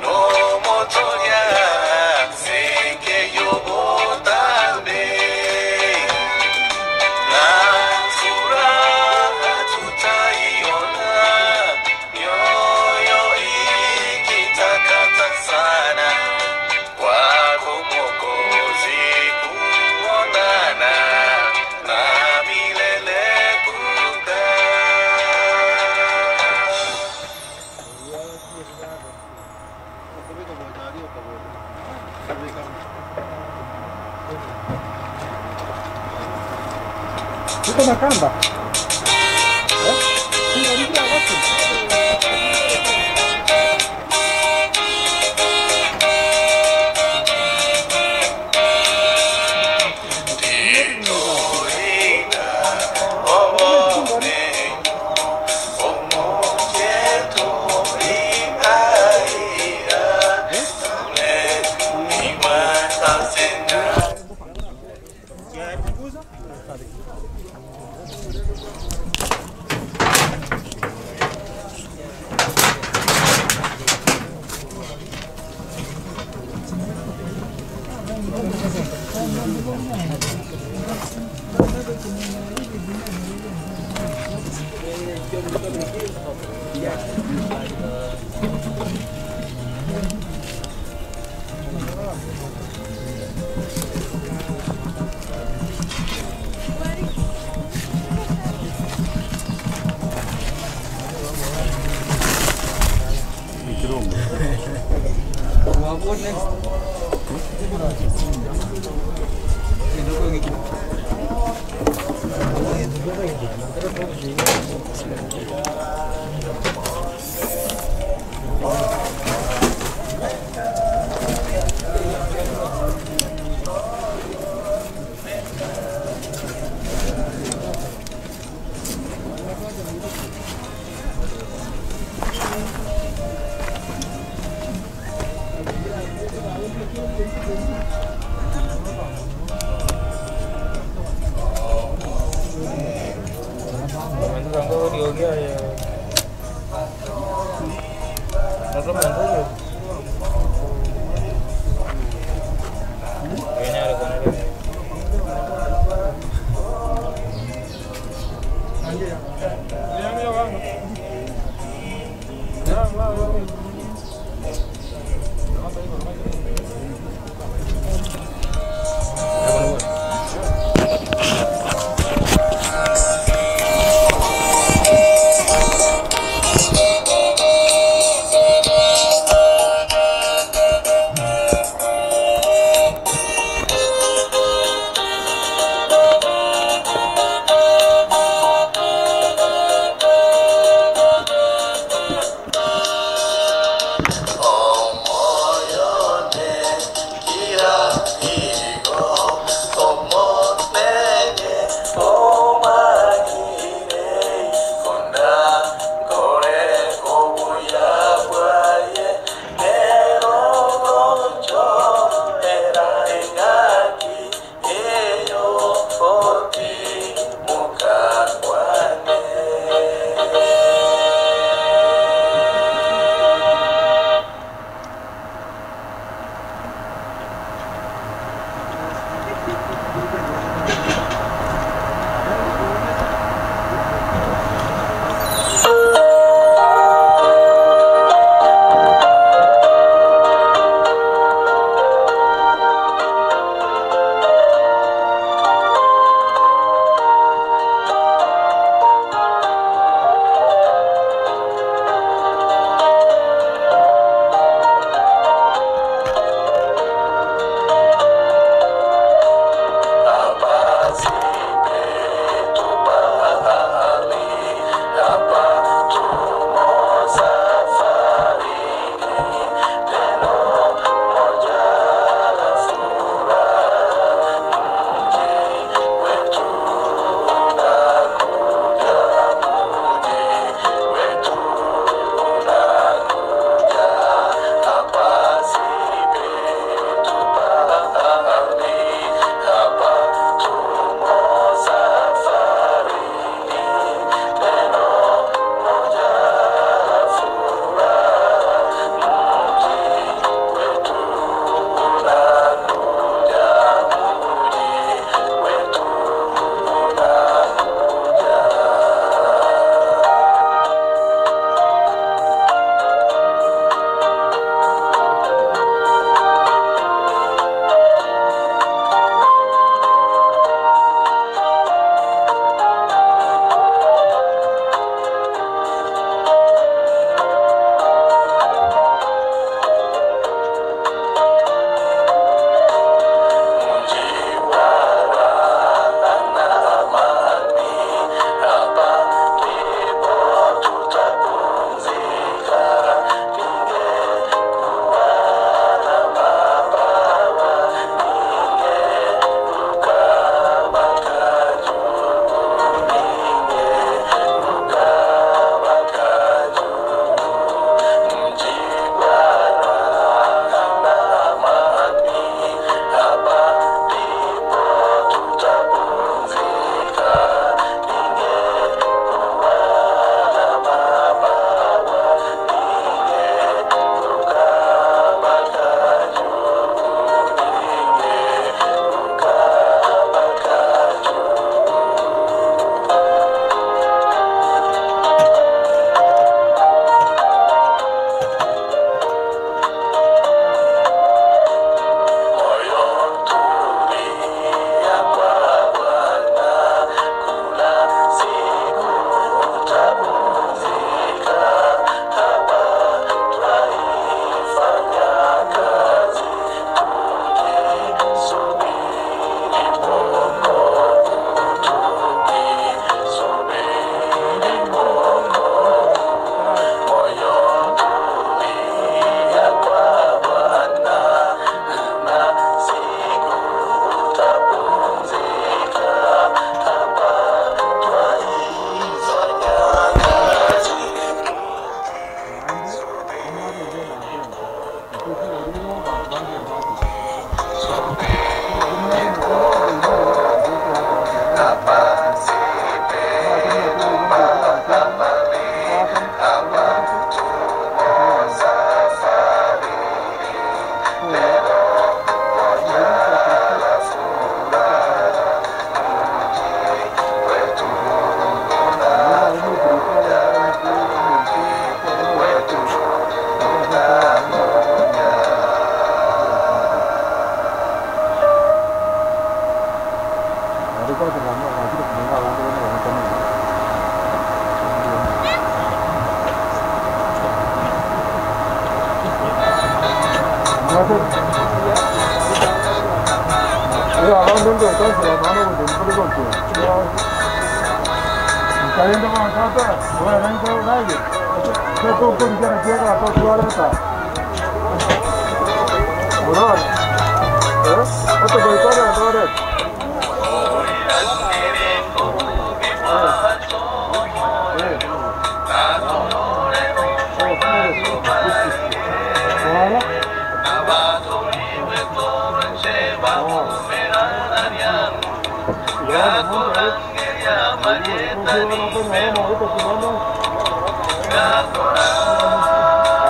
nomotoria sikeyobotambe na furaha tutaiona, mioyo ikitakata sana, kwako Mwokozi kuonana na milele kukaa. Uko na kamba?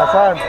Asante.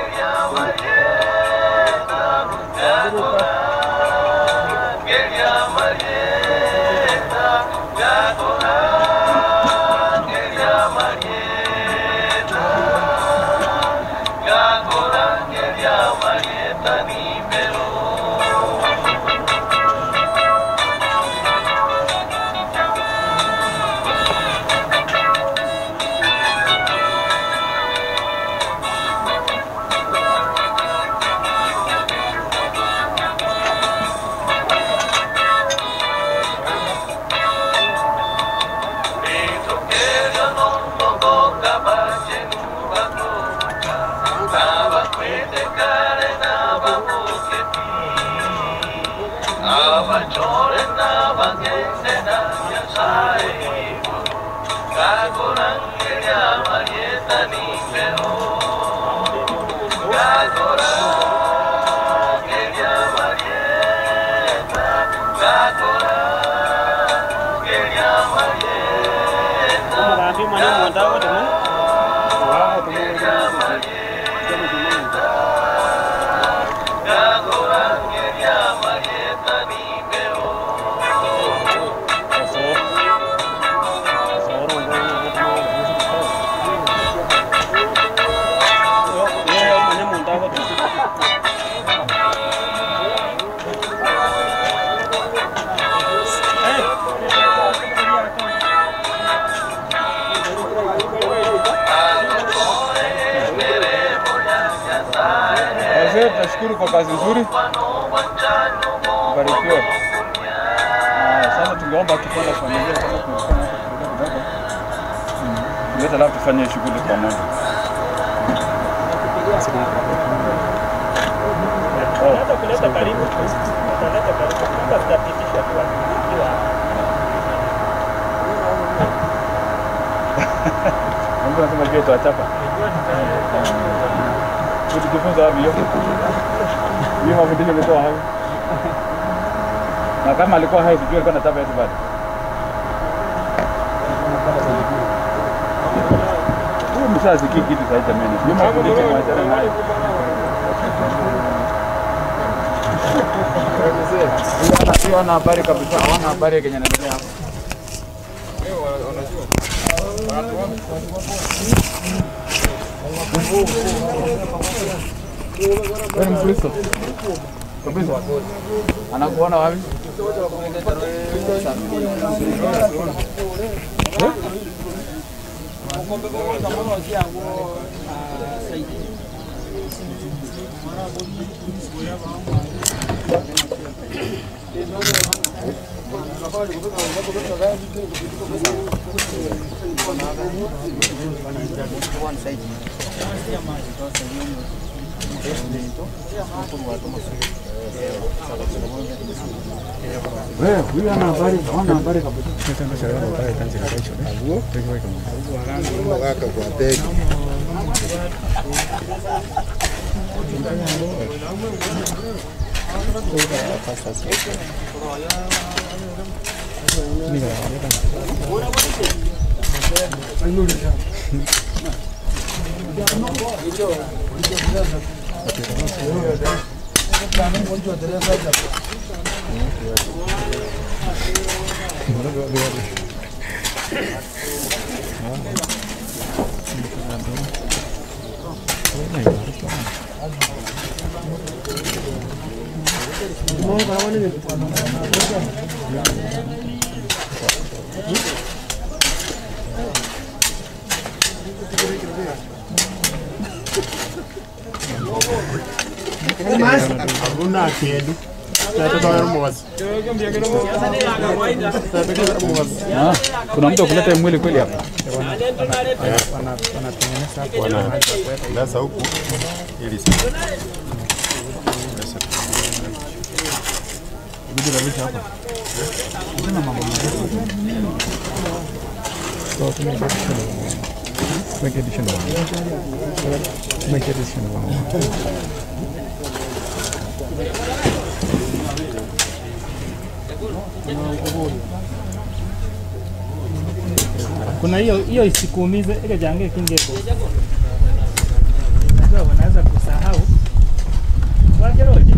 Wazee, tunashukuru kwa kazi nzuri, barikiwe. Sasa tungeomba tupande familia kama kulikuwa na kidogo kidogo, tulete alafu tufanye shughuli pamoja. Unaweza kuleta karibu, utaleta karibu, kama tutapitishwa tu ikiwa Mungu anasema jua itawachapa. Tulijifunza wapi hiyo? Hiyo mafundisho ulitoa wapi? Na kama alikuwa hai sijui alikuwa anachapa yetu bado. Huyu mshaa sikii kitu sasa jamani. Hiyo mafundisho mwachana nayo. Huyu hana habari kabisa, hawana habari ya kenye inaendelea hapa. Wewe ni Mkristo? Kabisa. Anakuona wapi? Wewe huyu ana habari, hawana habari kabisa. Hakuna kindu. Ah, kuna mtu akuleta mwili kweli hapa? Wanatengeneza hapo. Sasa huku ili Kuna hiyo hiyo isikuumize ile jange kingeko. Unajua wanaweza kusahau. Wajeroje.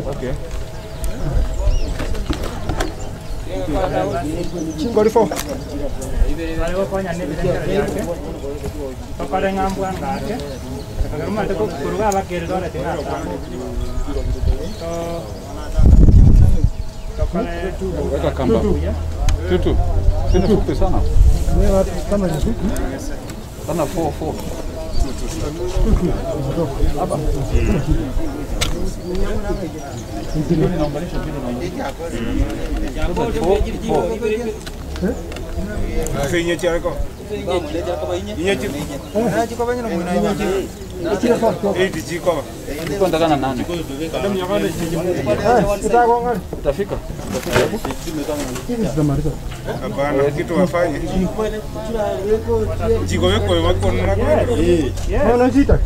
Okay. Chingolifo. Bali gokonya n'ebirengero byake bakore ng'ambwa ngake kagarumate kuruga abakere dore tinatanga to tokore Weka kamba. Tutu. Sina fupi sana. Sana 4 4. Hapa. Nilikuwa nane. Utafika. Hapana, kitu wafanye jiko weko wako Wanajita.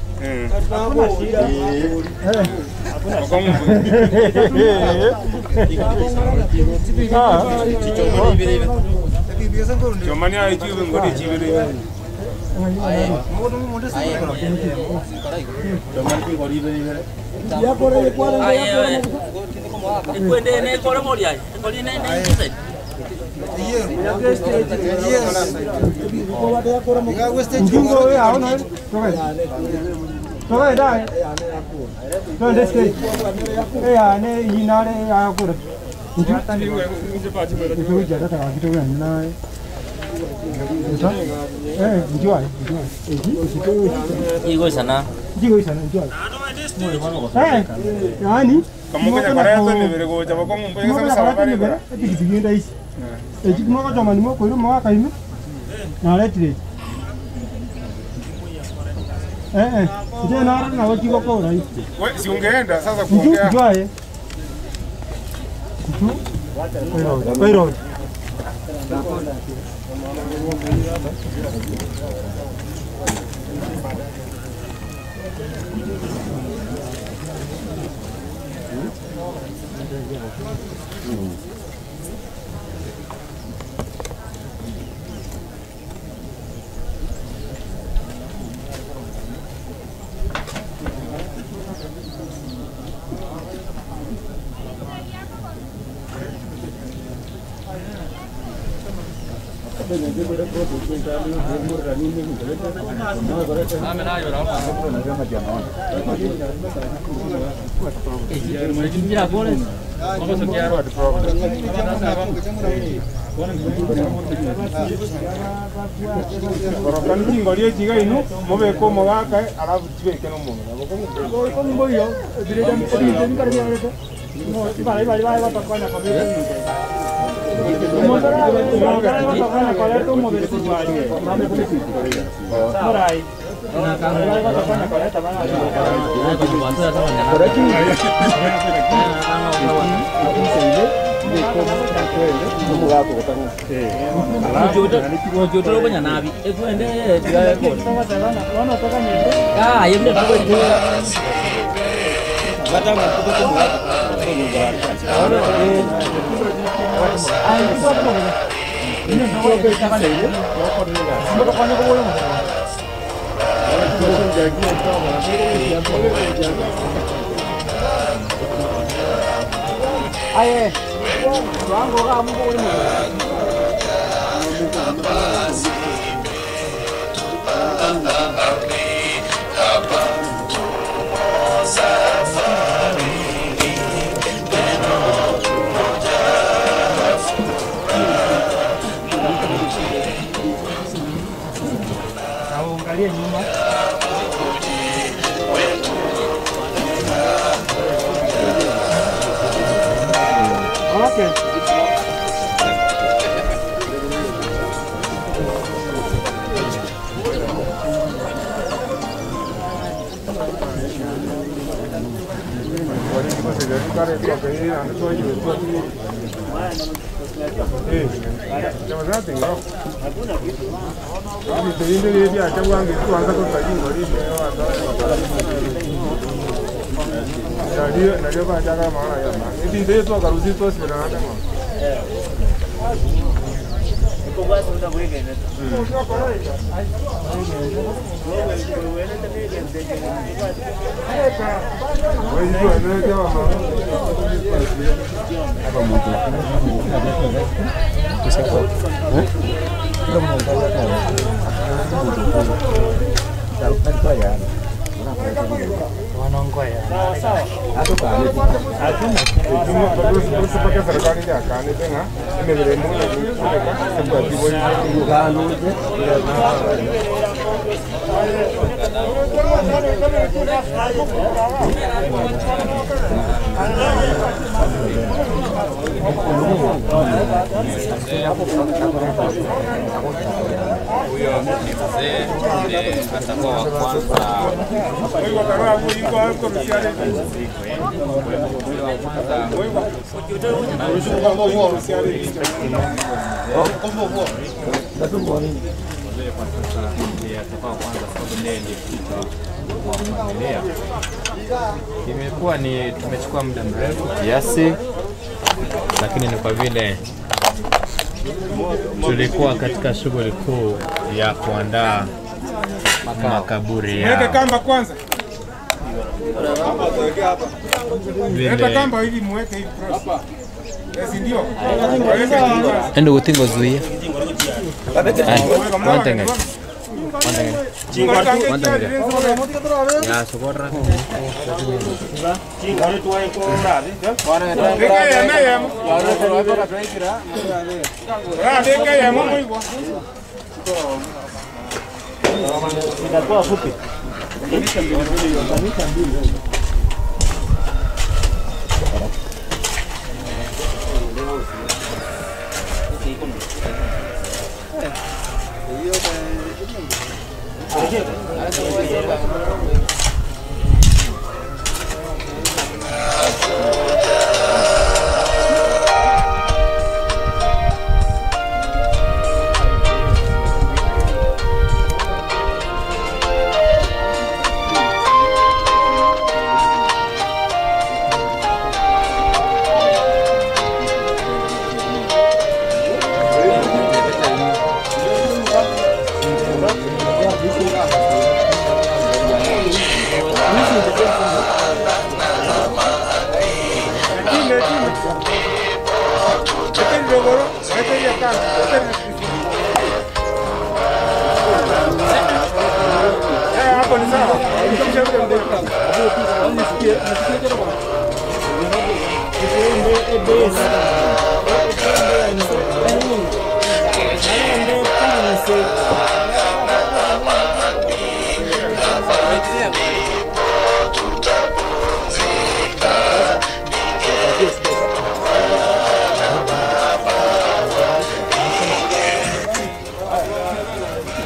Chomani aichiwe ngodi chibere. Yani Kamukonya koreto mibere gocha bakomumba yesa sabari kora. epikipiki ndaisi ekimogochoma nimokoire omwaka ime naretire eki naro nabo chigokora We si ungeenda sasa kuongea. njwaye Oirod. Korokani chingori echi iga inu mobeke omogaka alafu chibeke nomonto. Huyo ni mzee ndiye atakuwa wa kwanza Mzee kwa sasa ndiye atakuwa wa kwanza sababu ndiye ndiye kichwa wa familia. Imekuwa ni tumechukua muda mrefu kiasi, lakini ni kwa vile tulikuwa katika shughuli kuu ya kuandaa makaburi Weka yao. kamba kwanza. Weka Vile kamba hivi muweke hivi cross. Eh, si ndio? Weka hivi cross. endo gutingo zuia Wantenga. Ya socorra. Itakuwa fupi.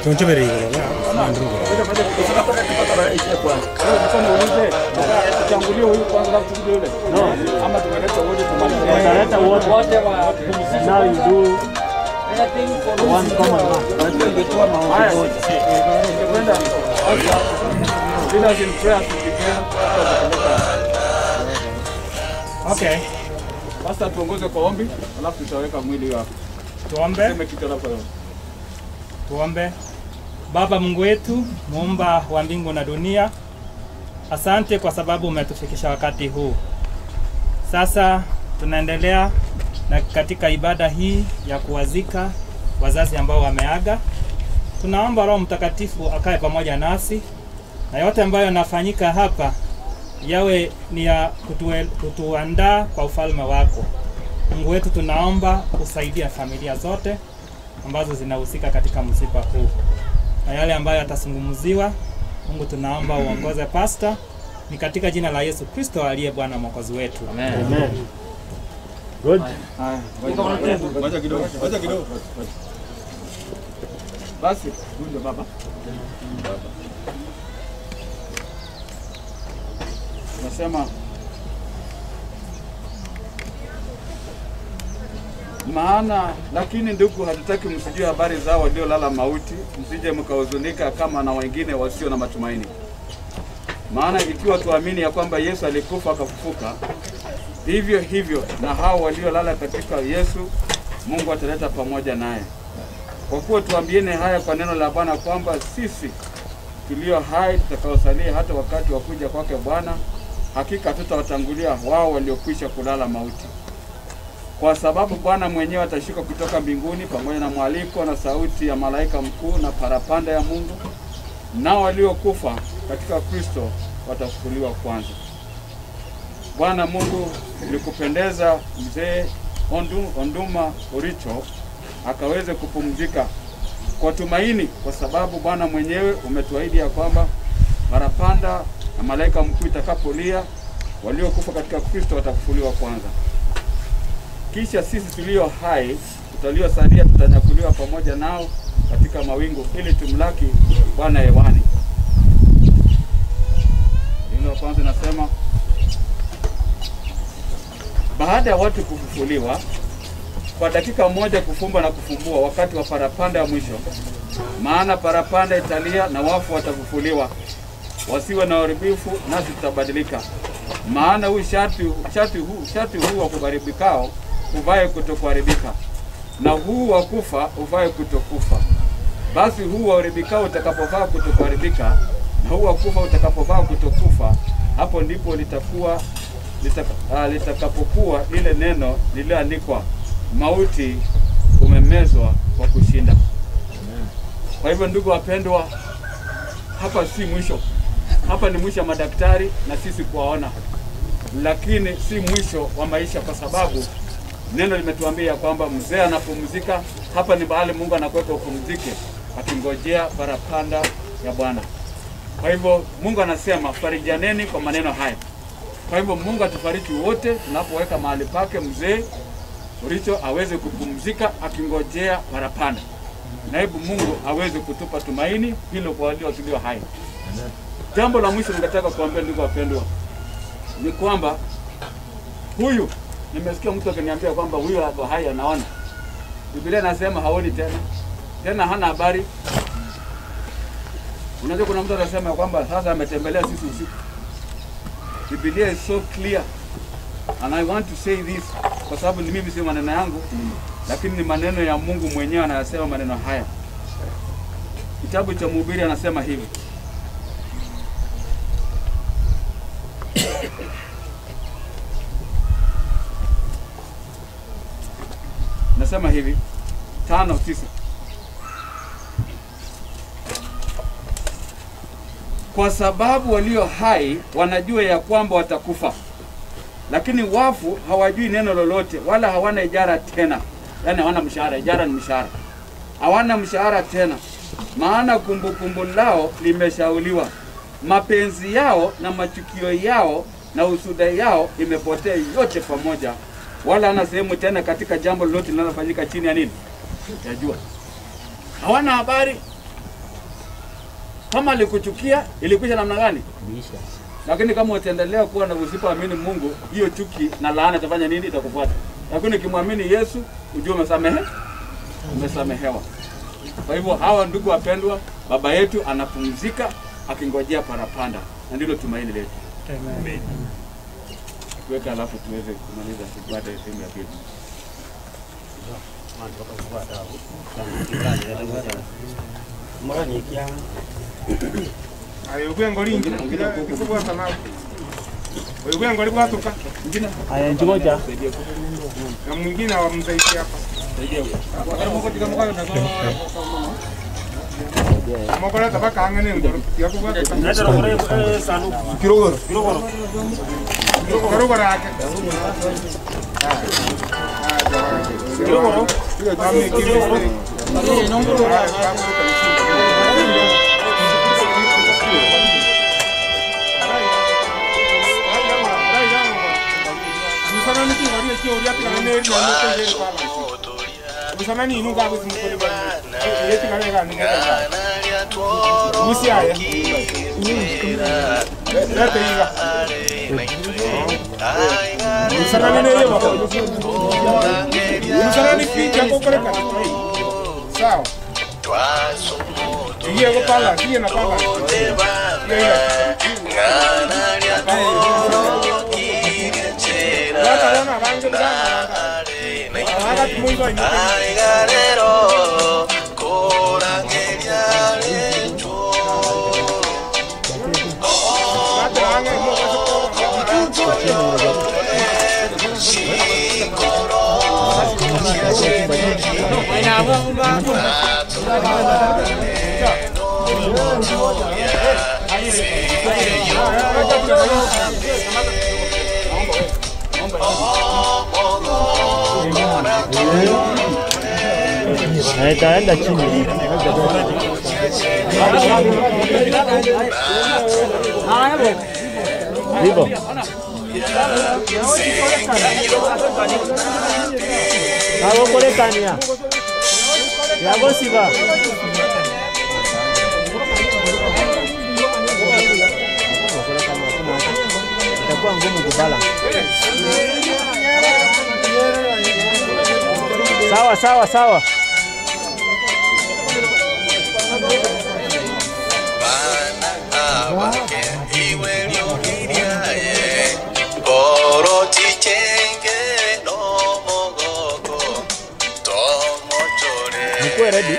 Tonchobere igoro Now you do one common Lead us in prayer to begin. Okay. Pastor tuongoze kwa ombi, alafu tutaweka mwili wako. Tuombe. Sema kitu alafu. Tuombe. Baba Mungu wetu, muumba wa mbingu na dunia, asante kwa sababu umetufikisha wakati huu. Sasa tunaendelea na katika ibada hii ya kuwazika wazazi ambao wameaga. Tunaomba Roho Mtakatifu akae pamoja nasi na yote ambayo yanafanyika hapa yawe ni ya kutuandaa kwa ufalme wako. Mungu wetu, tunaomba usaidia familia zote ambazo zinahusika katika msiba huu na yale ambayo yatazungumziwa. Mungu, tunaomba uongoze pasta, ni katika jina la Yesu Kristo aliye Bwana mwokozi wetu. Amen. Amen. Good. Ngoja kidogo, ngoja kidogo. Basi, huyu ndio baba. Nasema maana lakini ndugu, hatutaki msijue habari zao waliolala mauti, msije mkahuzunika kama na wengine wasio na matumaini. Maana ikiwa tuamini ya kwamba Yesu alikufa akafufuka, vivyo hivyo na hao waliolala katika Yesu Mungu ataleta pamoja naye. Kwa kuwa tuambieni haya kwa neno la Bwana kwamba sisi tulio hai tutakaosalia hata wakati wa kuja kwake Bwana, hakika hatutawatangulia wao waliokwisha kulala mauti. Kwa sababu Bwana mwenyewe atashuka kutoka mbinguni pamoja na mwaliko na sauti ya malaika mkuu na parapanda ya Mungu, nao waliokufa katika Kristo watafufuliwa kwanza. Bwana Mungu, ilikupendeza mzee Onduma Oricho akaweze kupumzika kwa tumaini, kwa sababu Bwana mwenyewe umetuahidi ya kwamba parapanda na malaika mkuu itakapolia, waliokufa katika Kristo watafufuliwa kwanza. Kisha sisi tulio hai tutaliosalia tutanyakuliwa pamoja nao katika mawingu ili tumlaki Bwana hewani. Hilo la kwanza nasema baada ya watu kufufuliwa kwa dakika moja kufumba na kufumbua wakati wa parapanda ya mwisho, maana parapanda italia na wafu watafufuliwa, wasiwe na uharibifu, nasi tutabadilika. Maana huu shati huu wa kuharibikao uvae kutokuharibika, na huu wa kufa uvae kutokufa. Basi huu wa uharibikao utakapovaa kutokuharibika, na huu wa kufa utakapovaa kutokufa, hapo ndipo litakuwa litakapokuwa lile neno lililoandikwa, mauti umemezwa kwa kushinda. Kwa hivyo ndugu wapendwa, hapa si mwisho, hapa ni mwisho wa madaktari na sisi kuwaona, lakini si mwisho wa maisha, kwa sababu neno limetuambia kwamba mzee anapumzika. Hapa ni mahali Mungu anakuweka upumzike, akingojea parapanda ya Bwana. Kwa hivyo Mungu anasema farijaneni kwa maneno haya. Kwa hivyo Mungu atufariji wote tunapoweka mahali pake mzee Oricho aweze kupumzika akingojea parapanda, na hebu Mungu aweze kutupa tumaini hilo kwa walio tulio hai. Jambo la mwisho ningetaka kuambia ndugu wapendwa ni kwamba huyu, nimesikia mtu akiniambia kwamba huyu ako hai anaona. Biblia inasema haoni tena, tena hana habari. Unajua kuna mtu anasema kwamba sasa ametembelea sisi usiku. Biblia is so clear and I want to say this kwa sababu ni mimi, sio maneno yangu, lakini ni maneno ya Mungu mwenyewe anayasema maneno haya. Kitabu cha Mhubiri anasema hivi nasema hivi 5:9 kwa sababu walio hai wanajua ya kwamba watakufa, lakini wafu hawajui neno lolote, wala hawana ijara tena. Yani hawana mshahara. Ijara ni mshahara. hawana mshahara tena, maana kumbukumbu lao limeshauliwa. Mapenzi yao na machukio yao na usuda yao imepotea yote pamoja, wala hana sehemu tena katika jambo lolote linalofanyika chini ya nini, ya jua. Hawana habari kama alikuchukia ilikwisha namna gani, lakini kama utaendelea kuwa na usipoamini Mungu, hiyo chuki na laana itafanya nini? Itakufuata. Lakini ukimwamini Yesu, ujue umesamehe, umesamehewa. Kwa hivyo hawa ndugu wapendwa, baba yetu anapumzika akingojea parapanda, na ndilo tumaini letu. Amen. Tuweke alafu tuweze kumaliza ibada ya sehemu ya pili. Ayo ubwengo lingi kubwata nabo oyo ubwengo libwatuka Aya, njimoja. na mwingine awamsaidie hapa mokoleta bakang'ane ngoro tiakubwatuka Kirogoro. Kirogoro ake Kirogoro. Sawa. Iye gopala, iye na pala. Itaenda chini. Hivyo. Agokorekania. Yagosiba. Itakuwa ngumu kubala. Sawa sawa sawa. Nikuwe ready.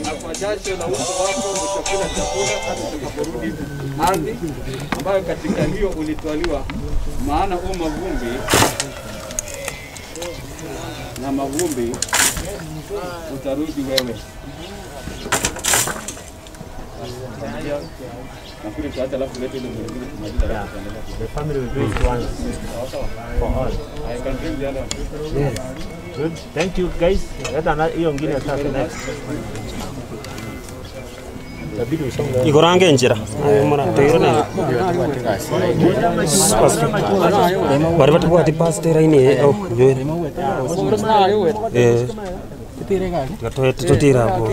Na kwa jasho Jasho la uso wako utakula chakula hata utakaporudi ardhi ambayo katika hiyo ulitwaliwa, maana u mavumbi na mavumbi utarudi wewe. Nafikiri tuache alafu tulete ile mwingine tumalize alafu tuendelee. The family will do it once for all. I can bring the other one. Yes. Good. Thank you guys. Leta na hiyo ngine sasa next. Itabidi usonge. Ikorange njira. Teirone. Bari batubwati pastor aini oh nyoere. Eh. Tutira hapo.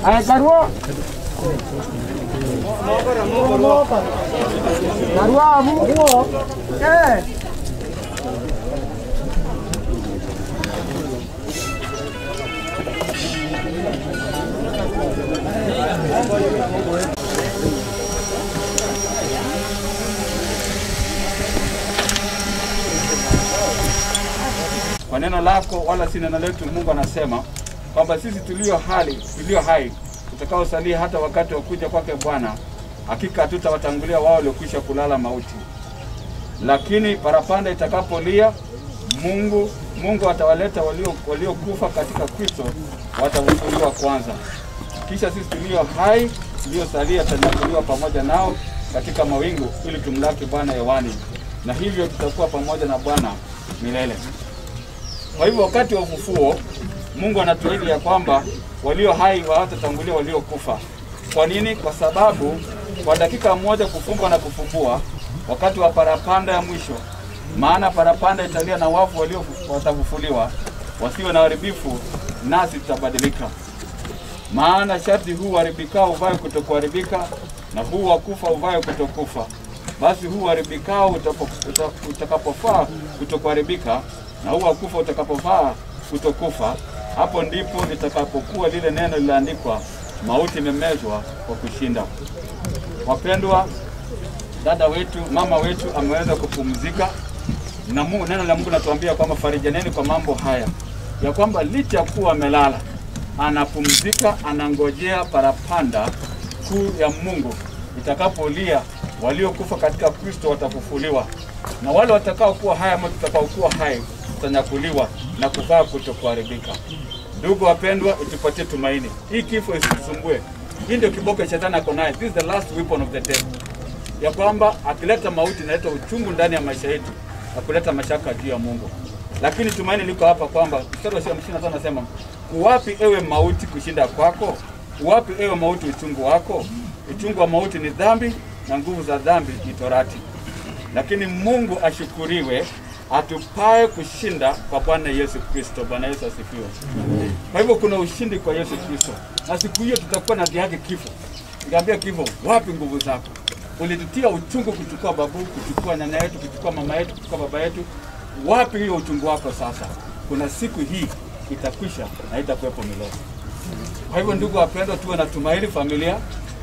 Ay, Karua. Karua abu. Eh. Kwa neno lako wala si neno letu. Mungu anasema kwamba sisi tulio hali tulio hai tutakaosalia hata wakati wa kuja kwake Bwana, hakika hatutawatangulia wao waliokwisha kulala mauti. Lakini parapanda itakapolia, Mungu atawaleta waliokufa katika Kristo, watafufuliwa kwanza. Kisha sisi tulio hai tuliosalia tutanyakuliwa pamoja nao katika mawingu, ili tumlaki Bwana hewani, na hivyo tutakuwa pamoja na Bwana milele. Kwa hivyo wakati wa ufufuo, Mungu anatuahidi ya kwamba walio hai hawatatangulia waliokufa. Kwa nini? Kwa sababu kwa dakika moja kufumba na kufumbua, wakati wa parapanda ya mwisho, maana parapanda italia na wafu walio watafufuliwa, wasiwe na uharibifu, nasi tutabadilika. Maana sharti huu uharibikao uvae kutokuharibika, na huu wa kufa uvae kutokufa. Basi huu uharibikao utakapofaa kutokuharibika, na huu wa kufa utakapofaa kutokufa, hapo ndipo litakapokuwa lile neno lililoandikwa, mauti imemezwa kwa kushinda. Wapendwa, dada wetu, mama wetu ameweza kupumzika na Mungu, neno la Mungu linatuambia kwamba farijaneni kwa mambo haya, ya kwamba licha ya kuwa amelala, anapumzika, anangojea parapanda kuu ya Mungu itakapolia, waliokufa katika Kristo watafufuliwa, na wale watakaokuwa hai ama tutakaokuwa hai tutanyakuliwa na kuvaa kutokuharibika. Ndugu wapendwa, itupatie tumaini. Hii kifo isitusumbue. Hii ndio kiboko ya shetani ako naye. This is the last weapon of the devil, ya kwamba akileta mauti inaleta uchungu ndani ya maisha yetu na kuleta mashaka juu ya Mungu. Lakini tumaini liko hapa kwamba mstari wa 55 anasema, uwapi ewe mauti kushinda kwako? Uwapi ewe mauti uchungu wako? Uchungu wa mauti ni dhambi na nguvu za dhambi ni torati. Lakini Mungu ashukuriwe atupae kushinda kwa Bwana Yesu Kristo. Bwana Yesu asifiwe. Kwa hivyo kuna ushindi kwa Yesu Kristo, na siku hiyo tutakuwa na dhihaki kifo. Niambia kifo, wapi nguvu zako? Ulitutia uchungu kuchukua babu, kuchukua nyanya yetu, kuchukua mama yetu, kuchukua baba yetu. Wapi hiyo uchungu wako sasa? Kuna siku hii itakwisha na itakuwepo milele. Kwa hivyo ndugu wapendwa, tuwe na tumaini familia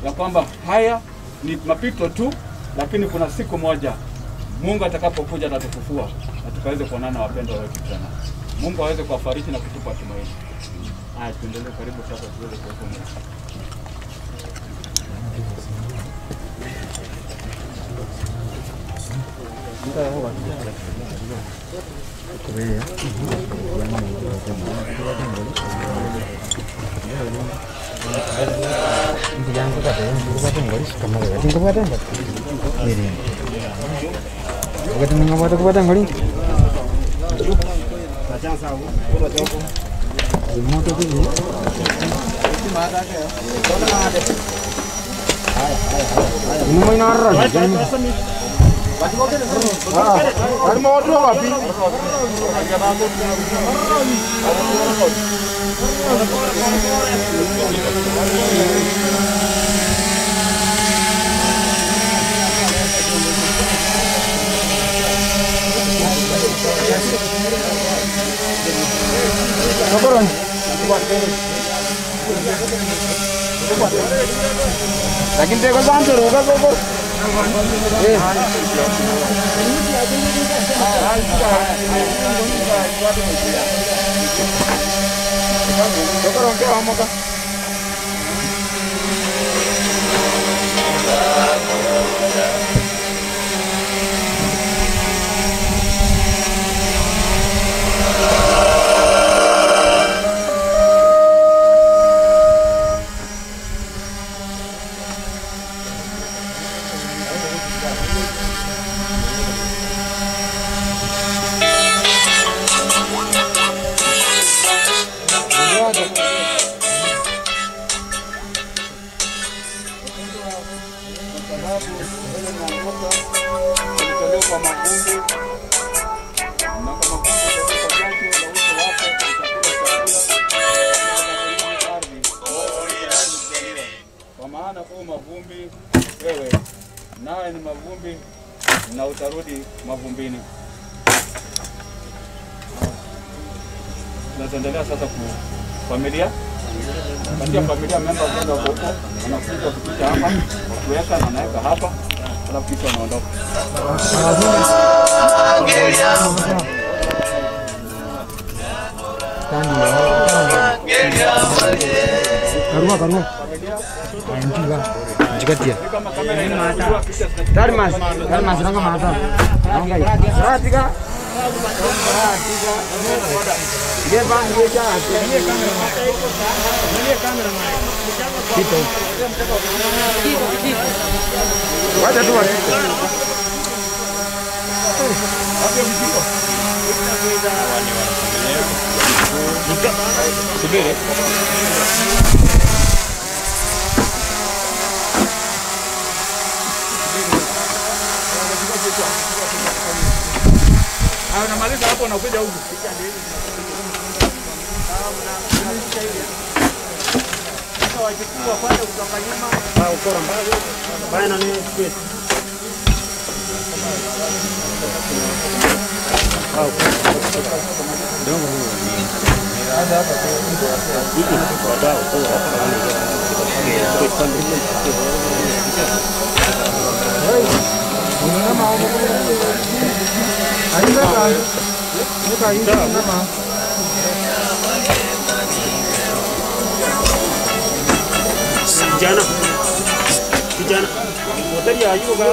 ya kwamba haya ni mapito tu, lakini kuna siku moja Mungu atakapokuja atatufufua na tukaweze kuonana na wapendwa wetu tena. Mungu aweze kuwafariji na kutupa tumaini. Haya, tuendelee karibu sasa tuweze kuweka Mungu. Lakini tego santo ruga gogo. Eh. Kwa mavumbi na kwa mavumbi kwa jasho la uso wako utakula chakula ardhi kwa maana u mavumbi wewe, nawe ni mavumbi na utarudi mavumbini. Tunaendelea sasa ku familia patia familia member kwenda huko huko, wanakuja kupita hapa wakiweka na wanaweka hapa, alafu kisha wanaondoka. Karua karua. Jikatia. Tarmas, tarmas ranga mata. Ranga. Ratika. Ratika. Ye ba ye cha. Kito. Wacha tu wapite. Subiri. Ah, unamaliza hapo unakuja huku. Bana ni space. Kijana. Kijana. Hoteli ya yuko kwa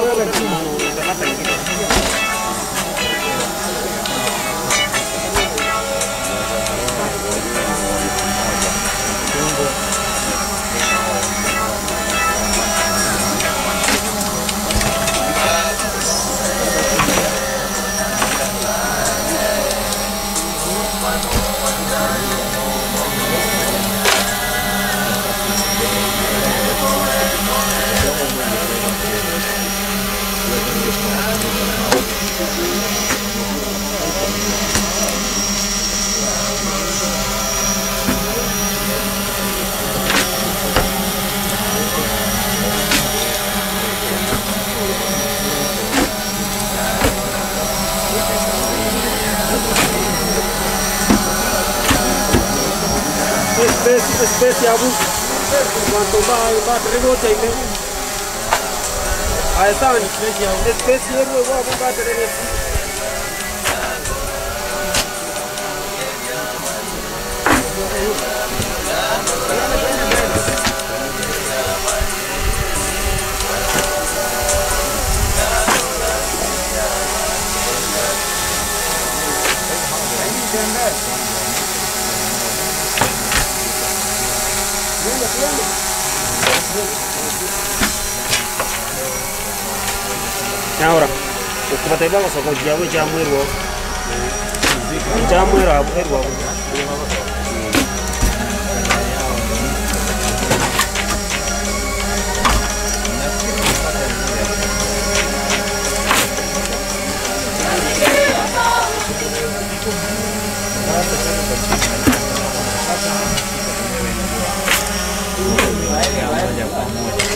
Space, space yabu. Quanto va, va rebote ile. Aya sawa ni space yabu. Space yeru wa va rebote. Naora. Ukubata ibako soko jawe chamwirwo. Chamwirwo abu erwo.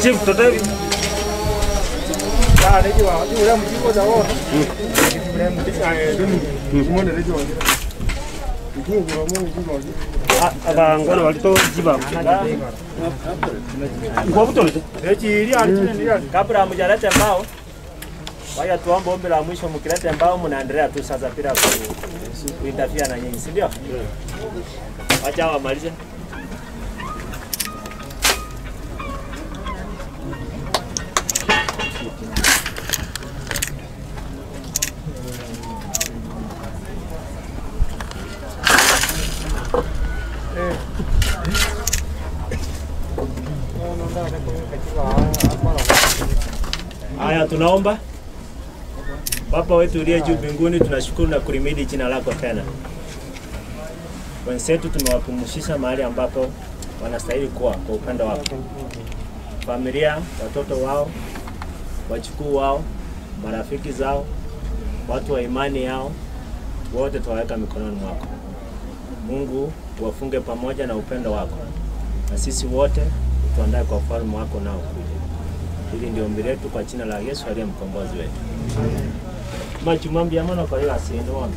Chief, tote Abangwana balito jiba. Ngwa butolete. Kabla hamjaleta mbao, wacha tuombe ombi la mwisho. Mkileta mbao, mnaendelea tu sasa bila kuinterfere na nyinyi, si ndio? Wacha wamalize. Haya, tunaomba. Baba wetu uliye juu mbinguni, tunashukuru na kulimidi jina lako tena. Wenzetu tumewapumzisha mahali ambapo wanastahili kuwa kwa upendo wako. Familia, watoto wao, wajukuu wao, marafiki zao, watu wa imani yao, wote tuwaweka mikononi mwako. Mungu wafunge pamoja na upendo wako, na sisi wote tuandae kwa ufalme wako nao kuja. Hili ndio ombi letu kwa jina la Yesu aliye mkombozi wetu. Machuma mbiamano kwa hiyo asiende wano.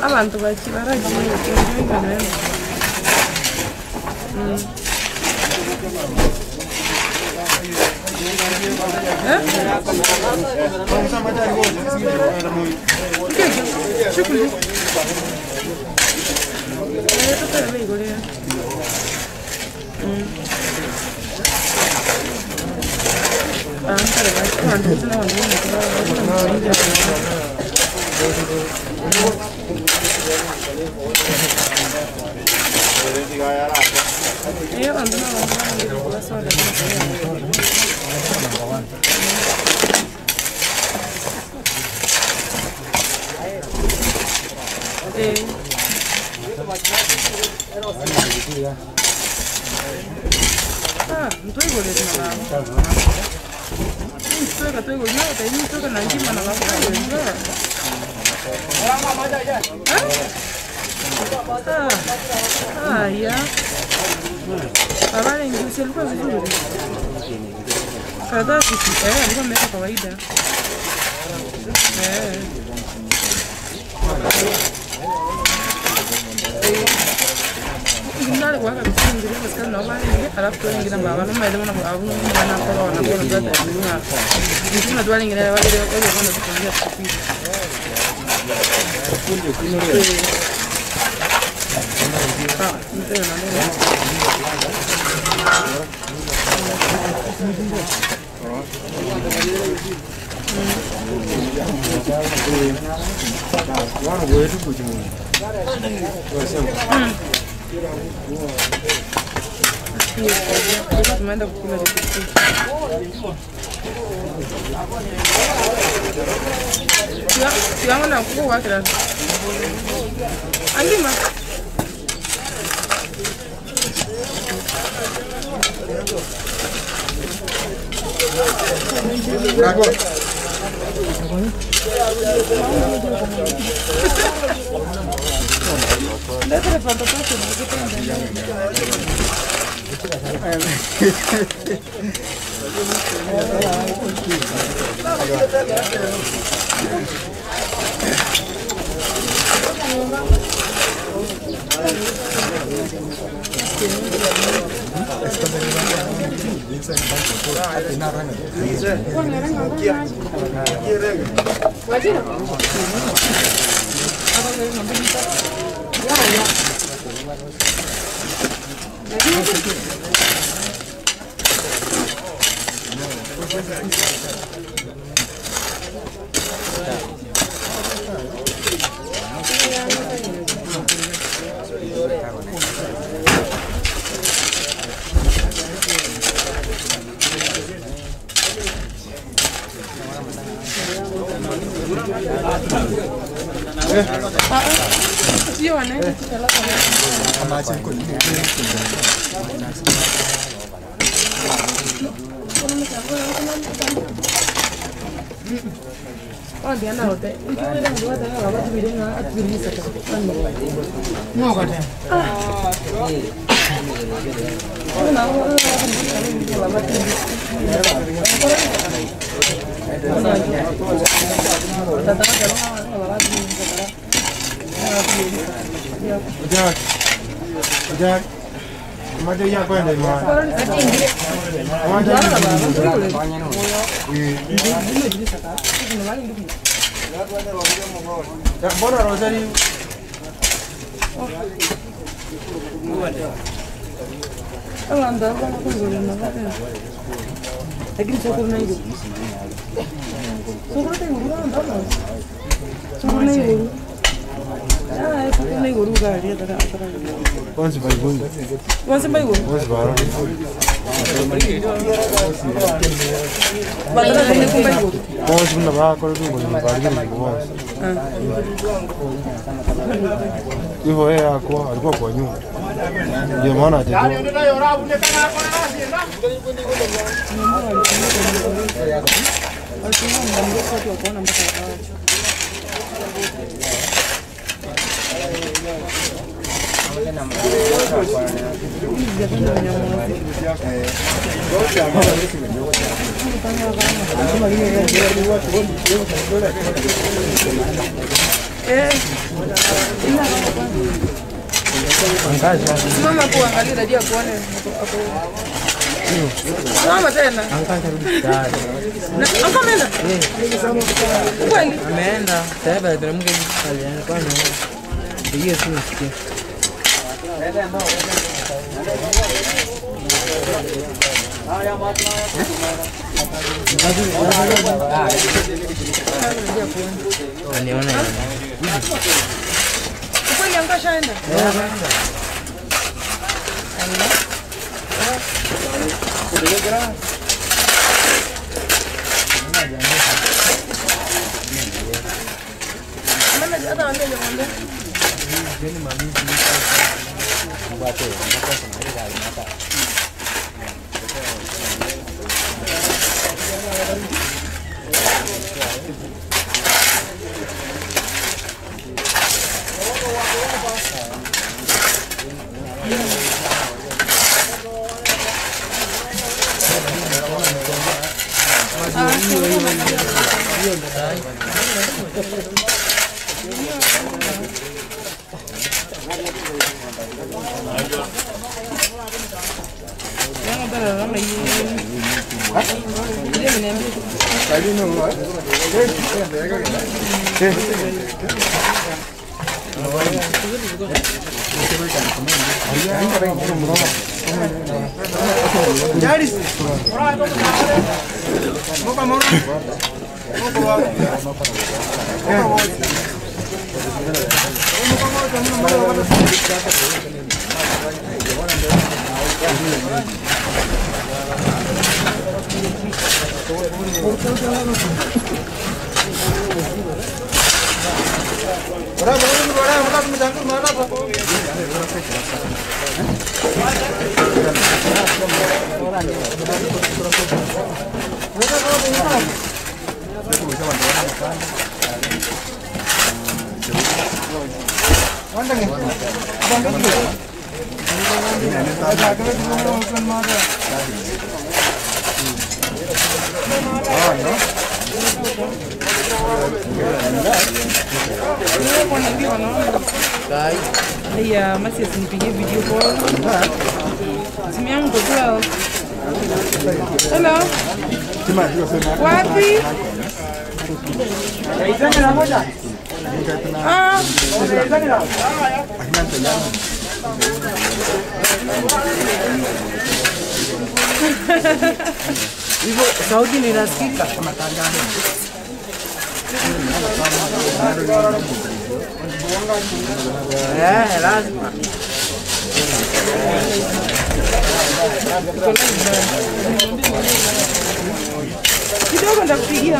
Abantu bakibaragiye. Karatasi alikuwa ameweka kawaida. Tumeenda kukula kiwango na kuku wakira angima Sio wanaenda Jack. Jack. Maja kwenda imani. Mbona Rosary Lakini sokuru na hiyo. Sokuru tengo ndano. Sokuru na hiyo. Ah, sokuru na hiyo ruga ria tara tara. Bonsi baigoni. Bonsi baigoni. Bonsi baro. Batara ni kumba hiyo. Bonsi buna bakora tungo bari bonsi. Hivyo yeye hakuwa alikuwa kwa nyumba. Ndio maana hajajua. Simama hapo uangalie dadi akuone. Simama tena. Na anka ameenda? Kweli? Ameenda sasa, teremka hivi pale, alikuwa ameenda. Pigie simu sikie. Aniona Kweli anka shaenda? Mama hata waambie jamwambia. Haya, Masi asinipigie video call. Simu yangu iko 12. Hello. Wapi? Ah. Hivyo sauti ninasikika. Eh, lazima. Kidogo ndakupigia.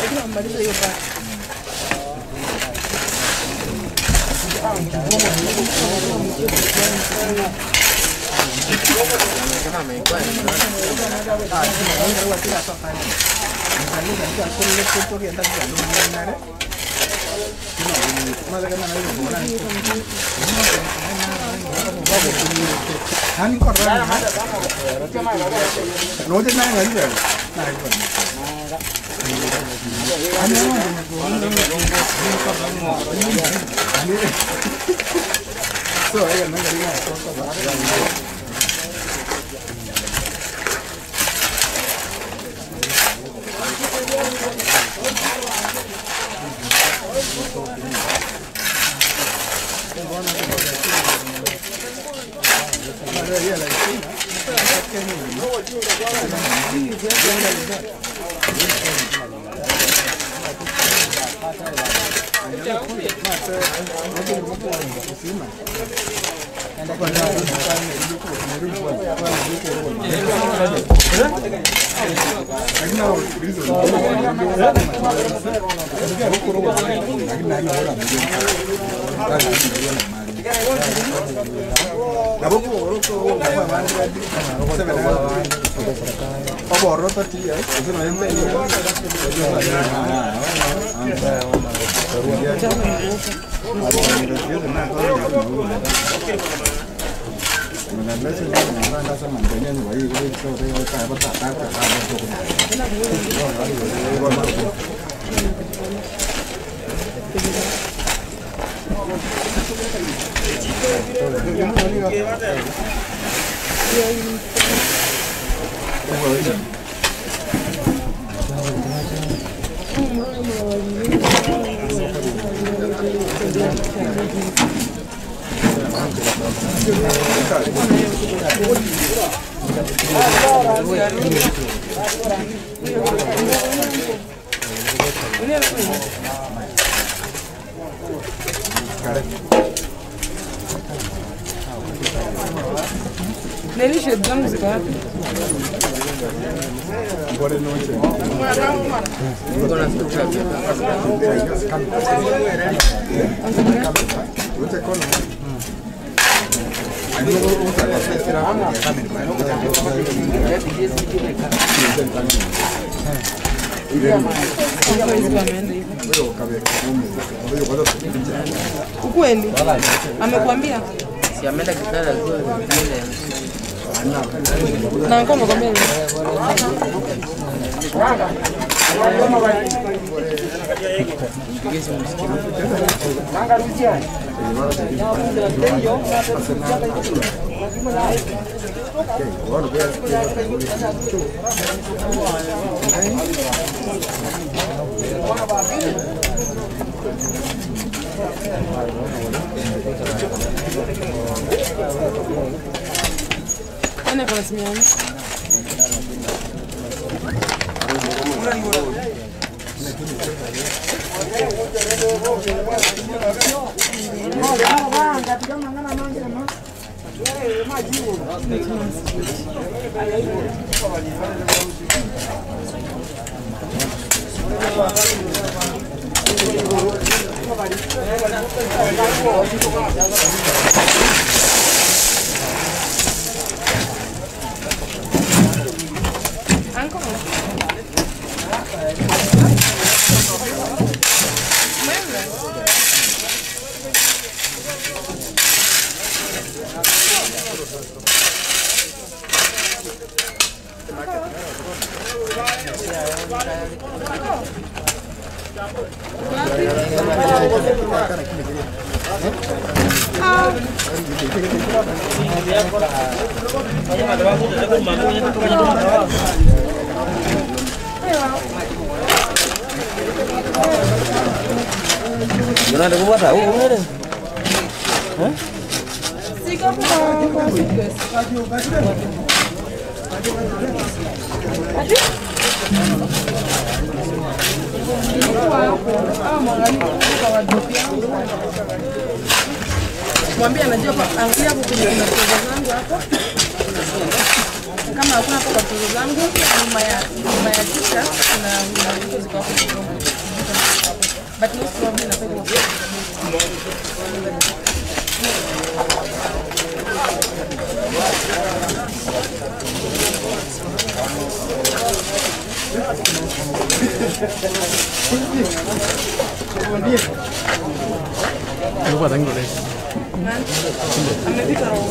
Lakini wamaliza hiyo part. Neli shade zangu ziko wapi? Ukweli amekwambia Si ameenda kitanda alikuwa ameenda. na alikuwa amekwambia nini? Mpigie simu msikie. Nani ako na simu yangu? Uncle. Mwambie anajua pa, angalia hapo kwenye kuna pesa zangu hapo. Kama hakuna hapo kwa pesa zangu, nyuma ya kisha kuna vitu ziko hapo kidogo. But most probably napenda kwa Amepita roho.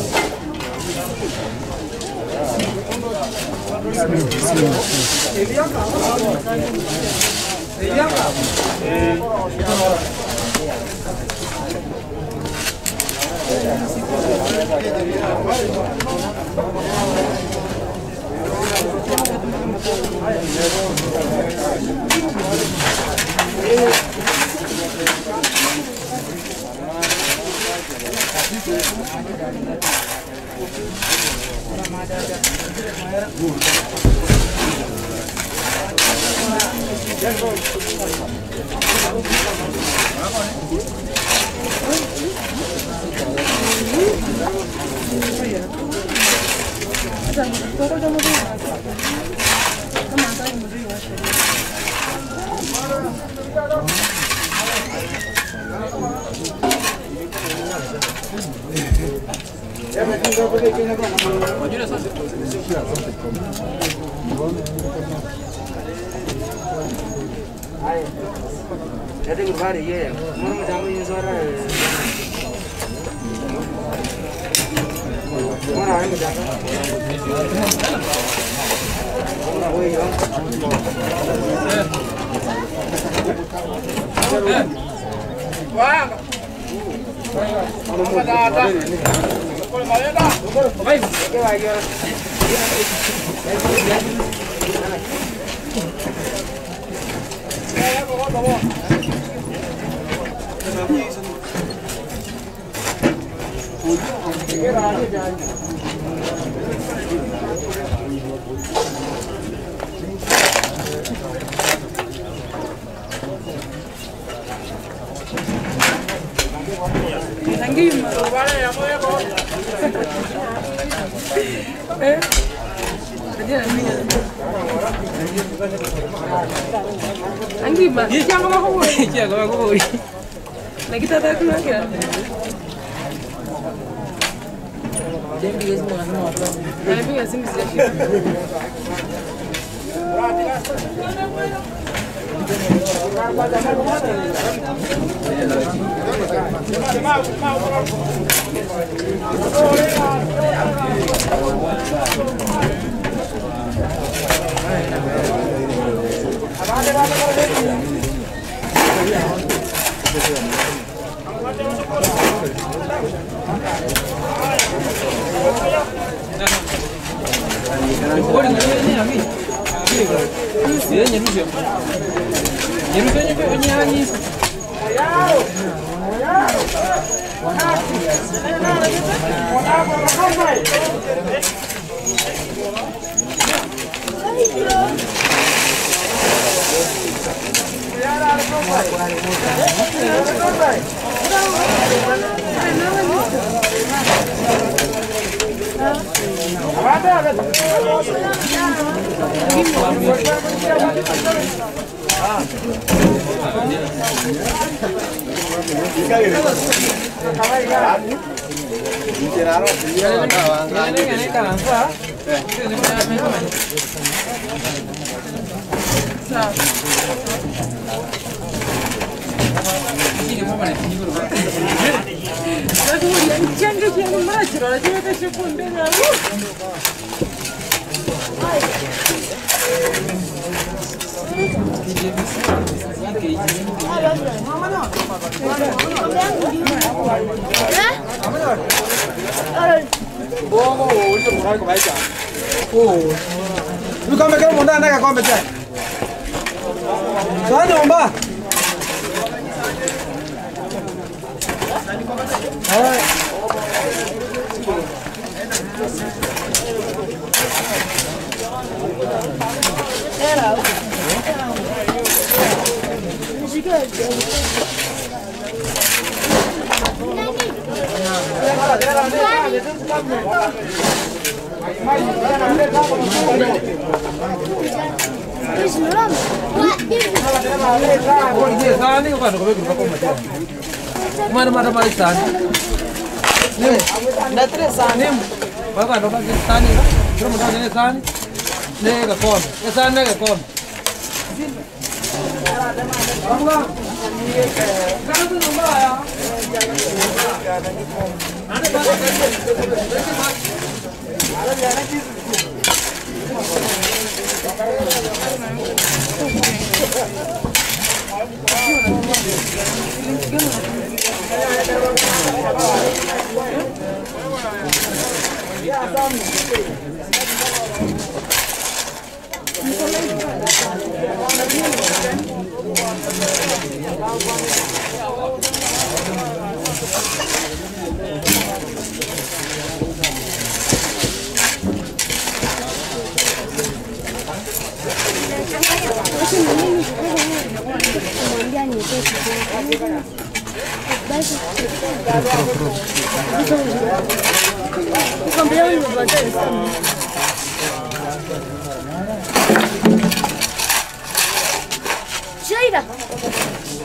Sheila,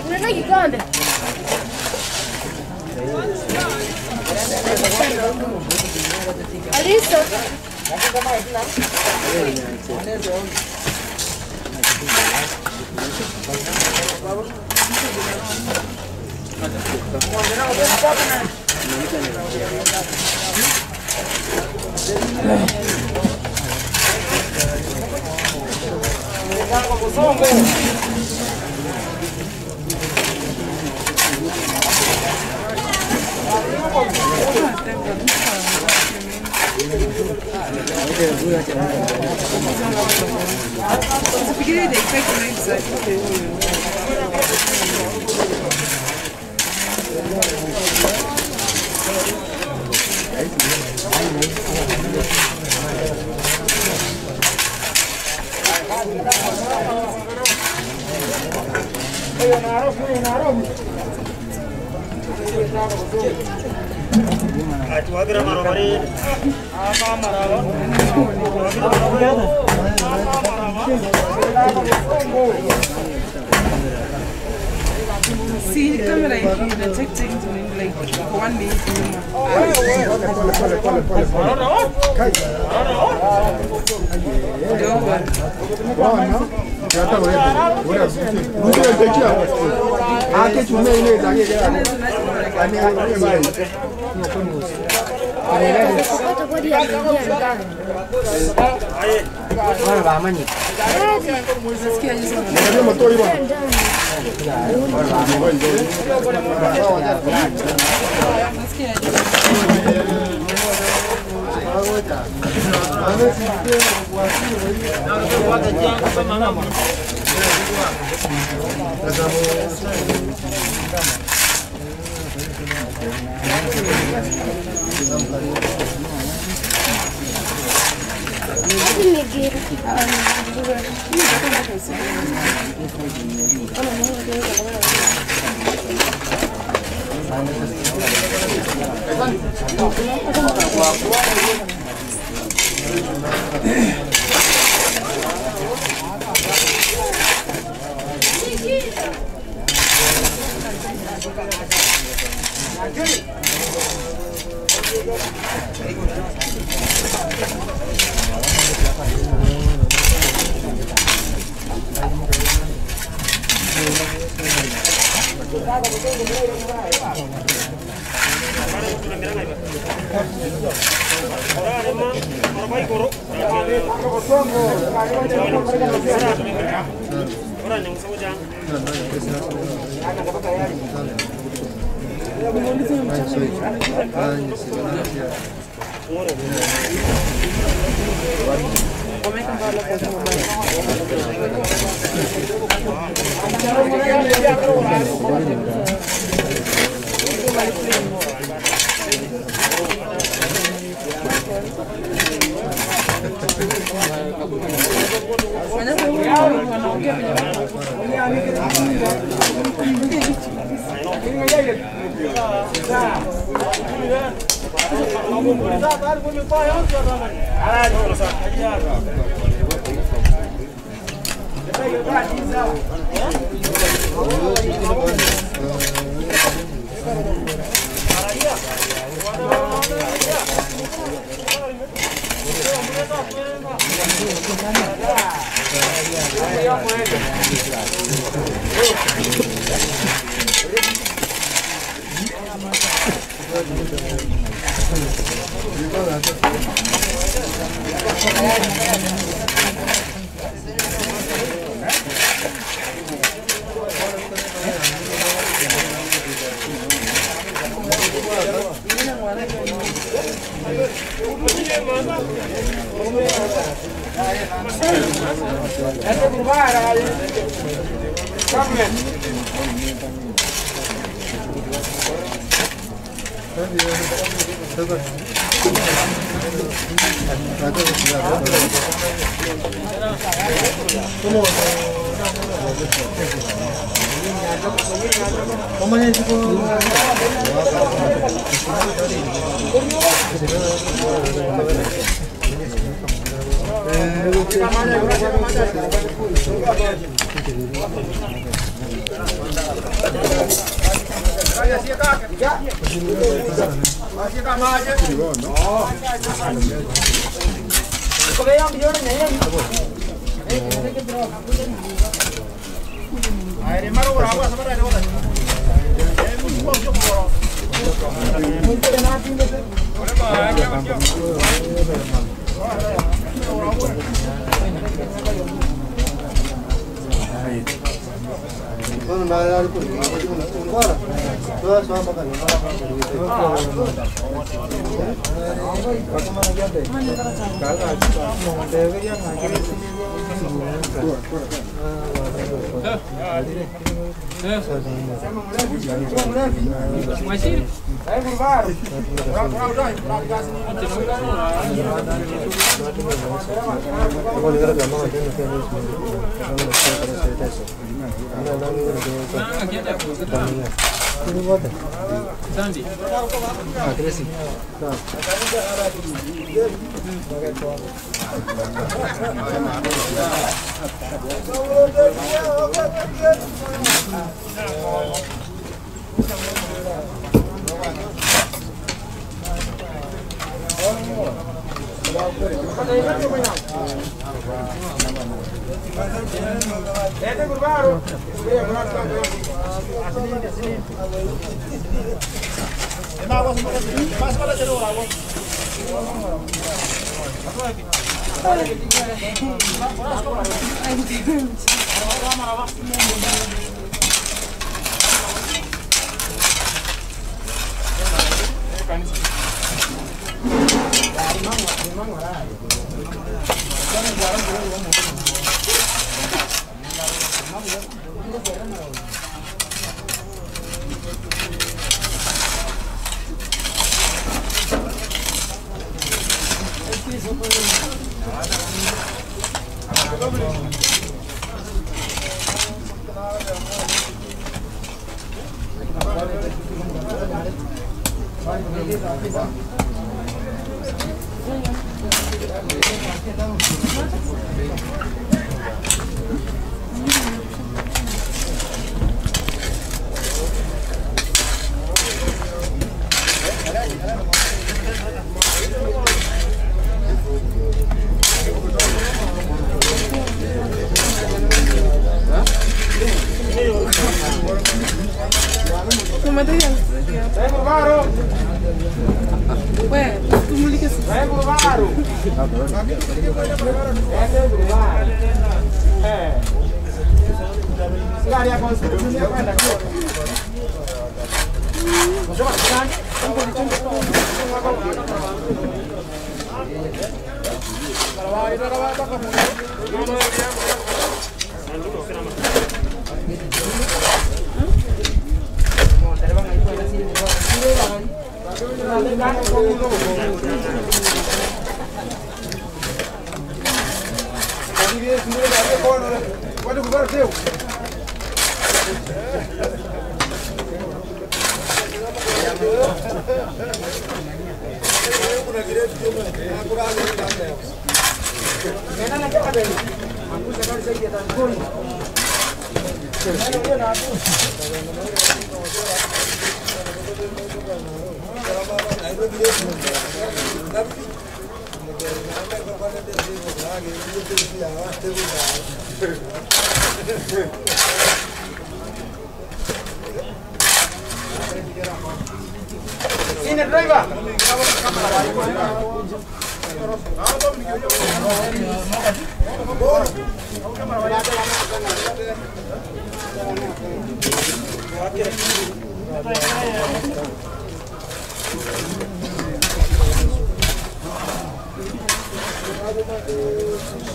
unataka kikombe? Alisa. Usifikirie dakika kama See, camera ina take time to like for 1 minute.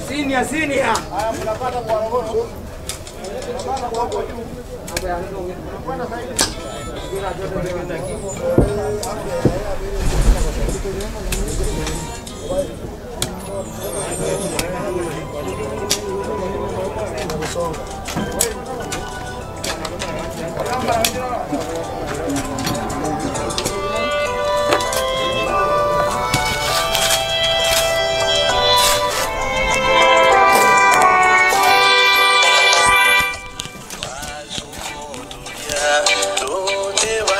Senior, senior. Tute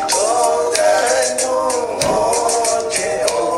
Toda tu noche.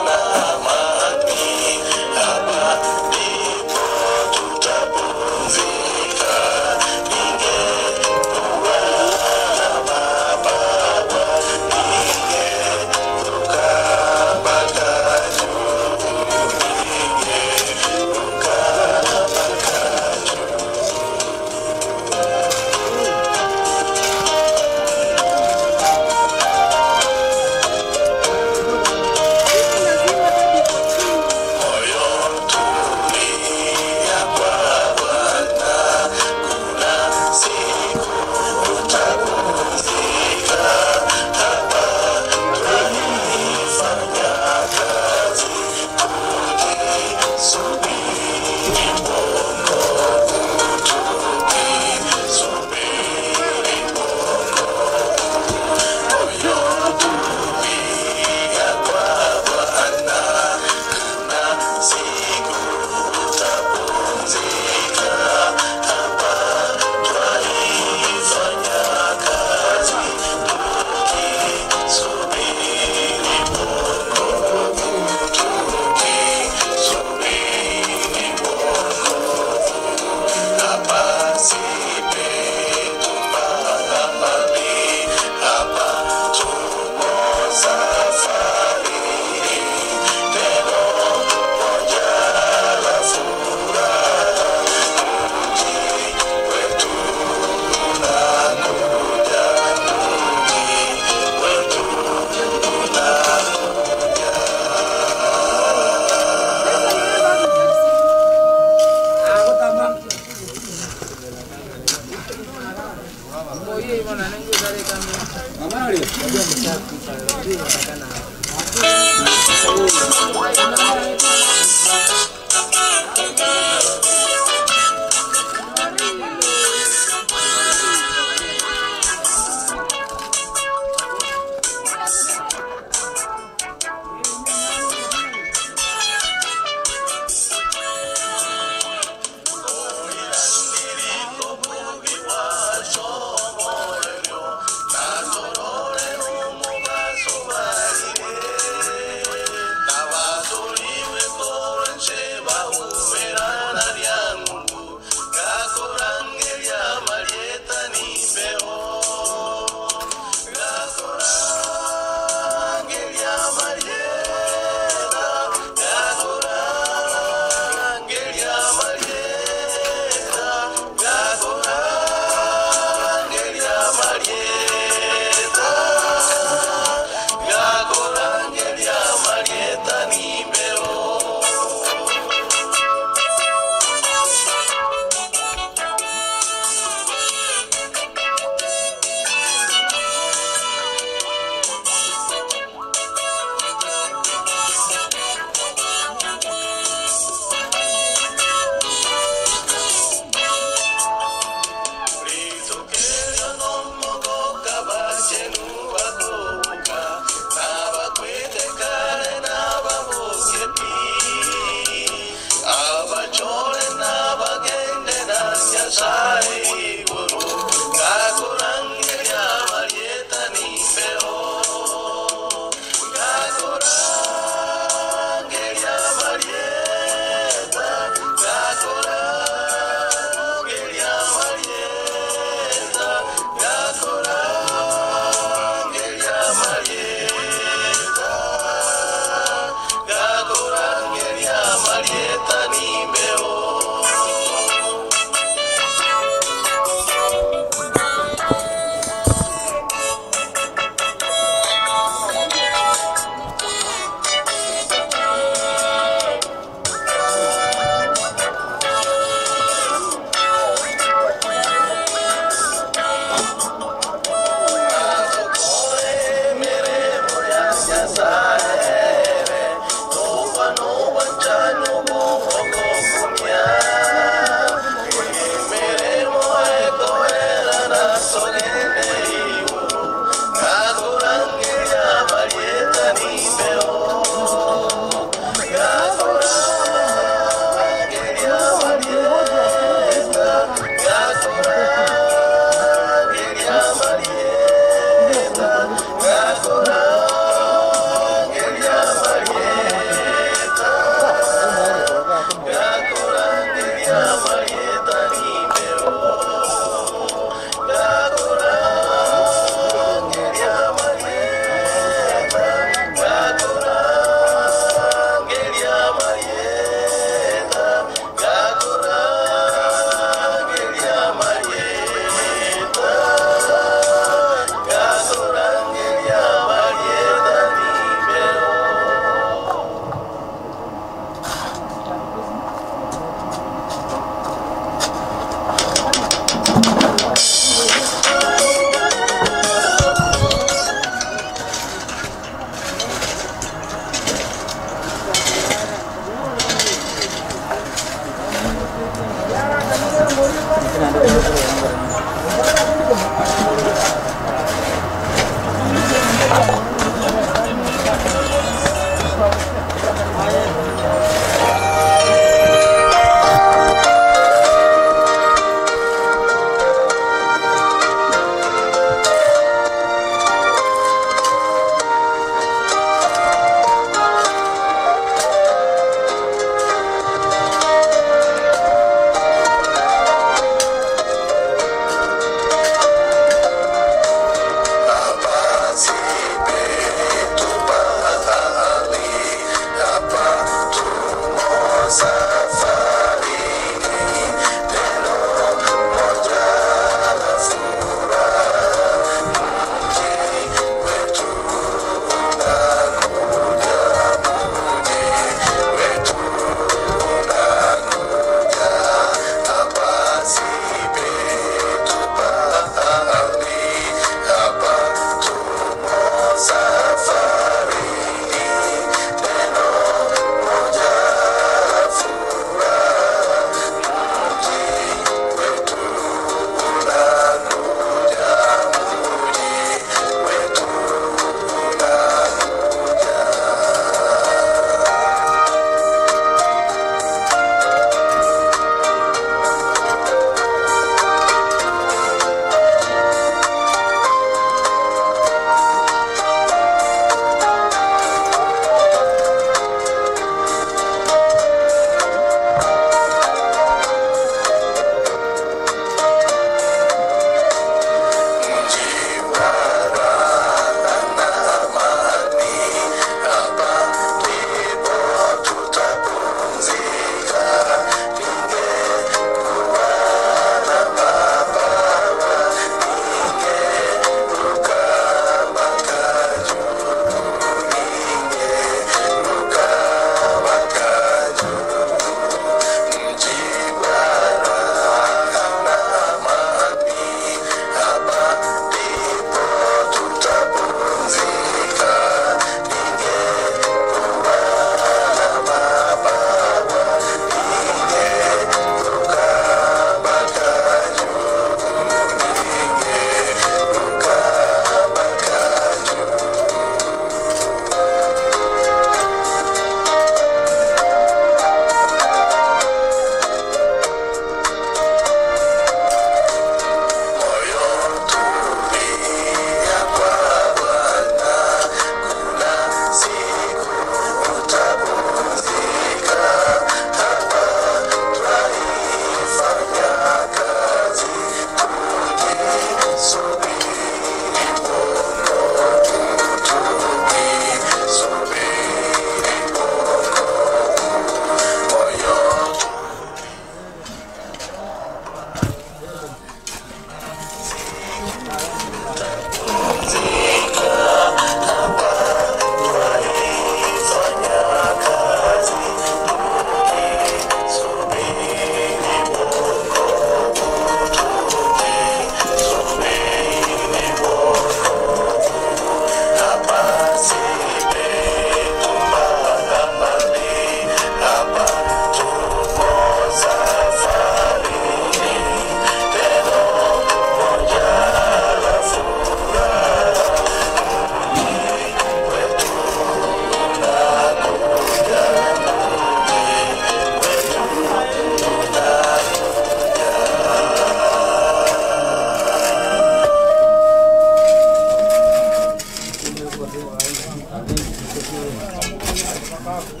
Thank you.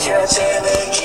Thank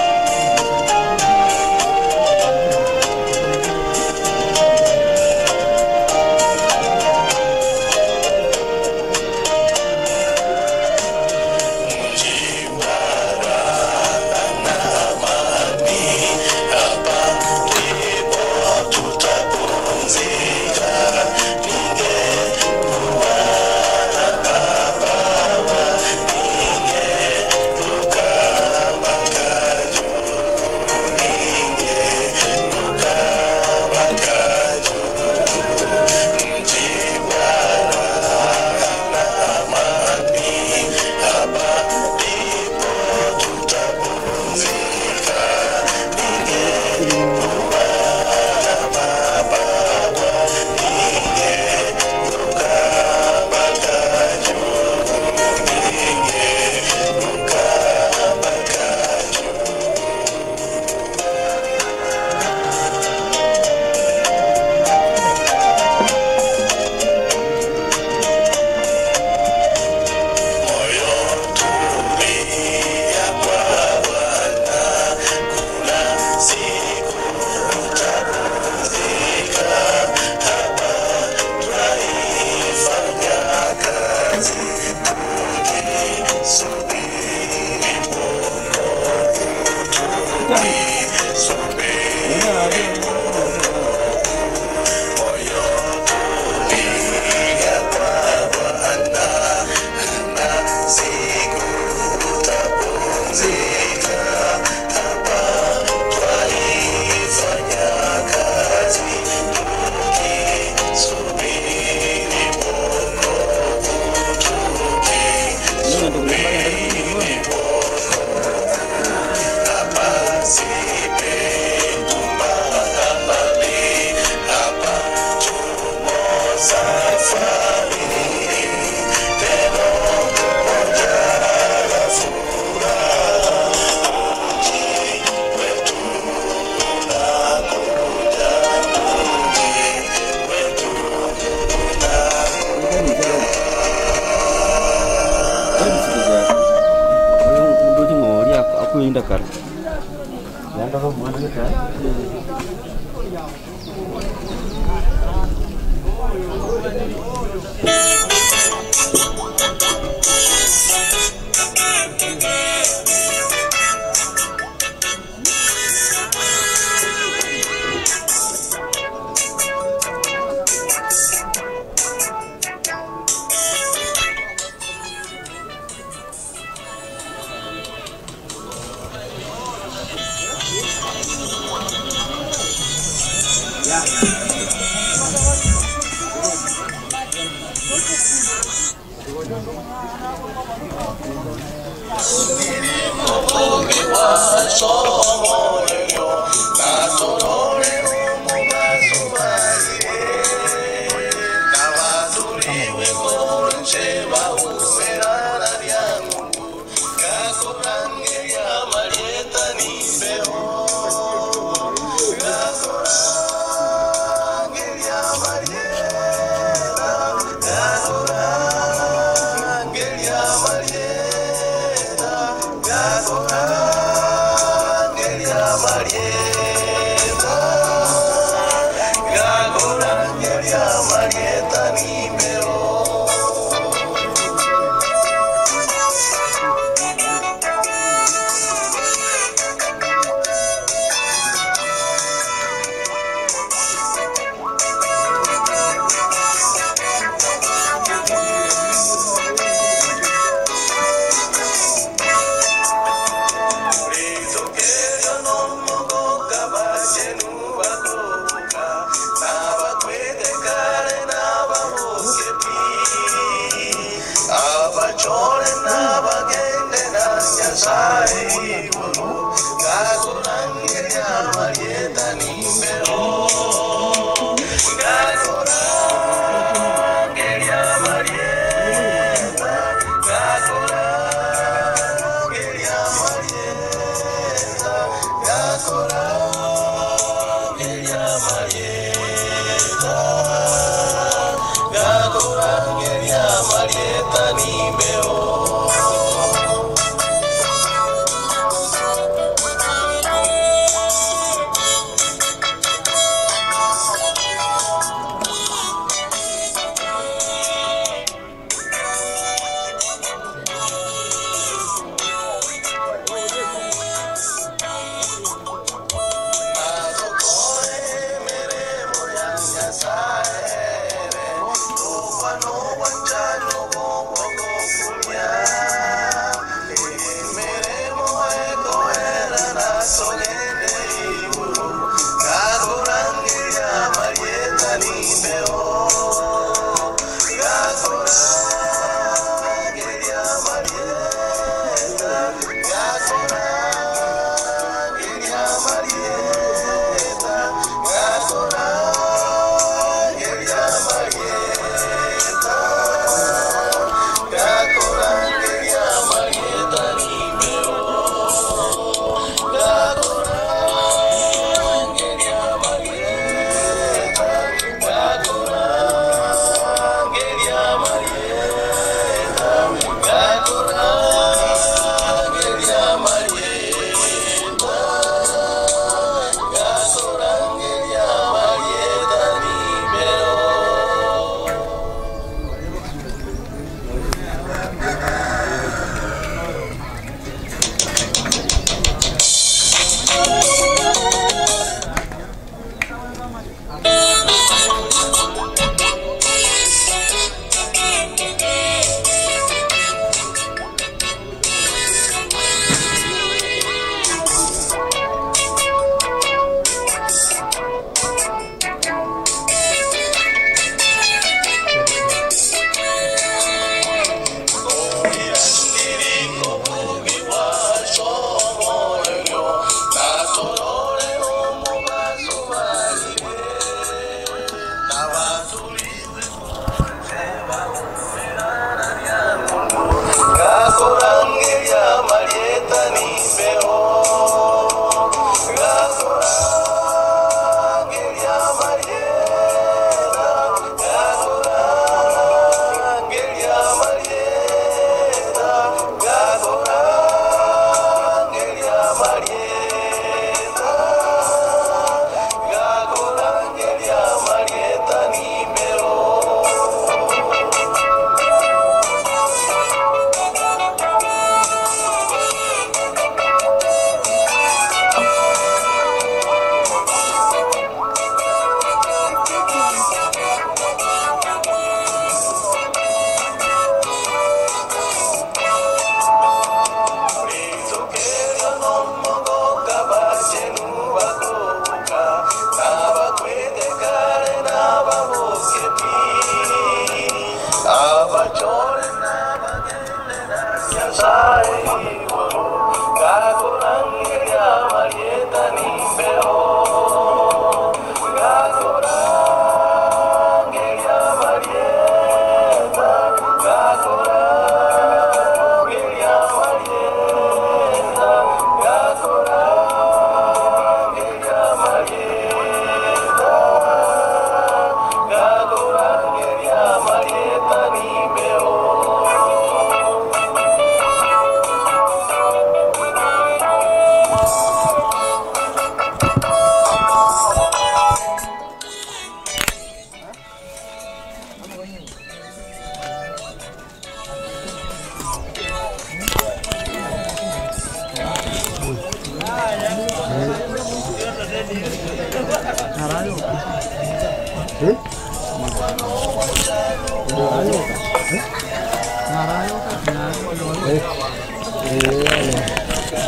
you.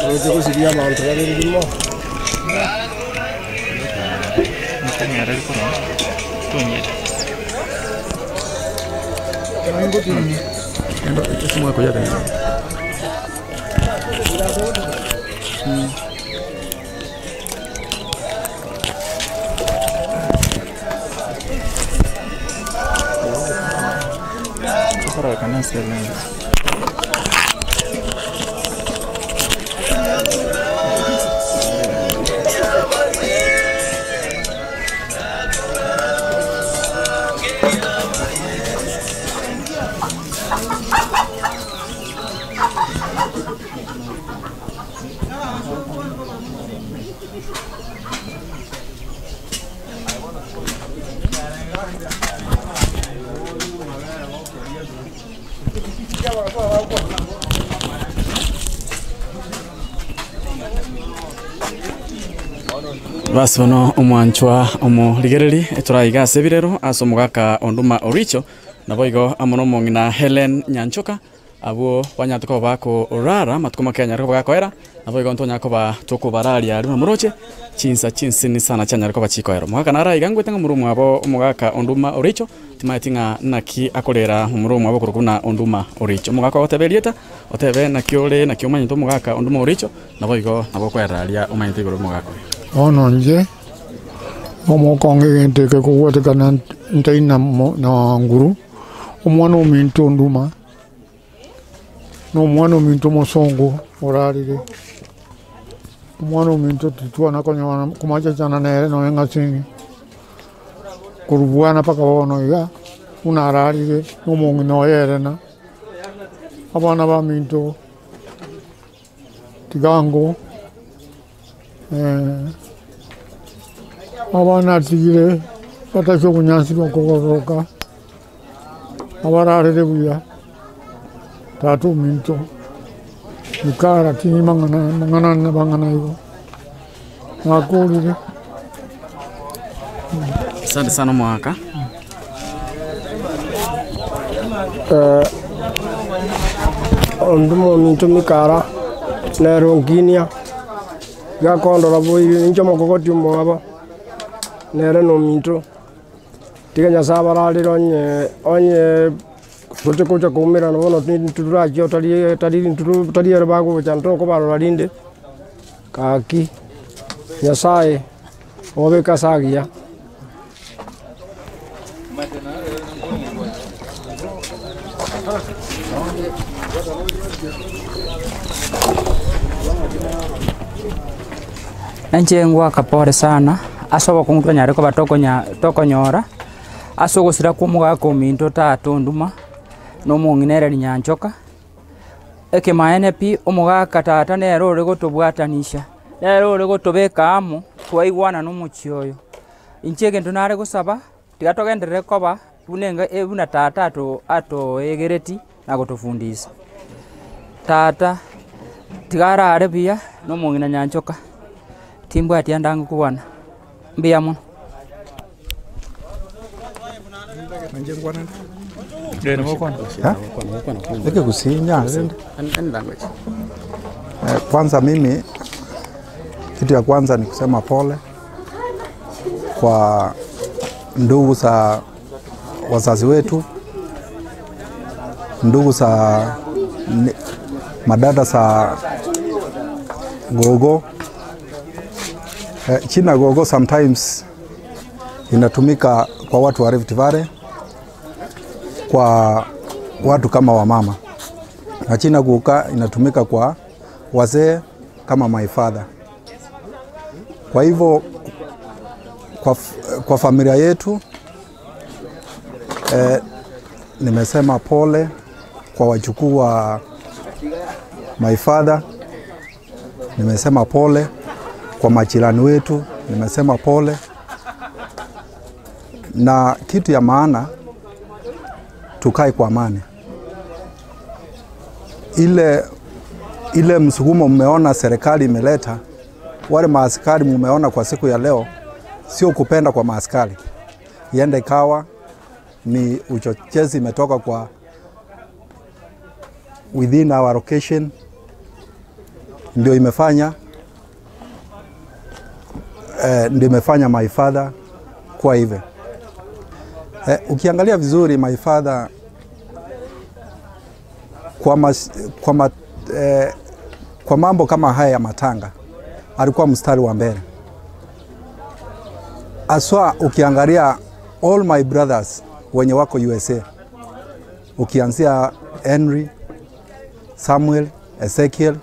Oroche gosiria abanto babere rimo. Basi bono omwanchwa omorigereri etoraiga ase ebirero ase omogaka Onduma Oricho, naboigo amo na omong'ina Hellen Nyanchoka, Abwo banyarete koba bakorara amatuko make anyare koba gakoera, naboigo ntonyare koba tokobararia aria buna chinsa chinsini sana chianyare koba chikoera. Omogaka naro aiga ngwete ng'a omorwa omwabo omogaka Onduma Oricho, timaeti ng'a naki akorera omorwa omwabo okorokwa buna Onduma Oricho. Omogaka ogoteba erieta, otebe naki ore naki omanyete omogaka Onduma Oricho, naboigo nabo okoerera aria omanyete igoro y'omogaka oyo. Bono inche, omokonge egento eke kobwatekana ntari na nguru, omwana ominto Onduma. Nomwana ominto omosongo orarire, omwana ominto titwana konyora komachechana nere nonye ng'a ase korwa bwana mpaka bono iga, buna ararire na omong'ina oye ere na abana baminto tigango abana atigire batachia obonyansi bwa kogoroka. Abararere buya, tata ominto, ikara tindi mang'ana mang'ana ane mang'ana igo, nakorire. Asante sana omogaka. Onde ominto Mikara, nere onkinia, iga akondora boigo inche omokogoti omwabo, nere nominto. Tiga Nyasae abararere onye onye toche gocha koumerana bono nturachie tari tari tari ere bagocha ntokobarora rinde, gaki Nyasaye obabeke ase agiya. Inche ngoaka pore sana, ase obokong'u twanyare koba tokonya tokonyora, ase ogosira kwa omogaka ominto tata onduma, na omong'ina ere rinyanchoka, ekemaene pi, omogaka tata nere ore gotobwatanisha, nere ore gotobeka amo, twaigwana na omochie oyo. Inche egento nare gosaba, tiga togenderere koba buna enga buna tata ato atoegereti na gotofundisa. Tata, tiga arare buya na omong'ina nyanchoka, timbwati ande angokwana, mbuya mono. Kwanza mimi kitu ya kwanza ni kusema pole kwa ndugu za wazazi wetu, ndugu za madada za gogo. China gogo sometimes inatumika kwa watu wa Rift Valley, kwa watu kama wamama, na china guka inatumika kwa wazee kama my father. Kwa hivyo kwa, kwa familia yetu eh, nimesema pole kwa wajukuu wa my father, nimesema pole kwa majirani wetu, nimesema pole. Na kitu ya maana tukae kwa amani. Ile, ile msukumo mmeona serikali imeleta, wale maaskari mmeona kwa siku ya leo, sio kupenda kwa maaskari, iende ikawa ni uchochezi imetoka kwa within our location ndio imefanya ndio imefanya my father kuwa hivyo. Ukiangalia vizuri my father kwa, mas, kwa, ma, kwa mambo kama haya ya matanga alikuwa mstari wa mbele aswa. Ukiangalia all my brothers wenye wako USA, ukianzia Henry, Samuel, Ezekiel,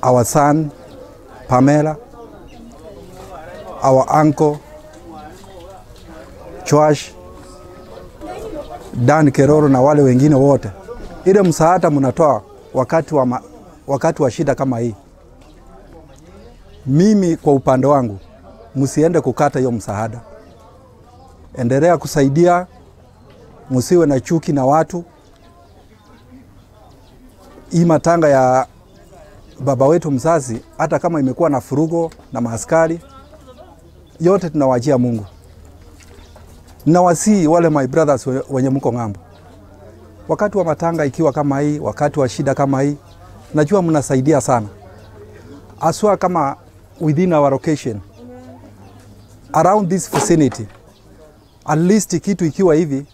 our son Pamela, our uncle Joash, Dan Keroro na wale wengine wote, ile msaada mnatoa wakati wa shida kama hii, mimi kwa upande wangu, msiende kukata hiyo msaada, endelea kusaidia, msiwe na chuki na watu. Hii matanga ya baba wetu mzazi, hata kama imekuwa na furugo na maaskari, yote tunawachia Mungu. Nawasihi wale my brothers wenye mko ng'ambo, wakati wa matanga ikiwa kama hii, wakati wa shida kama hii, najua mnasaidia sana, aswa kama within our location around this vicinity, at least kitu ikiwa hivi,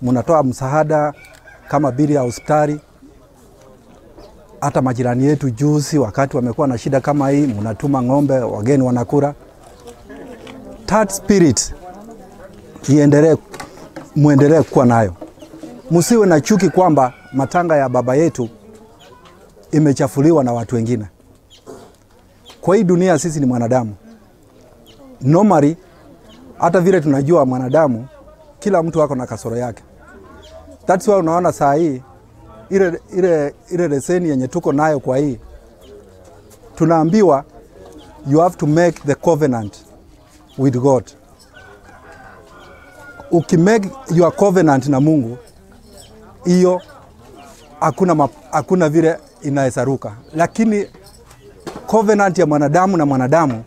mnatoa msaada kama bili ya hospitali hata majirani yetu juzi, wakati wamekuwa na shida kama hii, mnatuma ng'ombe, wageni wanakula. That spirit iendelee, muendelee kuwa nayo, msiwe na chuki kwamba matanga ya baba yetu imechafuliwa na watu wengine. Kwa hii dunia sisi ni mwanadamu normally, hata vile tunajua mwanadamu, kila mtu ako na kasoro yake. That's why unaona saa hii ile leseni yenye tuko nayo kwa hii tunaambiwa you have to make the covenant with God. Ukimake your covenant na Mungu, hiyo hakuna vile inawezaruka, lakini covenant ya mwanadamu na mwanadamu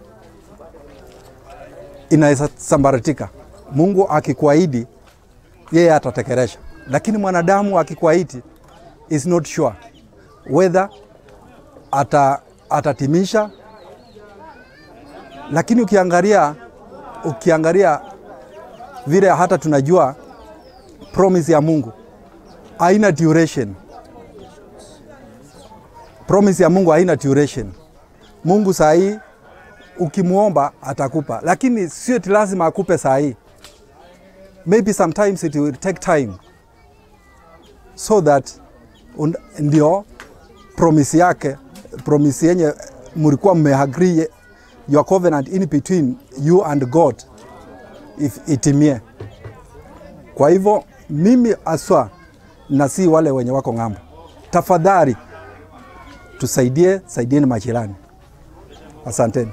inaweza sambaratika. Mungu akikuahidi yeye atatekeleza, lakini mwanadamu akikuahidi is not sure whether atatimisha. Lakini ukiangalia vile hata tunajua promise ya Mungu haina duration. Promise ya Mungu haina duration. Mungu saa hii ukimuomba atakupa, lakini sio eti lazima akupe saa hii. Maybe sometimes it will take time so that ndio promise yake, promise yenye mlikuwa mmeagree your covenant in between you and God if itimie. Kwa hivyo mimi aswa na si wale wenye wako ng'ambo, tafadhali tusaidie, saidieni majirani. Asanteni.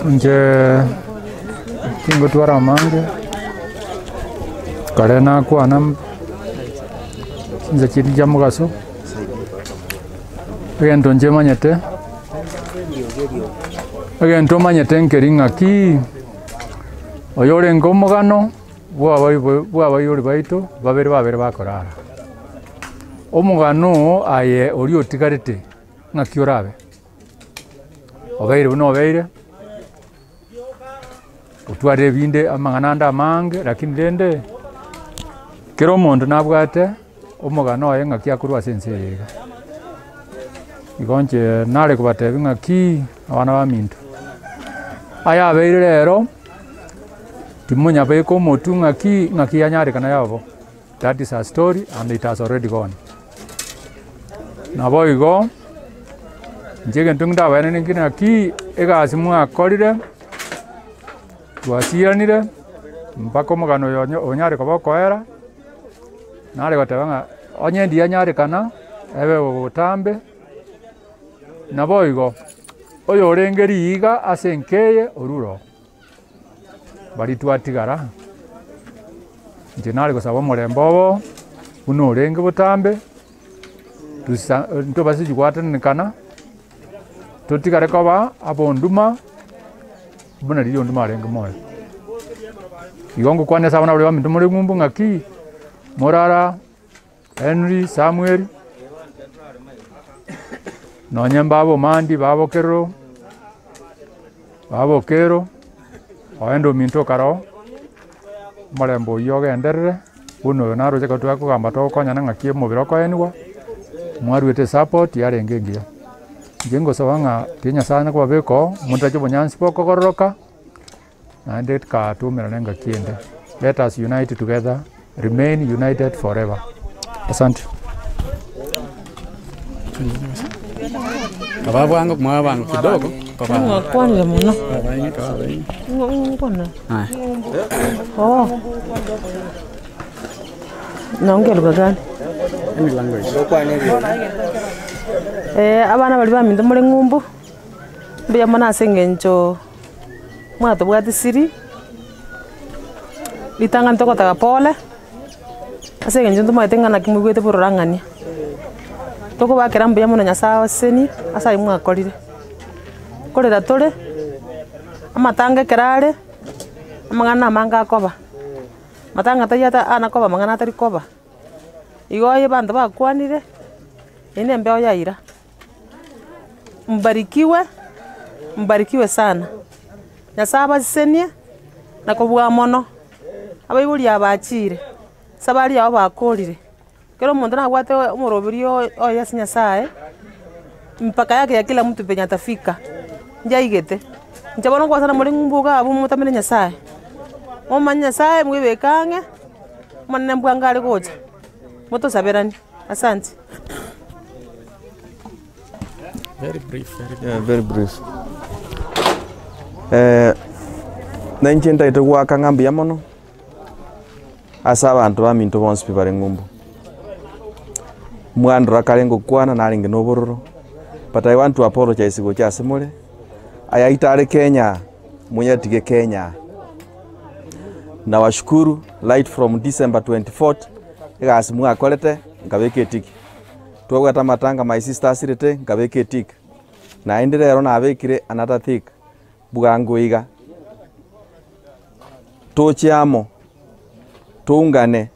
Inche tingotwara amange, kare nakwana chinsa chiria chia mogaso, egento inche manyete, egento manyete nkeri ng'aki, oyo orenge omogano bwa abaibori baito, babere babere bakorara. Omogano aye oria otigarete ng'aki orabe, obeire buna obeire, otware ebinde amang'ana ande amange, lakini rende kera omonto nabwate omogano oye ng'aki akorwa ase ense eye iga. Igo inche nare kobatebia ng'aki abana baminto, aya abeire rero, timonyabeka omotwe ng'aki ng'aki yanyarekana yabo. That is a story and it has already gone. Nabo igo, inche egento ndabaenene nkere ng'aki, egasi mwakorire, twasiranire, mpaka omogano oyo onyare koba okoera, nare goteba ng'a onye ndiya nyarekana, ebe botambe, nabo igo, oyo orenge riiga ase enkeye oruro, bari twatigara, inche nare gosaba omorembe obo, Buna orenge botambe, tusa ntobase gwatananekana, totigare koba abonduma buna riria onduma arenge moyo. Igo ngokwana ase abana baria baminto more ng'umbu ng'aki, morara Henry, Samuel, nonye mbaba Omandi, baba Okerero, baba Okero, oende ominto okare oo, omorembe oyio ogenderere, buna oyo naroche ekero twakogamba togokonyana ng'aki omobere okoenigwa, mwaruete esupport yarenge engiya. Inche ngosaba ng'a tiga Nyasaye anya kobabeka oo, motache obonyansi bokogororoka, naende tikatumerana engaki ende. Let us unite together, remain united forever. Asante. Kaba bwango mwa bwango kidogo koba Mwakwanire mono. Abainge kaba abainge. Ng'o- Aya. Oh. Naongea lugha gani? Any language. Eh, abana baria baminto more ng'umbu, mbuya mono ase eng'encho mwatobwati siri, ritang'ani togoteba pole, ase eng'encho ntomaete ng'a naki moigwete bororang'ania. Tokobakera mbuya mono Nyasaye abasesenie ase aywo mwakorire. Nkorera tore, amatanga ekero are, amang'ana amange akoba, matanga tari ata ana koba amang'ana atari koba, igo aye abanto bakwanire, eywo na embeo yaira. Mbarikiwe, mbarikiwe sana, Nyasaye abasesenie, na kobua mono, abaibori aba bachire, esabari yabo bakorire, kera omonto nabwate omoroberi oye ase Nyasaye, mpaka yake ya kila mtu penye atafika, njaigete. Inche bono nkobasana more ng'umbu iga abwo motamere Nyasaye, momanye Nyasaye mwebeke ang'e, Omonene mbwango are gocha, motosaberanie, asante. Very brief, very brief. Yeah, very brief. Eh, na inche ntaete goaka ng'a mbuya mono ase abanto baminto bonsi pi bare ng'umbu. Mwandora kare ngokwana narenge na obororo, but I want to apologize gocha ase more, aya aito are Kenya, monyatige Kenya. Nawashukuru right from December 24th, egasi mwakorete nkabeka etiki. Twabwate amatanga my sister asirete nkabeka etick, naende rero nabekire another tick bwango iga. Toche amo, toungane,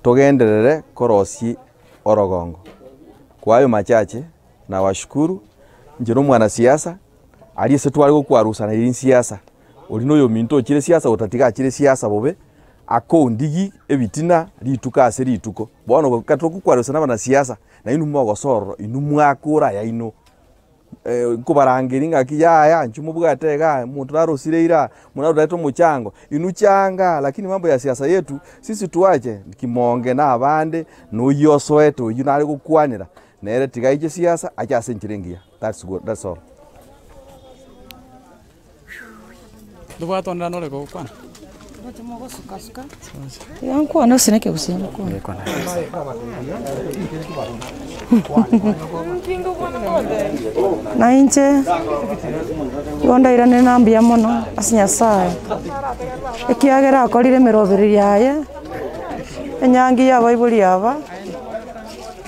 togenderere korosia orogongo. Kwa ayo machache, nawashukuru, inche na omwanasiasa, aria ase tware gokwarusana eri nsiasa, oria na oyominto ochire siasa otatiga achire siasa bobe, akondigi ebitina rituko ase rituko. Bono goika togokwarusana abanasiasa, nainwe mogosorora inwe mwakora ayaino. Nkobarangeria ng'aki yaya inchuo mobwate igaa, omonto narosire ira, buna narorete omochango, inwe changa lakini mambo ya siasa yetu sisi twache kimonge na abande, na oyio osoete oyio nare gokwanera, nere tiga aiche siasa ache ase enchera engiya, that's good that's all. Ndobwate onde nore gokwana? Iga nkwane gose na ekegusii nkwane. Na inche igo ndairanere na mbuya mono ase Nyasaye, ekiagera akorire emeroberio yaye, enyangi ya abaibori aba,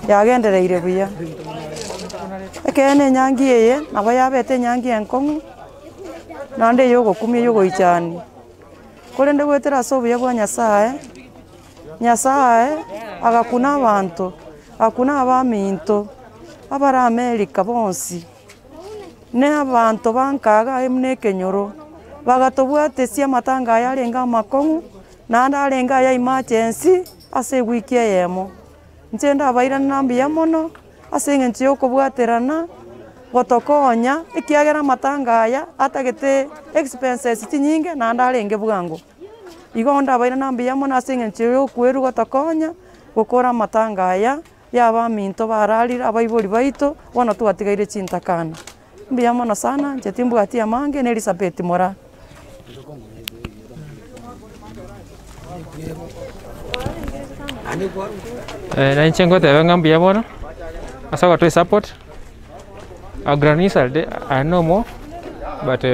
yagendereire buya. Ekeene enyangi eye, nabo yabete enyangi enkong'u. naende eyogokumia eyogoichania. Korende goetera ase obuya bwa Nyasaye, Nyasaye agakuna abanto, agakuna abaminto, abare America bonsi, na abanto ba nkaga aye buna ekenyoro, bagatobwatesia amatanga aya arenge amakong'u, naende arenge aya emergency, ase ewiki eyemo. Inche ndabairane na mbuya mono. Ase engencho y'okobwaterana, gotokonya, ekiagera amatanga aya atagete expenses chinyinge naende arenge bwango. Igo ndabairana mbuya mono ase engencho y'okwerwa gotokonya, gokora amatanga aya ya abaminto bararire abaibori baito, bono twatigaire chintakana. Mbuya mono sana, inche timbwati amange, na Elizabeth Moraa. Na inche ngoteba ng'a mbuya mono, ase ogotoa esupport, our grannies are de- are no more, but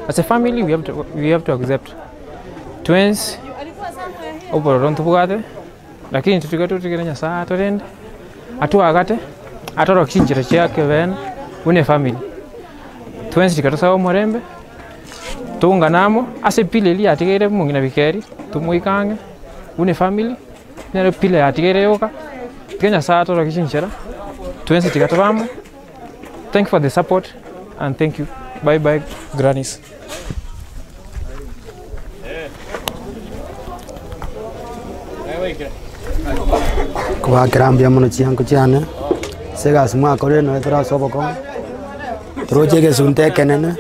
as a family we have to we have to accept. Twensi, obororo ntobwate. Lakini intwe tiga totigere Nyasaye atorende, atwagate, atorokie chinchera chia ekebeene buna efamiri. Twensi tiga tosabe omorembe, toungane amo, ase epila eria yatigaire omong'ina bikeri, tomoike ang'e buna efamiri, nere epila yatigaire yoka, tiga Nyasaye atorokie chinchera, twensi tiga tobe amo, thank you for the support and thank you, bye bye grannies. Kobakera mbuya mono chianko chiane, ase egasi mwakorire nonya tore ase obokong'u, toroche egesunte ekenene,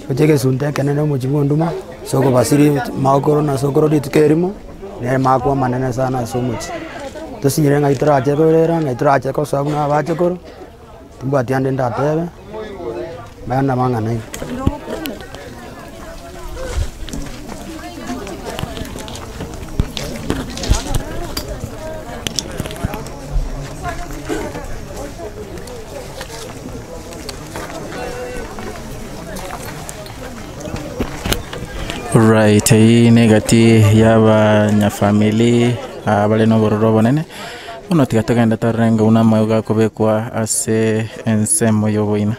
toroche egesunte ekenene omochie bwa Onduma, ase okobasiria magokoro na sokoro rituko erimo, nere maakwa amanene sana ase omochie. Tosinyire ng'ai torache korera, ng'ai torache kosoa buna abachokoro, timbwati ande ndatebe, maya nabang'ana iga. Right, eyio negati y'abanyafamili abare na obororo obonene, bono tiga togende torore ng'a buna amauga akobekwa ase ensemo y'oboina.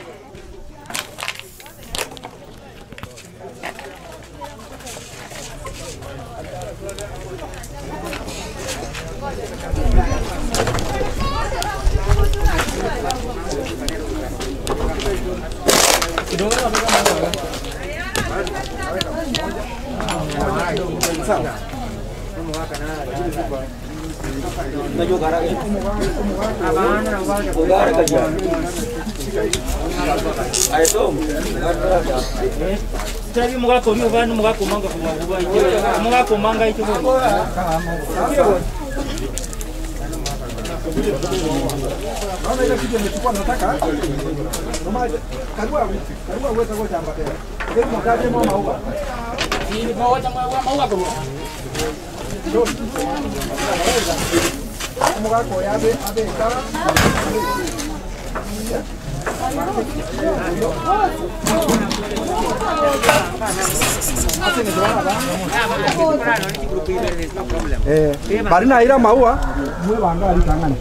Bari naira amaua mwebanga ritang'ani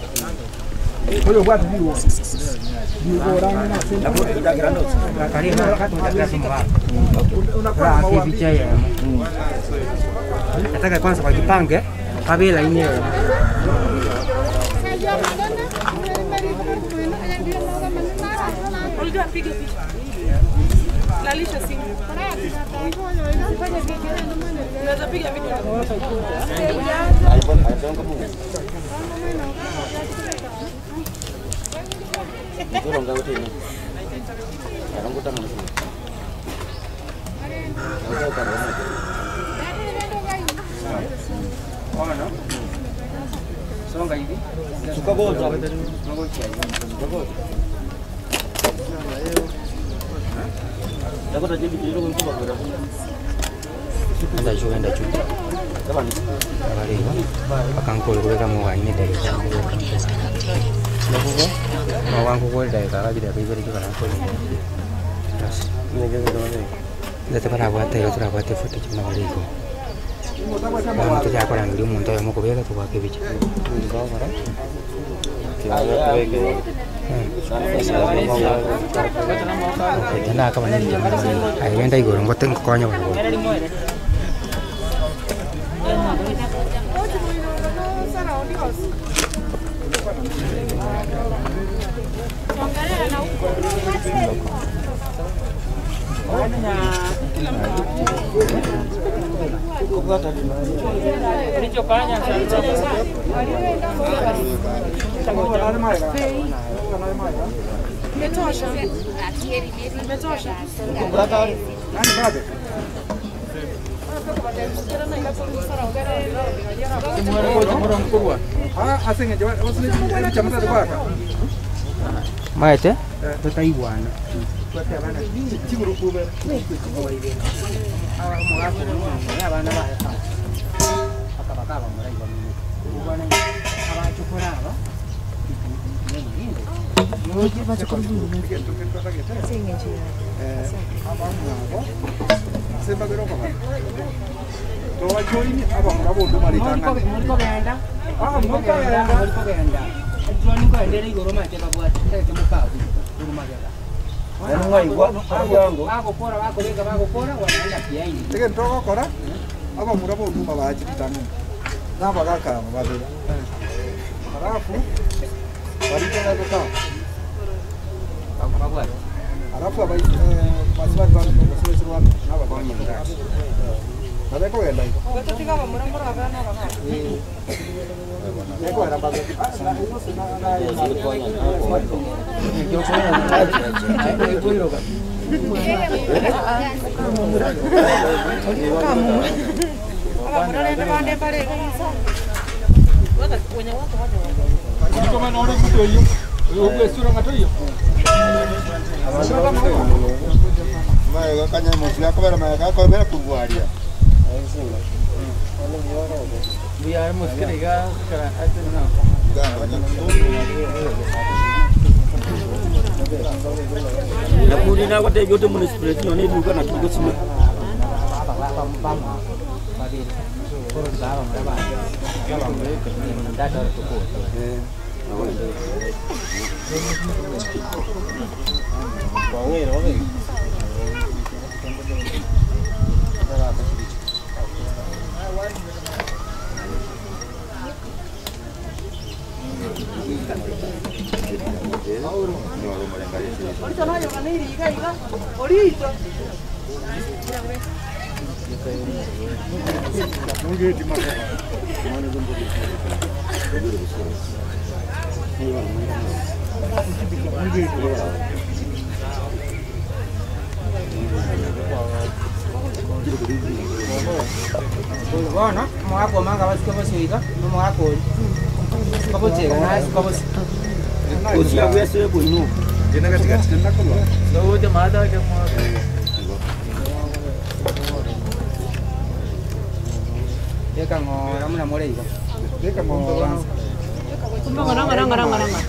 oyo obwate rigo Nataka kwanza wajipange kabila yenyewe. Lalisha simu. Fanya video. Unaweza piga video. Songa hivi. Enda juu, enda juu. Abareba bakankora kubeka muwaine dakika mawangu dakika kabiri kabiri barankora ndetse barabwata iyo turabwata footage mabariko bono tujakorangeria omonto oyomo okobeka tobwaka ebicha agenda igoro ngote ngokonya barabwo. Imetosha. Imetosha. Maete tutaigwana. Abana Egento ogokora, abamura b'Onduma bache ritang'ani, na abagaka aba babere, alafu baria togokora alafu basubati bamino na abagaka nabo ekogenda igo. Ekogenda babere. Nakuri nagotebia ote municipality nonye eduka naki gosima. Bono omogaka omanga basike bosoiga na omogaka oria kobochega naye asuka bosa. Beka ng'ora muna more igo. Beka ng'ora. Ng'ora, ng'ora, ng'ora, ng'ora, ng'ora.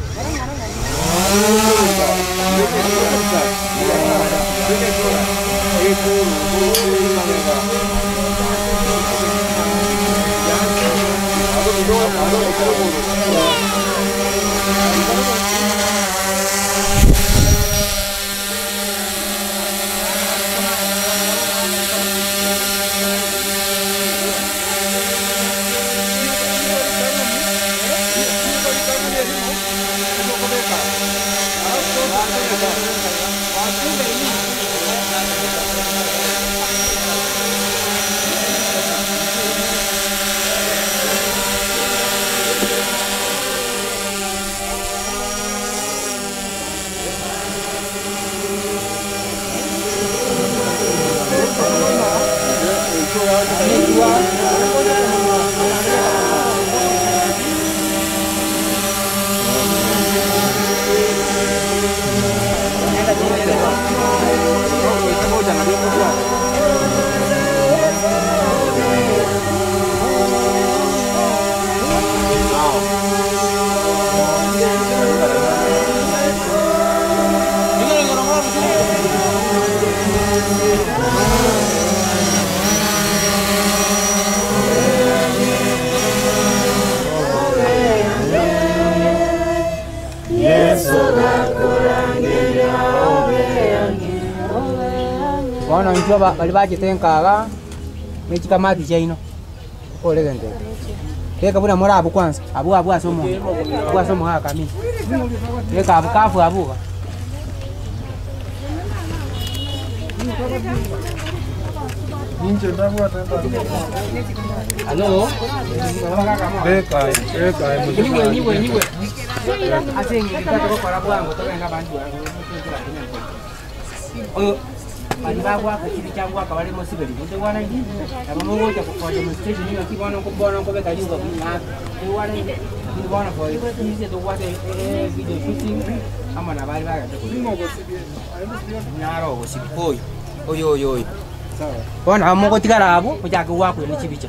Bono intwe ba- baria bachete nkaga, ne chikamati chiaino, okore egento eke. Beka buna more abwo kwanza, abwo abwo ase omonto, abwo ase omogaka amina. Beka abwo kafu abwo iga. Alo, Nyigwe nyigwe nyigwe. Ase eng'encho togokora bwango togende abanto oyo bari bagwaka chibi chiagwaka bare mosiberi bonde bwana indi nabo mogocha kwa demonstration ng'aki bono bono nkobeka riuga ng'aki bwana indi lakini bono for easy tobwate video shooting amo na bari bagete naro ogosibi oyo oyo oyo oyo bono abo mogotigara abwo mochake goakwa ne chibicha.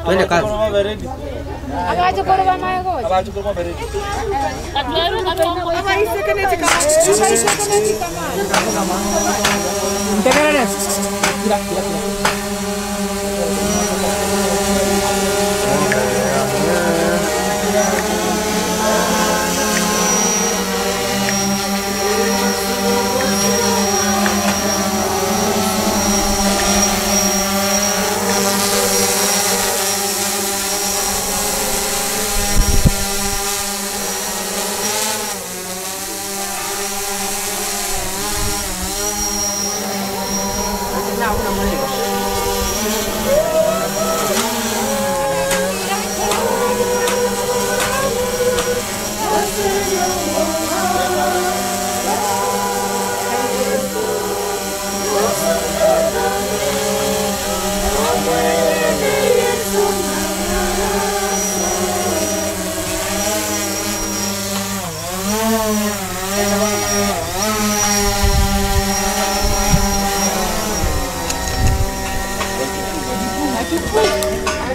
Twende kazi.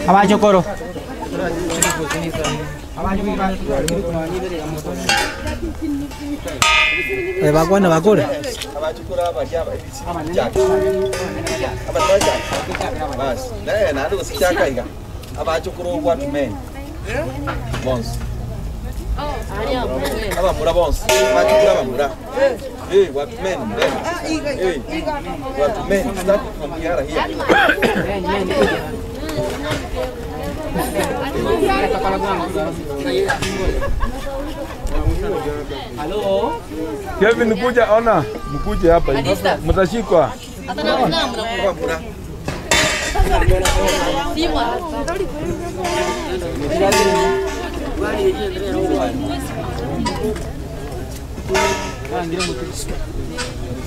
Abachokoro. Bakwana bakore. Abamura bonse abachukuru abamura Eh, what men then Eh, what men start from here here. Kevin kuja ona, mkuje hapa hivi. Mtashikwa.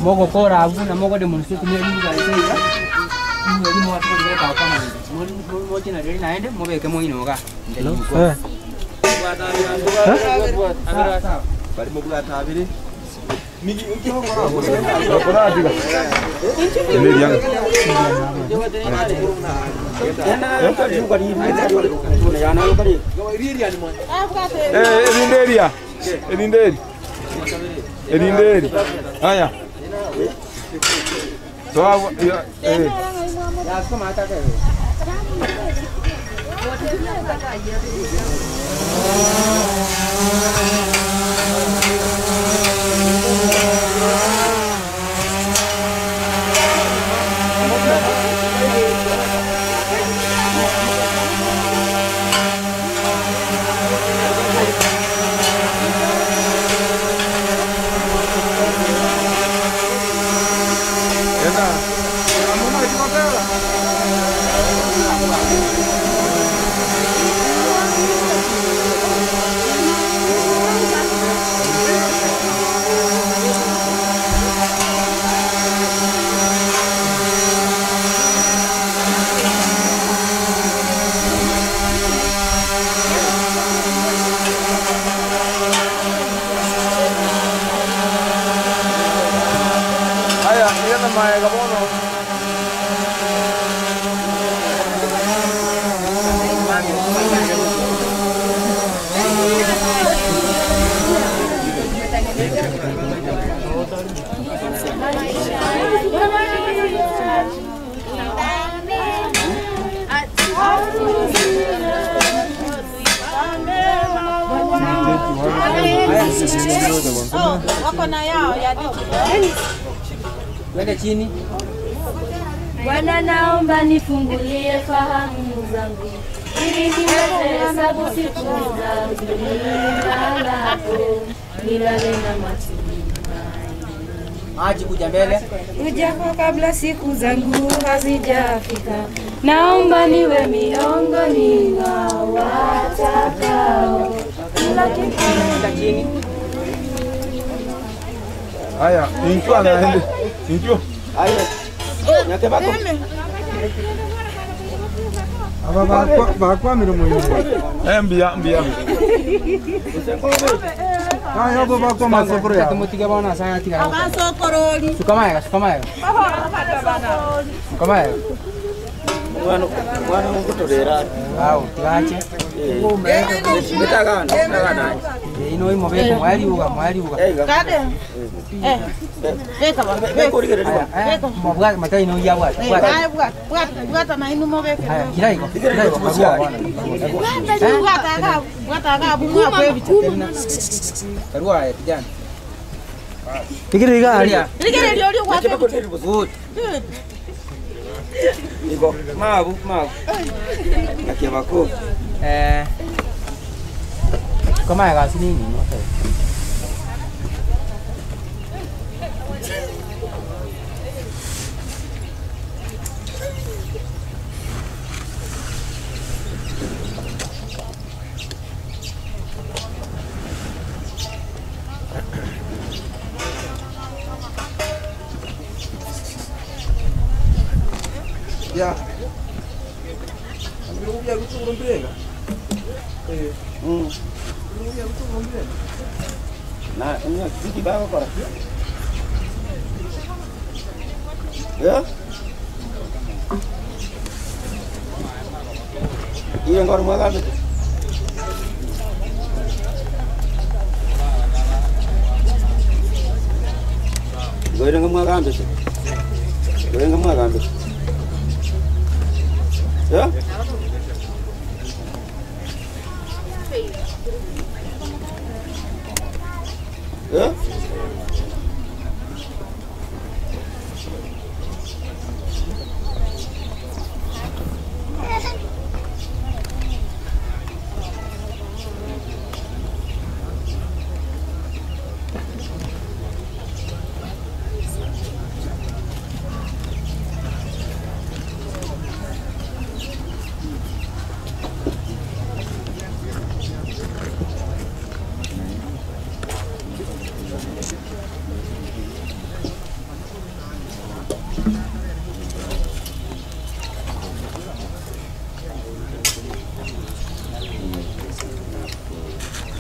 Mogokora abu na mogo demonstrate ni elimu gaiseiga. Ni elimu watu kwa kama mochi na reri naende mobeke moinoga. Eh. Bari mu bwata abiri. Eh, elinderia. Elinderi. Elinderi. Haya. Sawa, ya, eh. Haya, yena maega bono. Wako na yao ya Wende chini. Bwana, naomba nifungulie fahamu zangu ili niweze hesabu siku zangu nilalapo, nilale na matumaini. Maji kuja mbele. Ujapo kabla siku zangu hazijafika, naomba niwe miongoni mwa watakao kula Wenda chini. Haya, inchwa naende. Inchwa. Haya. Nyakebako. Aba bakwamire moyomba. Eh, mbia mbia. Kaya abo bakwa masokoro yabo. Tumutige bona asaya tigara. Abasokorori. Suka maega, suka maega. Suka maega. Mwana mwana ngutorera. Au, tigache. Mitagana, mitagana. Ino imo beko mwaliuga, mwaliuga. Kade. Eh. Beka ba. Beka. Mabwa matai no ya bwa. Haya bwata. Bwata bwata na inu mobeke. Haya, kiraigo. Kiraigo karua bwana. Bwata bwata aga bwata aga bumwa kwebicha. Karua ya kijana. Tikiri gari. Rigere ryo bwata. Good. Good. Iko mabu mabu. Nyakebako. Eh. Suka maega sini ni no. Ya. Ambira gutugura mbirenga. Eh. Ambira gutugura mbirenga. Na nya ziki baba kora. Ya? Ile ngoro mwaga mbete. Ngoire mwaga mbete. Ngoire mwaga mbete. Ya? Ya?